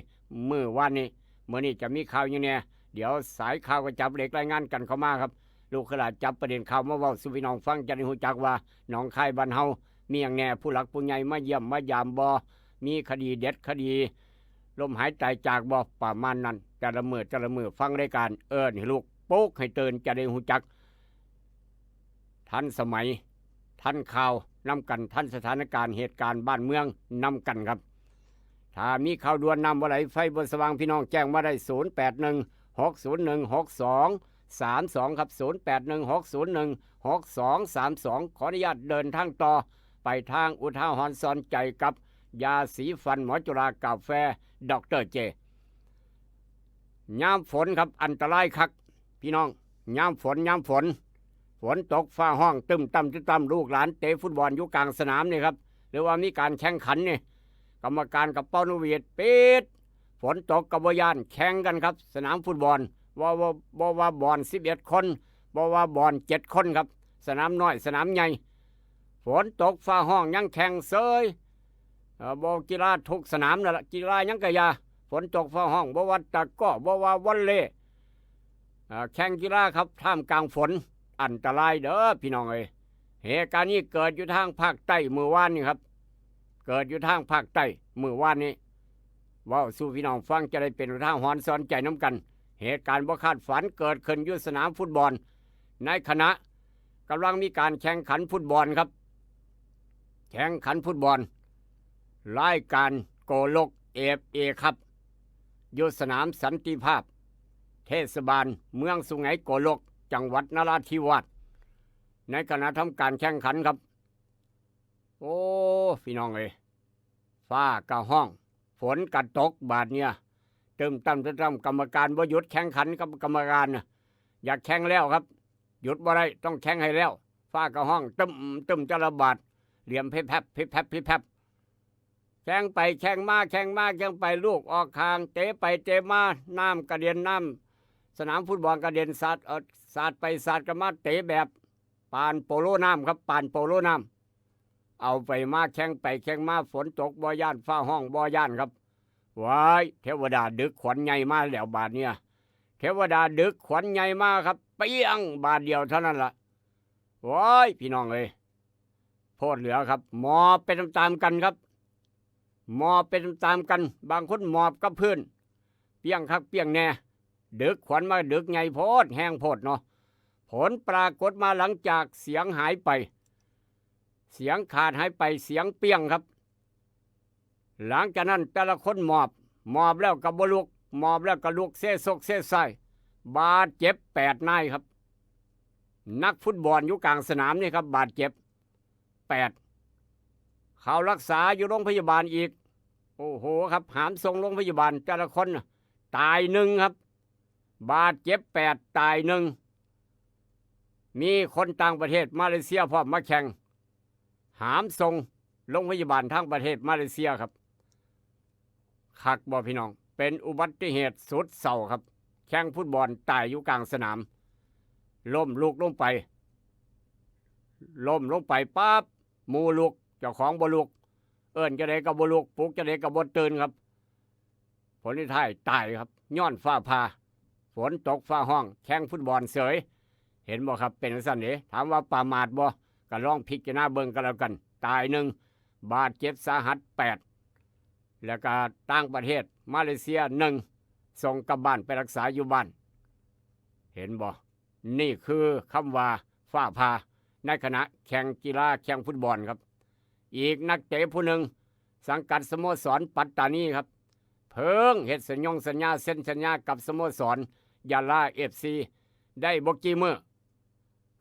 เมื่อวานนี้ มื้อนี้จะมีข่าวอยู่เนี่ย เดี๋ยวสายข่าวก็จับเหล็กรายงานกันเข้ามาครับ ลูกขลาดจับประเด็นข่าวมาเว้าสู่พี่น้องฟัง จะได้ฮู้จักว่าหนองคายบ้านเฮามีหยังแน่ ผู้หลักผู้ใหญ่มาเยี่ยมมายามบ่ มีคดีเด็ดคดีล้มหายตายจากบ่ ประมาณนั้น แต่ละมื้อแต่ละมื้อฟังรายการ เอิ้นให้ลูกปลุกให้ตื่น จะได้ฮู้จัก ทันสมัย ทันข่าวนำกัน ทันสถานการณ์เหตุการณ์บ้านเมืองนำกันครับ ถ้ามีข่าวด่วนน้ำบ่ไหลไฟบ่สว่าง พี่น้องแจ้งมาได้ ศูนย์แปดหนึ่ง หกศูนย์หนึ่ง หกสองสามสอง ครับ ศูนย์แปดหนึ่ง หกศูนย์หนึ่ง หกสองสามสอง ขออนุญาตเดินทางต่อไปทางอุทาหรณ์สอนใจกับยาสีฟันหมอจุฬากาแฟดอกเตอร์เจ ยามฝนครับ อันตรายคัก พี่น้อง ยามฝน ยามฝน ฝนตกฟ้าฮ้องตึมตั้มตึมตั้ม ลูกหลานเตะฟุตบอลอยู่กลางสนามนี่ครับ หรือว่ามีการแข่งขันนี่ กรรมการกับเป่านกหวีดปิด ฝนตกกับบ่ย่าน แข่งกันครับ สนามฟุตบอล บ่ว่าบ่ว่าบอล สิบเอ็ด คน บ่ว่าบอล เจ็ด คนครับ สนามน้อยสนามใหญ่ ฝนตกฟ้าฮ้องยังแข่งเสย เอ่อ บ่กีฬาทุกสนามนั่นละ กีฬาหยังกะอย่า ฝนตกฟ้าฮ้อง บ่ว่าตะกร้อ บ่ว่าวอลเลย์ เอ่อ แข่งกีฬาครับ ท่ามกลางฝน อันตรายเด้อพี่น้องเอ้ย เหตุการณ์นี้เกิดอยู่ทางภาคใต้มื้อวานนี่ครับ เกิดอยู่ทางภาคใต้มื้อวานนี้ เว้าสู่พี่น้องฟัง จะได้เป็นอุทาหรณ์สอนใจนำกัน เหตุการณ์บ่คาดฝันเกิดขึ้นอยู่สนามฟุตบอล ในขณะกำลังมีการแข่งขันฟุตบอลครับ แข่งขันฟุตบอล รายการโกลก เอฟเอ ครับ อยู่สนามสันติภาพ เทศบาลเมืองสุไหงโกลก จังหวัดนราธิวาส ในขณะทำการแข่งขันครับ โอ้ พี่น้องเอ้ย ฟ้ากะฮ้อง ฝนกะตก บาดเนี่ย ตึมตั้มตึมตั้ม กรรมการบ่หยุดแข่งขันกับกรรมการน่ะ อยากแข่งแล้วครับ หยุดบ่ได้ ต้องแข่งให้แล้ว ฟ้ากะฮ้อง ตึมตึม แต่ละบาด เหลี่ยมพิบแพบพิบแพบพิบแพบ แข่งไปแข่งมา แข่งมาแข่งไป ลูกออกข้าง เตะไปเตะมา น้ำกระเด็น น้ำสนามฟุตบอลกระเด็น สาด เอ่อ สาดไปสาดกันมา เตะแบบปานโปโลน้ำครับ ปานโปโลน้ำ เอาไปมา แข่งไปแข่งมา ฝนตกบ่ย่าน ฟ้าฮ้องบ่ย่านครับ ว้าย เทวดาดึกขวัญใหญ่มาแล้วบาดเนี่ย เทวดาดึกขวัญใหญ่มาครับ เปี้ยง บาดเดียวเท่านั้นละ ว้าย พี่น้องเอ้ย โพดเหลือครับ หมอบไปตามๆกันครับ หมอบไปตามๆกัน บางคนหมอบกับพื้น เปี้ยงคักเปี้ยงแน่ ดึกขวัญมา ดึกใหญ่โพด แฮงโพดเนาะ ผลปรากฏมาหลังจากเสียงหายไป เสียงขาดหายไป เสียงเปี้ยงครับ หลังจากนั้นแต่ละคนหมอบ หมอบแล้วก็บ่ลุก หมอบแล้วก็ลุกเซซกเซซาย บาดเจ็บแปดนายครับ นักฟุตบอลอยู่กลางสนามนี่ครับ บาดเจ็บแปด เข้ารักษาอยู่โรงพยาบาลอีก โอ้โหครับ หามส่งโรงพยาบาล แต่ละคนน่ะ ตายหนึ่งครับ บาดเจ็บแปด ตายหนึ่ง มีคนต่างประเทศ มาเลเซียพร้อมมาแข่ง หามส่งโรงพยาบาลทางประเทศมาเลเซียครับ คักบ่พี่น้อง เป็นอุบัติเหตุสุดเศร้าครับ แข่งฟุตบอลตายอยู่กลางสนาม ล้มลุกลงไป ล้มลงไปปั๊บ หมู่ลุก เจ้าของบ่ลุก เอิ้นจั่งใดก็บ่ลุก ปลุกจั่งใดก็บ่ตื่นครับ ผลสุดท้ายตายครับ ย้อนฟ้าผ่า ฝนตกฟ้าฮ้องแข่งฟุตบอลเสย เห็นบ่ครับ เป็นจั่งซั้นเด้ ถามว่าประมาทบ่ ก็ลองพิจารณาเบิ่งก็แล้วกัน ตายหนึ่ง บาดเจ็บสาหัสแปด แล้วก็ต่างประเทศมาเลเซียหนึ่ง ส่งกลับบ้านไปรักษาอยู่บ้าน เห็นบ่ นี่คือคำว่าฟ้าผ่า ในขณะแข่งกีฬาแข่งฟุตบอลครับ อีกนักเตะผู้หนึ่ง สังกัดสโมสรปัตตานีครับ เพิ่งเฮ็ดสัญญงสัญญา เซ็นสัญญากับสโมสรยาลา เอฟซี ได้บ่กี่มื้อ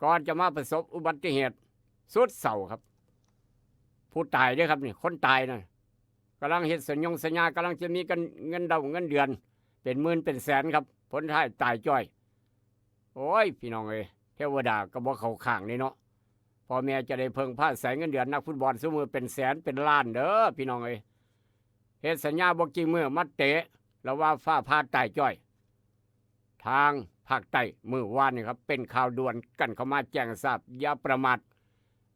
ก่อนจะมาประสบอุบัติเหตุสุดเศร้าครับ ผู้ตายเด้อครับนี่ คนตายนะ กำลังเฮ็ดสัญญงสัญญา กำลังจะมีกันเงินเดือน เงินเดือน เป็นหมื่นเป็นแสนครับ ผลท้ายตายจ้อย โอ้ย พี่น้องเอ้ย เทวดาก็บ่เข้าข้างเลยเนาะ พ่อแม่จะได้เพิ่งพาอาศัยเงินเดือนนักฟุตบอลซุมื้อเป็นแสนเป็นล้านเด้อ พี่น้องเอ้ย เฮ็ดสัญญาบ่กี่มื้อมาเตะ แล้วว่าฟ้าผ่าตายจ้อย ทางภาคใต้มื้อวานนี่ครับ เป็นข่าวด่วนกันเข้ามาแจ้งทราบ อย่าประมาท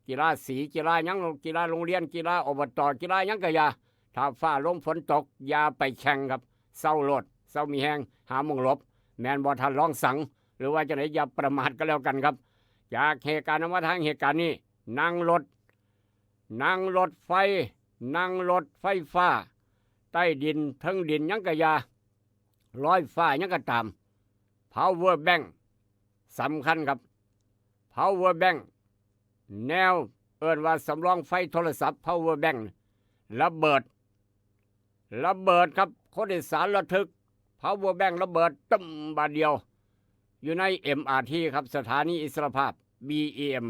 กีฬาสี กีฬาหยัง กีฬาโรงเรียน กีฬา อบต. กีฬาหยังก็อย่า ถ้าฟ้าลมฝนตก อย่าไปแข่งครับ เซาโลด เซามีแฮง หาหม่องหลบ แม่นบ่ ท่านรองสัง หรือว่าจั่งใด อย่าประมาทก็แล้วกันครับ จากเหตุการณ์นั้นมาทางเหตุการณ์นี้ นั่งรถ นั่งรถไฟ นั่งรถไฟฟ้า ใต้ดิน เทิงดิน หยังก็อย่า ลอยฟ้า หยังก็ตาม power bank สำคัญครับ power bank แนวเอิ้นว่าสำรองไฟโทรศัพท์ power bank ระเบิด ระเบิดครับ คนโดยสารระทึก power bank ระเบิดตึ้มบาดเดียว อยู่ใน เอ็มอาร์ที ครับ สถานีอิสรภาพ บีอีเอ็ม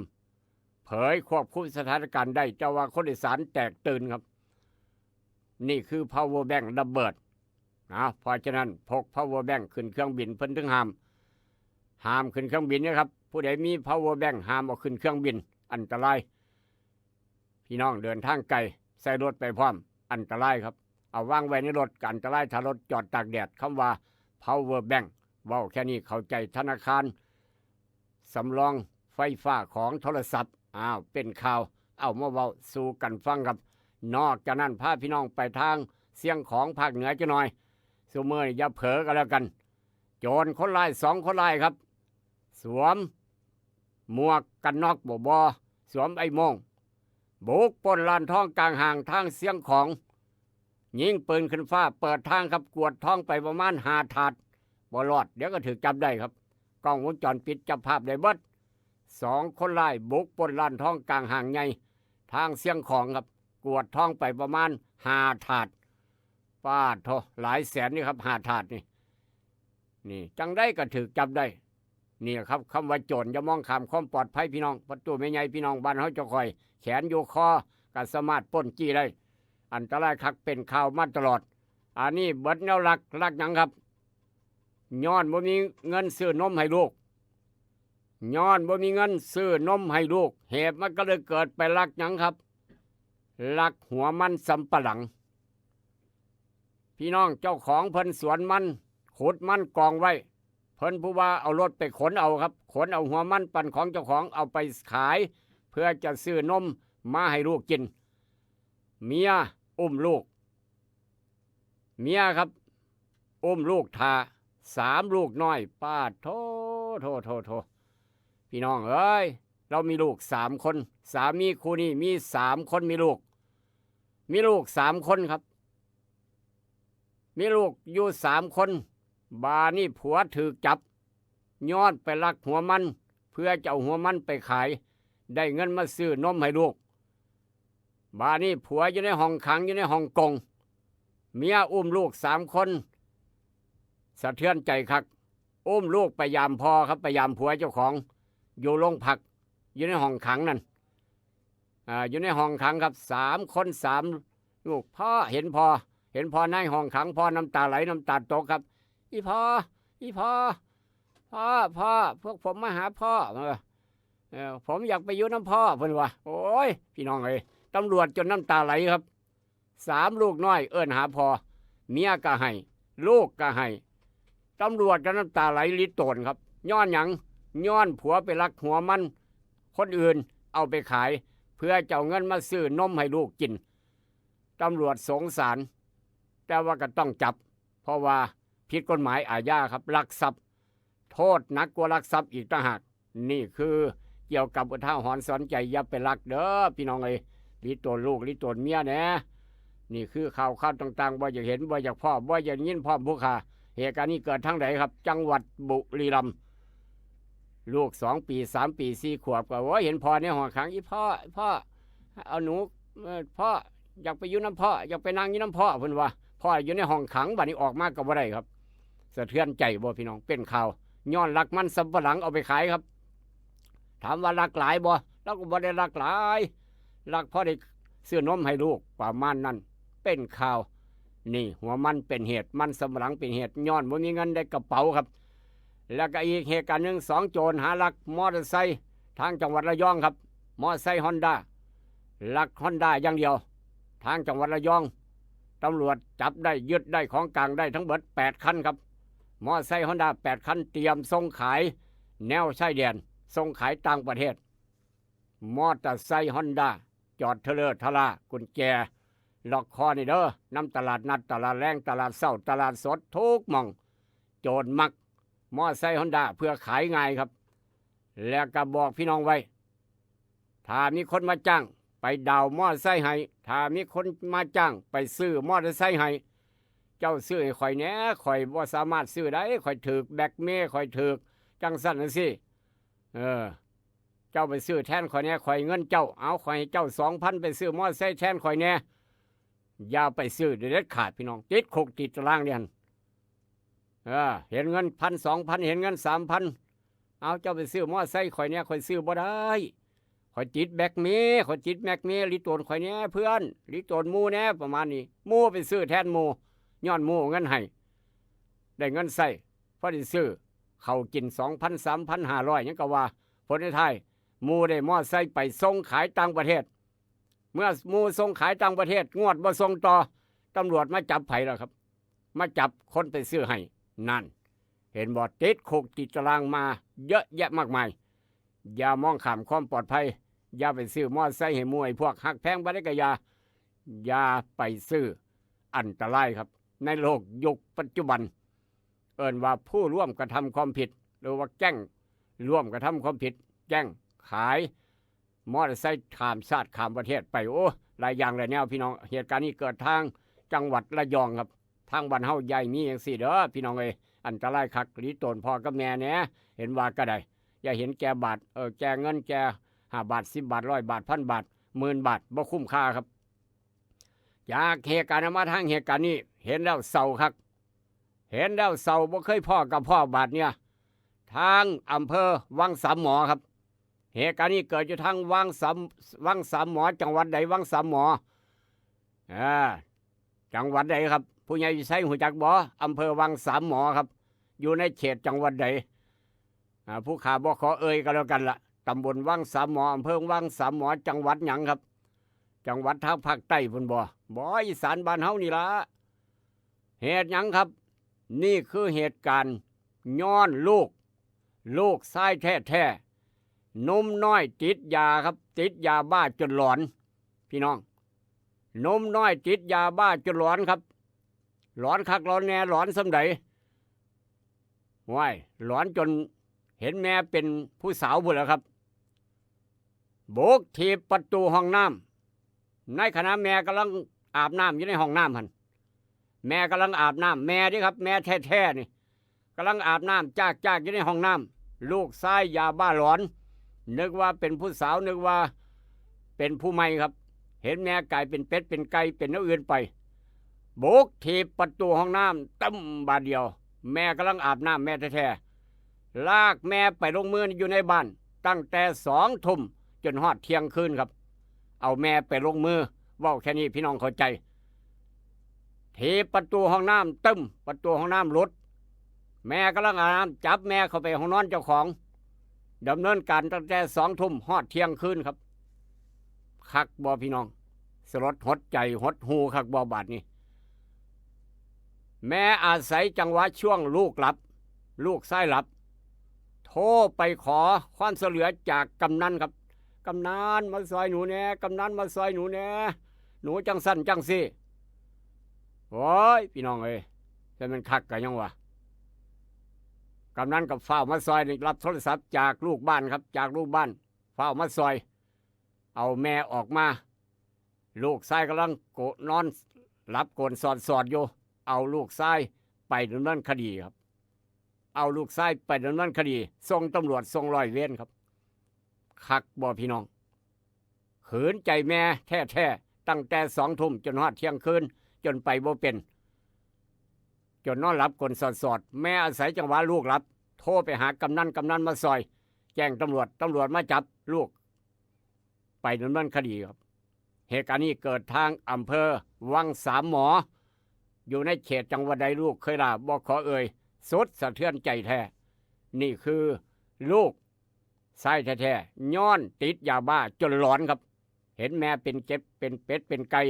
เผยควบคุมสถานการณ์ได้ แต่ว่าคนโดยสารแตกตื่นครับ นี่คือ power bank ระเบิดนะ เพราะฉะนั้นพก power bank ขึ้นเครื่องบิน เพิ่นถึงห้าม ห้ามขึ้นเครื่องบินนะครับ ผู้ใดมี power bank ห้ามเอาขึ้นเครื่องบิน อันตราย พี่น้องเดินทางไกล ใส่รถไปพร้อม อันตรายครับ เอาวางไว้ในรถก็อันตราย ถ้ารถจอดตากแดด คำว่า power bank เว้าแค่นี้เข้าใจ ธนาคารสำรองไฟฟ้าของโทรศัพท์ อ้าว เป็นข่าว เอามาเว้าสู่กันฟังครับ นอกจากนั้นพาพี่น้องไปทางเชียงของภาคเหนือจักหน่อย ซุมื้อนี้อย่าเผลอก็แล้วกัน โจรคนร้ายสองคนร้ายครับ สวมหมวกกันน็อกบ่ บ่สวมไอ้โม่ง บุกปล้นร้านทองกลางห้างทางเชียงของ ยิงปืนขึ้นฟ้า เปิดทางครับ กวาดทองไปประมาณห้าถาด บ่รอด เดี๋ยวก็ถูกจับได้ครับ กล้องวงจรปิดจับภาพได้เบิด สองคนร้ายบุกปล้นร้านทองกลางห้างใหญ่ ทางเชียงของครับ กวาดทองไปประมาณห้าถาด ปาดโธ่ หลายแสนนี่ครับ ห้าถาดนี่ นี่ จั่งใดก็ถูกจับได้ นี่ครับ คำว่าโจรอย่ามองข้ามความปลอดภัยพี่น้อง ประตูแม่ใหญ่พี่น้อง บ้านเฮาเจ้าข่อย แขนอยู่คอ ก็สามารถปล้นจี้ได้ อันตรายคัก เป็นข่าวมาตลอด อันนี้เบิดแนวลัก ลักหยังครับ ย้อนบ่มีเงินซื้อนมให้ลูก ย้อนบ่มีเงินซื้อนมให้ลูก เหตุมันก็เลยเกิดไปลักหยังครับ ลักหัวมันสำปะหลัง พี่น้องเจ้าของเพิ่นสวนมัน ขุดมันกองไว้ เพิ่นผู้ว่าเอารถไปขนเอาครับ ขนเอาหัวมันปั่นของเจ้าของเอาไปขาย เพื่อจะซื้อนมมาให้ลูกกิน เมียอุ้มลูก เมียครับ อุ้มลูกถ่า สามลูกน้อย ปาดโธ่ โธ่ โธ่ โธ่ พี่น้องเอ้ย เรามีลูกสามคน สามีคู่นี้มีสามคน มีลูก มีลูกสามคนครับ มีลูกอยู่สามคน บาดนี้ผัวถูกจับ ย้อนไปลักหัวมัน เพื่อจะเอาหัวมันไปขาย ได้เงินมาซื้อนมให้ลูก บาดนี้ผัวอยู่ในห้องขัง อยู่ในห้องกง เมียอุ้มลูกสามคน สะเทือนใจคัก อุ้มลูกไปยามพ่อครับ ไปยามผัวเจ้าของ อยู่โรงพัก อยู่ในห้องขังนั่น อ่า อยู่ในห้องขังครับ สามคน สามลูก พ่อ เห็นพ่อ เห็นพ่อในห้องขัง พ่อน้ำตาไหล น้ำตาตกครับ อีพ่อ อีพ่อ พ่อ พ่อ พวกผมมาหาพ่อ เออ เออ ผมอยากไปอยู่นำพ่อ เพิ่นว่า โอ้ย พี่น้องเอ้ย ตำรวจจนน้ำตาไหลครับ สามลูกน้อยเอิ้นหาพ่อ เมียก็ให้ ลูกก็ให้ ตำรวจก็น้ำตาไหลลิโตนครับ ย้อนหยัง ย้อนผัวไปลักหัวมัน คนอื่นเอาไปขาย เพื่อจะเอาเงินมาซื้อนมให้ลูกกิน ตำรวจสงสาร แต่ว่าก็ต้องจับ เพราะว่าผิดกฎหมายอาญาครับ ลักทรัพย์ โทษหนักกว่าลักทรัพย์อีกต่างหาก นี่คือเกี่ยวกับอุทาหรณ์สอนใจ อย่าไปลักเด้อพี่น้องเอ้ย ลิโตนลูกลิโตนเมียแหน่ นี่คือข่าวข่าวต่างๆ บ่อยากเห็น บ่อยากพ้อ บ่อยากยินพร้อมผู้ข้า เหตุการณ์นี้เกิดทางใดครับ จังหวัดบุรีรัมย์ ลูกสองปี สามปี สี่ขวบ ก็โอ้ย เห็นพ่อในห้องขัง "อีพ่อ พ่อ เอาหนู เอ่อ พ่อ อยากไปอยู่นำพ่อ อยากไปนั่งอยู่นำพ่อ" เพิ่นว่า พ่ออยู่ในห้องขัง บัดนี้ออกมาก็บ่ได้ครับ สะเทือนใจบ่พี่น้อง เป็นข่าว ย้อนลักมันสำปะหลังเอาไปขายครับ ถามว่าลักหลายบ่ ลาวก็บ่ได้ลักหลาย ลักพอได้ซื้อนมให้ลูก ประมาณนั้น เป็นข่าว นี่ หัวมันเป็นเหตุ มันสำปะหลังเป็นเหตุ ย้อนบ่มีเงินในกระเป๋าครับ แล้วก็อีกเหตุการณ์หนึ่ง สองโจรหาลักมอเตอร์ไซค์ทางจังหวัดระยองครับ มอเตอร์ไซค์ฮอนด้า ลักฮอนด้าอย่างเดียว ทางจังหวัดระยอง ตำรวจจับได้ ยึดได้ ของกลางได้ทั้งเบิดแปดคันครับ มอเตอร์ไซค์ฮอนด้าแปดคัน เตรียมส่งขายแนวชายแดน ส่งขายต่างประเทศ มอเตอร์ไซค์ฮอนด้า จอดเทอะเลอะทะล่า กุญแจล็อกคอนี่เด้อ นำตลาดนัด ตลาดแลง ตลาดเช้า ตลาดสด ทุกหม่อง โจรมักมอเตอร์ไซค์ฮอนด้า เพื่อขายง่ายครับ แล้วก็บอกพี่น้องไว้ ถ้ามีคนมาจ้าง ไปดาวน์มอเตอร์ไซค์ให้ ถ้ามีคนมาจ้าง ไปซื้อมอเตอร์ไซค์ให้ เจ้าซื้อให้ข้อยแหน่ ข้อยบ่สามารถซื้อได้ ข้อยถืกแบล็กเมย์ ข้อยถืกจังซั่นจังซี่ เออ เจ้าไปซื้อแทนข้อยแหน่ ข้อยเงินเจ้า เอา ข้อยให้เจ้าสองพัน ไปซื้อมอเตอร์ไซค์แทนข้อยแหน่ อย่าไปซื้อเด็ดขาดพี่น้อง ติดคุกติดตารางเด้หั่น เออ เห็นเงินพัน สองพัน เห็นเงินสามพัน เอา เจ้าไปซื้อมอเตอร์ไซค์ข้อยแหน่ ข้อยซื้อบ่ได้ ข้อยติดแบล็กเมย์ ข้อยติดแบล็กเมย์ ลิโตนข้อยแหน่เพื่อน ลิโตนหมู่แหน่ ประมาณนี้ หมู่ไปซื้อแทนหมู่ ย้อนหมู่เอาเงินให้ ได้เงินใช้ พอได้ซื้อข้าวกิน สองพัน สามพัน ห้าร้อย หยังก็ว่า ผลในท้าย หมู่ได้มอไซค์ไปส่งขายต่างประเทศ เมื่อหมู่ส่งขายต่างประเทศ งวดบ่ส่งต่อ ตำรวจมาจับไผล่ะครับ มาจับคนไปซื้อให้ นั่น เห็นบ่ ติดคุกติดตารางมาเยอะแยะมากมาย อย่ามองข้ามความปลอดภัย อย่าไปซื้อมอไซค์ให้หมู่ไอ้พวกฮักแพงปานใดก็อย่า อย่าไปซื้อ อันตรายครับ ในโลกยุคปัจจุบัน เอิ้นว่าผู้ร่วมกระทำความผิด หรือว่าแก๊งร่วมกระทำความผิด แก๊งขายมอเตอร์ไซค์ข้ามชาติข้ามประเทศไป โอ้ หลายอย่างหลายแนวพี่น้อง เหตุการณ์นี้เกิดทางจังหวัดระยองครับ ทางบ้านเฮาอย่ามีจังซี่เด้อพี่น้องเอ้ย อันตรายคัก หลีตนพ่อกับแม่แหน่ เห็นว่าก็ได้ อย่าเห็นแก่บาท เออ แก่เงิน แก่ห้าบาท สิบบาท ร้อยบาท พันบาท หมื่นบาท บ่คุ้มค่าครับ จากเหตุการณ์นั้นมาทางเหตุการณ์นี้ เห็นแล้วเศร้าคัก เห็นแล้วเศร้า บ่เคยพ้อกับพ้อบาดเนี่ย ทางอำเภอวังสามหมอครับ เหตุการณ์นี้เกิดอยู่ทางวังสาม วังสามหมอ จังหวัดใด วังสามหมอ อ่า จังหวัดใดครับ ผู้ใหญ่วิชัยฮู้จักบ่ อำเภอวังสามหมอครับ อยู่ในเขตจังหวัดใด อ่า ผู้ข้าบ่ขอเอ่ยก็แล้วกันละ ตำบลวังสามหมอ อำเภอวังสามหมอ จังหวัดหยังครับ จังหวัดทางภาคใต้พุ้นบ่ บ่ อีสานบ้านเฮานี่ละ เหตุหยังครับ นี่คือเหตุการณ์ย้อนลูก ลูกชายแท้ๆ หนุ่มน้อยติดยาครับ ติดยาบ้าจนหลอน พี่น้อง หนุ่มน้อยติดยาบ้าจนหลอนครับ หลอนคักหลอนแน่ หลอนส่ำใด ว้าย หลอนจนเห็นแม่เป็นผู้สาวพุ้นแหล้วครับ บุกถีบประตูห้องน้ำ ในขณะแม่กำลังอาบน้ำอยู่ในห้องน้ำหั่น แม่กำลังอาบน้ำ แม่เด้ครับ แม่แท้ๆ นี่ กำลังอาบน้ำจากๆ อยู่ในห้องน้ำ ลูกชายยาบ้าหลอน นึกว่าเป็นผู้สาว นึกว่าเป็นผู้ใหม่ครับ เห็นแม่กลายเป็นเป็ดเป็นไก่เป็นแนวอื่นไป บุกถีบประตูห้องน้ำตึ้มบาดเดียว แม่กำลังอาบน้ำแม่แท้ๆ ลากแม่ไปลงมืออยู่ในบ้าน ตั้งแต่สองทุ่มจนฮอดเที่ยงคืนครับ เอาแม่ไปลงมือ เว้าแค่นี้พี่น้องเข้าใจ ถีบประตูห้องน้ำตึ้ม ประตูห้องน้ำหลุด แม่กำลังอาบน้ำ จับแม่เข้าไปห้องนอนเจ้าของ ดำเนินการตั้งแต่สองทุ่มฮอดเที่ยงคืนครับ คักบ่พี่น้อง สลดหดใจหดหู่คักบ่บาดนี้ แม่อาศัยจังหวะช่วงลูกหลับ ลูกชายหลับ โทรไปขอความช่วยเหลือจากกำนันครับ "กำนันมาซอยหนูแหน่ กำนันมาซอยหนูแหน่ หนูจังซั่นจังซี่" โอ้ย พี่น้องเอ้ย แต่มันคักกะยังวะ กำนันก็ฟ้าวมาซอยนี่ รับโทรศัพท์จากลูกบ้านครับ จากลูกบ้าน ฟ้าวมาซอย เอาแม่ออกมา ลูกชายกำลังโกะนอนหลับโกนสอดๆอยู่ เอาลูกชายไปดำเนินคดีครับ เอาลูกชายไปดำเนินคดี ส่งตำรวจ ส่งร้อยเวรครับ คักบ่พี่น้อง ขืนใจแม่แท้ๆ ตั้งแต่สองทุ่มจนฮอดเที่ยงคืน จนไปบ่เป็น จนนอนหลับกลนสอดๆ แม่อาศัยจังหวะลูกหลับ โทรไปหากำนัน กำนันมาซอย แจ้งตำรวจ ตำรวจมาจับลูก ไปดำเนินคดีครับ เหตุการณ์นี้เกิดทางอำเภอวังสามหมอ อยู่ในเขตจังหวัดใดลูกเคยลา บ่ขอเอ่ย สุดสะเทือนใจแท้ นี่คือลูกชายแท้ๆ ย้อนติดยาบ้าจนหลอนครับ เห็นแม่เป็นเจ็บเป็นเป็ดเป็นไก่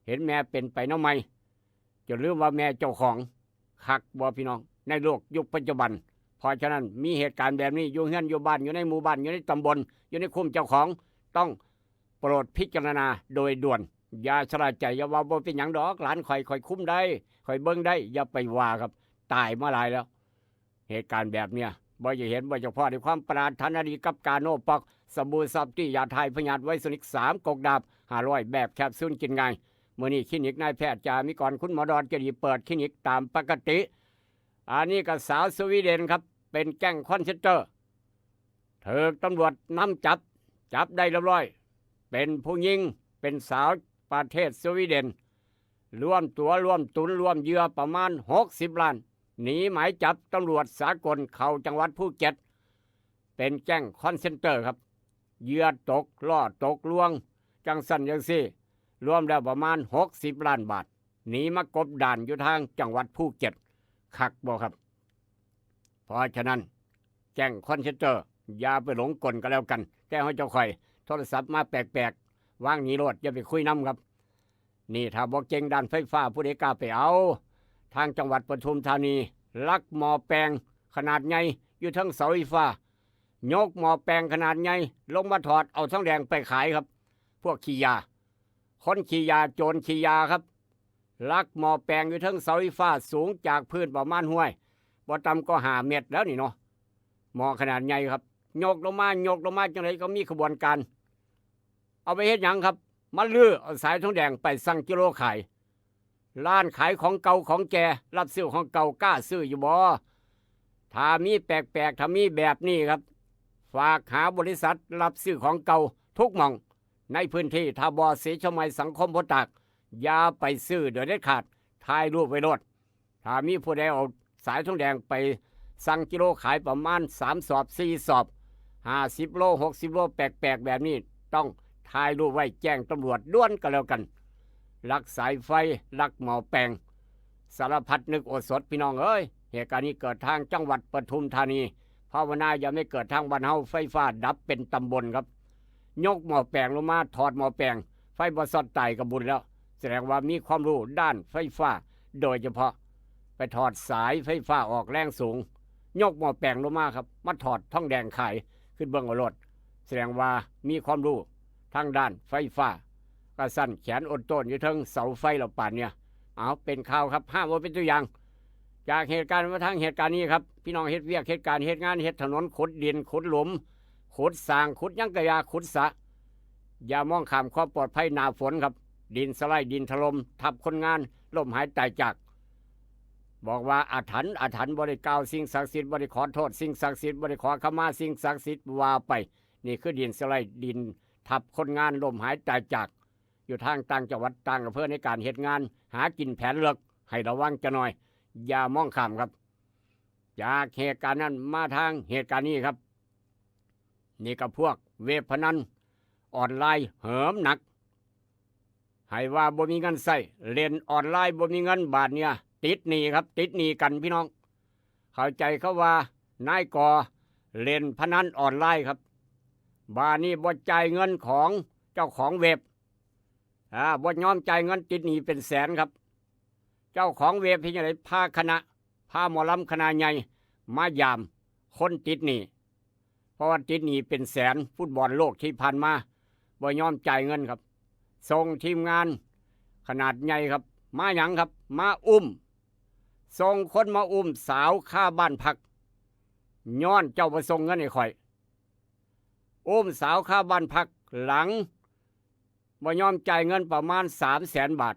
เห็นแม่เป็นไปน้ำไม้ จนลืมว่าแม่เจ้าของ คักบ่พี่น้อง ในโลกยุคปัจจุบัน เพราะฉะนั้นมีเหตุการณ์แบบนี้อยู่เฮือนอยู่บ้าน อยู่ในหมู่บ้าน อยู่ในตำบล อยู่ในคุ้มเจ้าของ ต้องโปรดพิจารณาโดยด่วน อย่าชะล่าใจ อย่าว่าบ่เป็นหยังดอก หลานข่อย ข่อยคุมได้ ข่อยเบิ่งได้ อย่าไปว่าครับ ตายมาหลายแล้ว เหตุการณ์แบบเนี้ย บ่จะเห็น บ่จะพอในความปรารถนาดีกับกาโนปอก สบู่ซอฟตี้ ยาทายพยาธิไวสนิก สามกกดาบ ห้าร้อย แบบแคปซูลกินง่าย มื้อนี้คลินิกนายแพทย์จามิกร คุณหมอดอนจะดีเปิดคลินิกตามปกติ อันนี้ก็สาวสวีเดนครับ เป็นแก๊งคอนเซนเตอร์ ถูกตำรวจนำจับ จับได้เรียบร้อย เป็นผู้หญิง เป็นสาวประเทศสวีเดน ร่วมตั๋ว ร่วมตุน ร่วมเหยื่อประมาณ หกสิบ ล้าน หนีหมายจับตำรวจสากลเข้าจังหวัดภูเก็ต เป็นแก๊งคอนเซนเตอร์ครับ เหยื่อตก ล่อตกลวง จังซั่นจังซี่ รวมแล้วประมาณ หกสิบ ล้านบาท หนีมากบดานอยู่ทางจังหวัดภูเก็ต คักบ่ครับ เพราะฉะนั้น แก๊งคอนเซนเตอร์ อย่าไปหลงกลก็แล้วกัน แต่เฮาเจ้าข่อย โทรศัพท์มาแปลกๆ วางหนีโลด อย่าไปคุยนำครับ นี่ถ้าบ่เก่งด้านไฟฟ้า ผู้ใดกล้าไปเอา ทางจังหวัดปทุมธานี ลักหม้อแปลงขนาดใหญ่อยู่เทิงเสาไฟฟ้า ยกหม้อแปลงขนาดใหญ่ลงมาถอด เอาทองแดงไปขายครับ พวกขี้ยา คนขี้ยา โจรขี้ยาครับ ลักหม้อแปลงอยู่เทิงเสาไฟฟ้า สูงจากพื้นประมาณห้วย บ่ต่ำก็ห้าเมตรแล้วนี่เนาะ หม้อขนาดใหญ่ครับ ยกลงมา ยกลงมาจังไดก็มีขบวนการ เอาไปเฮ็ดหยังครับ มาลื้อเอาสายทองแดงไปสั่งกิโลขาย ร้านขายของเก่าของแก่ รับซื้อของเก่ากล้าซื้ออยู่บ่ ถ้ามีแปลกๆ ถ้ามีแบบนี้ครับ ฝากหาบริษัทรับซื้อของเก่าทุกหม่อง ในพื้นที่ท่าบ่อ ศรีเชียงใหม่ สังคมโพธิ์ตาก อย่าไปซื้อโดยเด็ดขาด ถ่ายรูปไว้โลด ถ้ามีผู้ใดเอาสายทองแดงไปสั่งกิโลขายประมาณ สาม สอบ สี่ สอบ ห้าสิบ โล หกสิบ โล แปลกๆ แบบนี้ ต้องถ่ายรูปไว้แจ้งตำรวจด่วนก็แล้วกัน ลักสายไฟ ลักหม้อแปลง สารพัดนึกโอสถพี่น้องเอ้ย เหตุการณ์นี้เกิดทางจังหวัดปทุมธานี ภาวนาอย่าไม่เกิดทางบ้านเฮา ไฟฟ้าดับเป็นตำบลครับ ยกหม้อแปลงลงมา ถอดหม้อแปลง ไฟบ่ช็อตตายก็บุญแล้ว แสดงว่ามีความรู้ด้านไฟฟ้า โดยเฉพาะไปถอดสายไฟฟ้าออกแรงสูง ยกหม้อแปลงลงมาครับ มาถอดทองแดงขาย ขึ้นเบิ่งเอาโลด แสดงว่ามีความรู้ทางด้านไฟฟ้า กะซั่นแขนโอนโต้นอยู่เทิงเสาไฟแล้วปานเนี่ย เอาเป็นข่าวครับ ห้ามเอาเป็นตัวอย่าง จากเหตุการณ์มาทางเหตุการณ์นี้ครับ พี่น้องเฮ็ดเวียก เฮ็ดการ เฮ็ดงาน เฮ็ดถนน ขุดดิน ขุดหลุม ขุดสร้าง ขุดหยังกะยา ขุดสระ อย่ามองข้ามความปลอดภัยหน้าฝนครับ ดินสไลด์ ดินถล่ม ทับคนงาน ล้มหายตายจาก บอกว่าอาถรรพ์ อาถรรพ์ บ่ได้กล่าวสิ่งศักดิ์สิทธิ์ บ่ได้ขอโทษสิ่งศักดิ์สิทธิ์ บ่ได้ขอขมาสิ่งศักดิ์สิทธิ์ ว่าไป นี่คือดินสไลด์ ดินทับคนงาน ล้มหายตายจาก อยู่ทางต่างจังหวัด ต่างอำเภอ ในการเฮ็ดงาน หากินแผนเลิก ให้ระวังจะหน่อย อย่ามองข้ามครับ จากเหตุการณ์นั้นมาทางเหตุการณ์นี้ครับ นี่ก็พวกเว็บพนันออนไลน์เหิมหนัก ให้ว่าบ่มีเงินใช้ เล่นออนไลน์บ่มีเงิน บาดเนี่ย ติดหนี้ครับ ติดหนี้กันพี่น้อง เข้าใจเขาว่านายก่อเล่นพนันออนไลน์ครับ บาดนี้บ่จ่ายเงินของเจ้าของเว็บ อ่า บ่ยอมจ่ายเงิน ติดหนี้เป็นแสนครับ เจ้าของเว็บเฮ็ดจั่งใด พาคณะ พาหมอลำคณะใหญ่มายามคนติดหนี้ เพราะว่าติดหนี้เป็นแสน ฟุตบอลโลกที่ผ่านมา บ่ยอมจ่ายเงินครับ ส่งทีมงานขนาดใหญ่ครับ มาหยังครับ มาอุ้ม ส่งคนมาอุ้มสาวคาบ้านพัก ย้อนเจ้าบ่ส่งเงินให้ข่อย อุ้มสาวคาบ้านพักหลัง บ่ยอมจ่ายเงินประมาณสามแสนบาท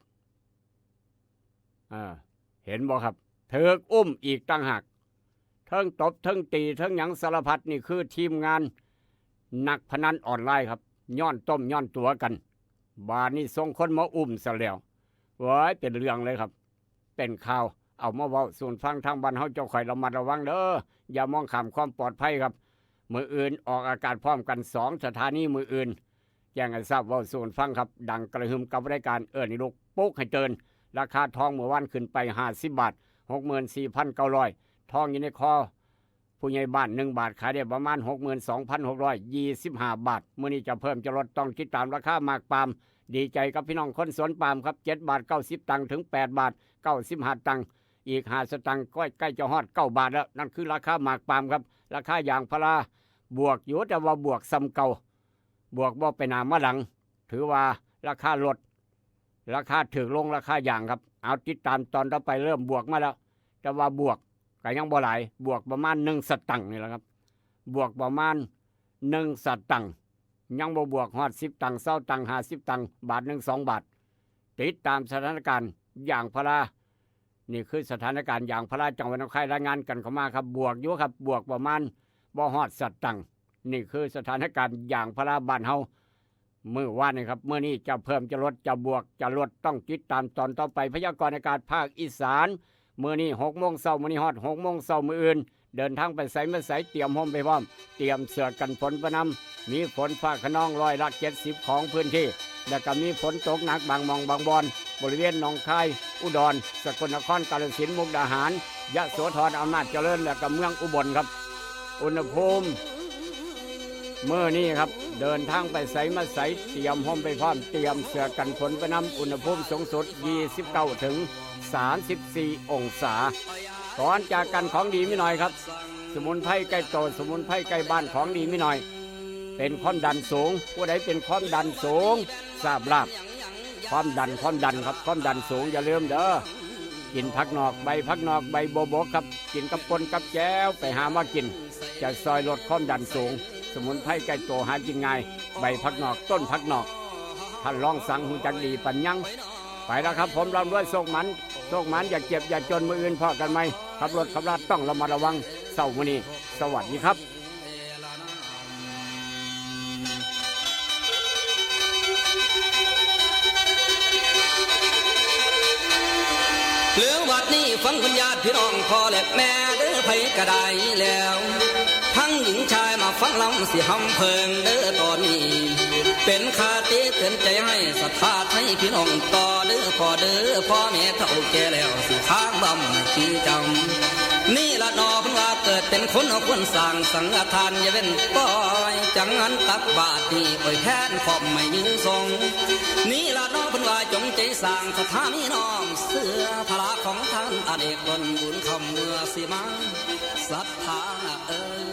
อ่า เห็นบ่ครับ ถูกอุ้มอีกต่างหาก เทิงตบ เทิงตี เทิงหยังสารพัด นี่คือทีมงานนักพนันออนไลน์ครับ ย้อนต้มย้อนตั๋วกัน บาดนี้ส่งคนมาอุ้มซะแล้ว โอ้ย เป็นเรื่องเลยครับ เป็นข่าว เอามาเว้าสู่ฟัง ทางบ้านเฮาเจ้าข่อยระมัดระวังเด้อ อย่ามองข้ามความปลอดภัยครับ มื้ออื่นออกอากาศพร้อมกันสองสถานีมื้ออื่น แจ้งให้ทราบเว้าสู่ฟังครับ ดังกระหึ่มกับรายการเอิ้นให้ลุกปลุกให้ตื่น ราคาทองเมื่อวานขึ้นไปห้าสิบบาท หกหมื่นสี่พันเก้าร้อย ทองอยู่ในคอ ผู้ใหญ่บ้านหนึ่งบาทขายได้ประมาณหกหมื่นสองพันหกร้อยยี่สิบห้าบาท มื้อนี้จะเพิ่มจะลดต้องติดตามราคาหมากปาล์ม ดีใจกับพี่น้องคนสวนปาล์มครับ เจ็ดบาทเก้าสิบตังค์ถึงแปดบาทเก้าสิบห้าตังค์ อีกห้าสตางค์ก็ใกล้จะฮอดเก้าบาทแล้ว นั่นคือราคาหมากปาล์มครับ ราคายางพาราบวกอยู่ แต่ว่าบวกส่ำเก่า บวกบ่ไปหน้ามาหลัง ถือว่าราคาลด ราคาถูกลง ราคายางครับ เอาติดตามตอนต่อไป เริ่มบวกมาแล้ว แต่ว่าบวกก็ยังบ่หลาย บวกประมาณหนึ่งสตางค์นี่แหละครับ บวกประมาณหนึ่งสตางค์ ยังบ่บวกฮอดสิบตังค์ ซาวตังค์ ห้าสิบตังค์ บาทหนึ่ง สองบาท ติดตามสถานการณ์ยางพารา นี่คือสถานการณ์ยางพาราจังหวัดหนองคายรายงานกันเข้ามาครับ บวกอยู่ครับ บวกประมาณบ่ฮอดสตางค์ นี่คือสถานการณ์ยางพาราบ้านเฮา มื้อวานนี้ครับ มื้อนี้จะเพิ่มจะลด จะบวกจะลด ต้องติดตามตอนต่อไป พยากรณ์อากาศภาคอีสาน มื้อนี้หกโมงเช้า มื้อนี้ฮอดหกโมงเช้า มื้ออื่น เดินทางไปไสมาไส เตรียมร่มไปพร้อม เตรียมเสื้อกันฝนไปนำ มีฝนฟ้าคะนองร้อยละเจ็ดสิบของพื้นที่ แล้วก็มีฝนตกหนักบางหม่องบางบ่อน บริเวณหนองคาย อุดร สกลนคร กาฬสินธุ์ มุกดาหาร ยโสธร อำนาจเจริญ แล้วก็เมืองอุบลครับ อุณหภูมิ มื้อนี้ครับ เดินทางไปไสมาไส เตรียมร่มไปพร้อม เตรียมเสื้อกันฝนไปนำ อุณหภูมิสูงสุด ยี่สิบเก้าถึงสามสิบสี่องศา ก่อนจากกัน ของดีมีหน่อยครับ สมุนไพรใกล้โต สมุนไพรใกล้บ้าน ของดีมีหน่อย เป็นความดันสูง ผู้ใดเป็นความดันสูง ทราบลาบ ความดัน ความดันครับ ความดันสูง อย่าลืมเด้อ กินผักนอก ใบผักนอก ใบบัวบกครับ กินกับป่นกับแจ่ว ไปหามากิน จะซอยลดความดันสูง สมุนไพรใกล้ตัว หากินง่าย ใบผักนอก ต้นผักนอก ท่านลองสั่ง ฮู้จักดีปานยัง ไปแล้วครับผม ร่ำรวยโชคหมาน โชคหมาน อย่าเจ็บอย่าจน มื้ออื่นพ้อกันใหม่ ขับรถขับลาต้องระมัดระวัง เช้ามื้อนี้ สวัสดีครับ เรื่องวัดนี้ฟังคุณญาติพี่น้องพ่อและแม่เด้อ ไผก็ได้แล้ว ทั้งหญิงชายมาฟังลำสิหำเพิงเด้อตอนนี้ เป็นคติเตือนใจให้ศรัทธาไทยพี่น้องต่อเด้อพ่อเด้อ พ่อแม่เฒ่าแก่แล้วสิค้างบำให้จำ นี่ละหนอเพิ่นว่าเกิดเป็นคนควรสร้างสังฆทานอย่าเว้นปล่อย จังหันตักบาตรนี่โอ้ยแทนขอบไม่ยืนทรง นี่ละหนอเพิ่นว่าจงใจสร้างศรัทธามีน้อมเสื้อพระของท่านอเนกล้นบุญคำเมื่อสิมาศรัทธาเอ่ย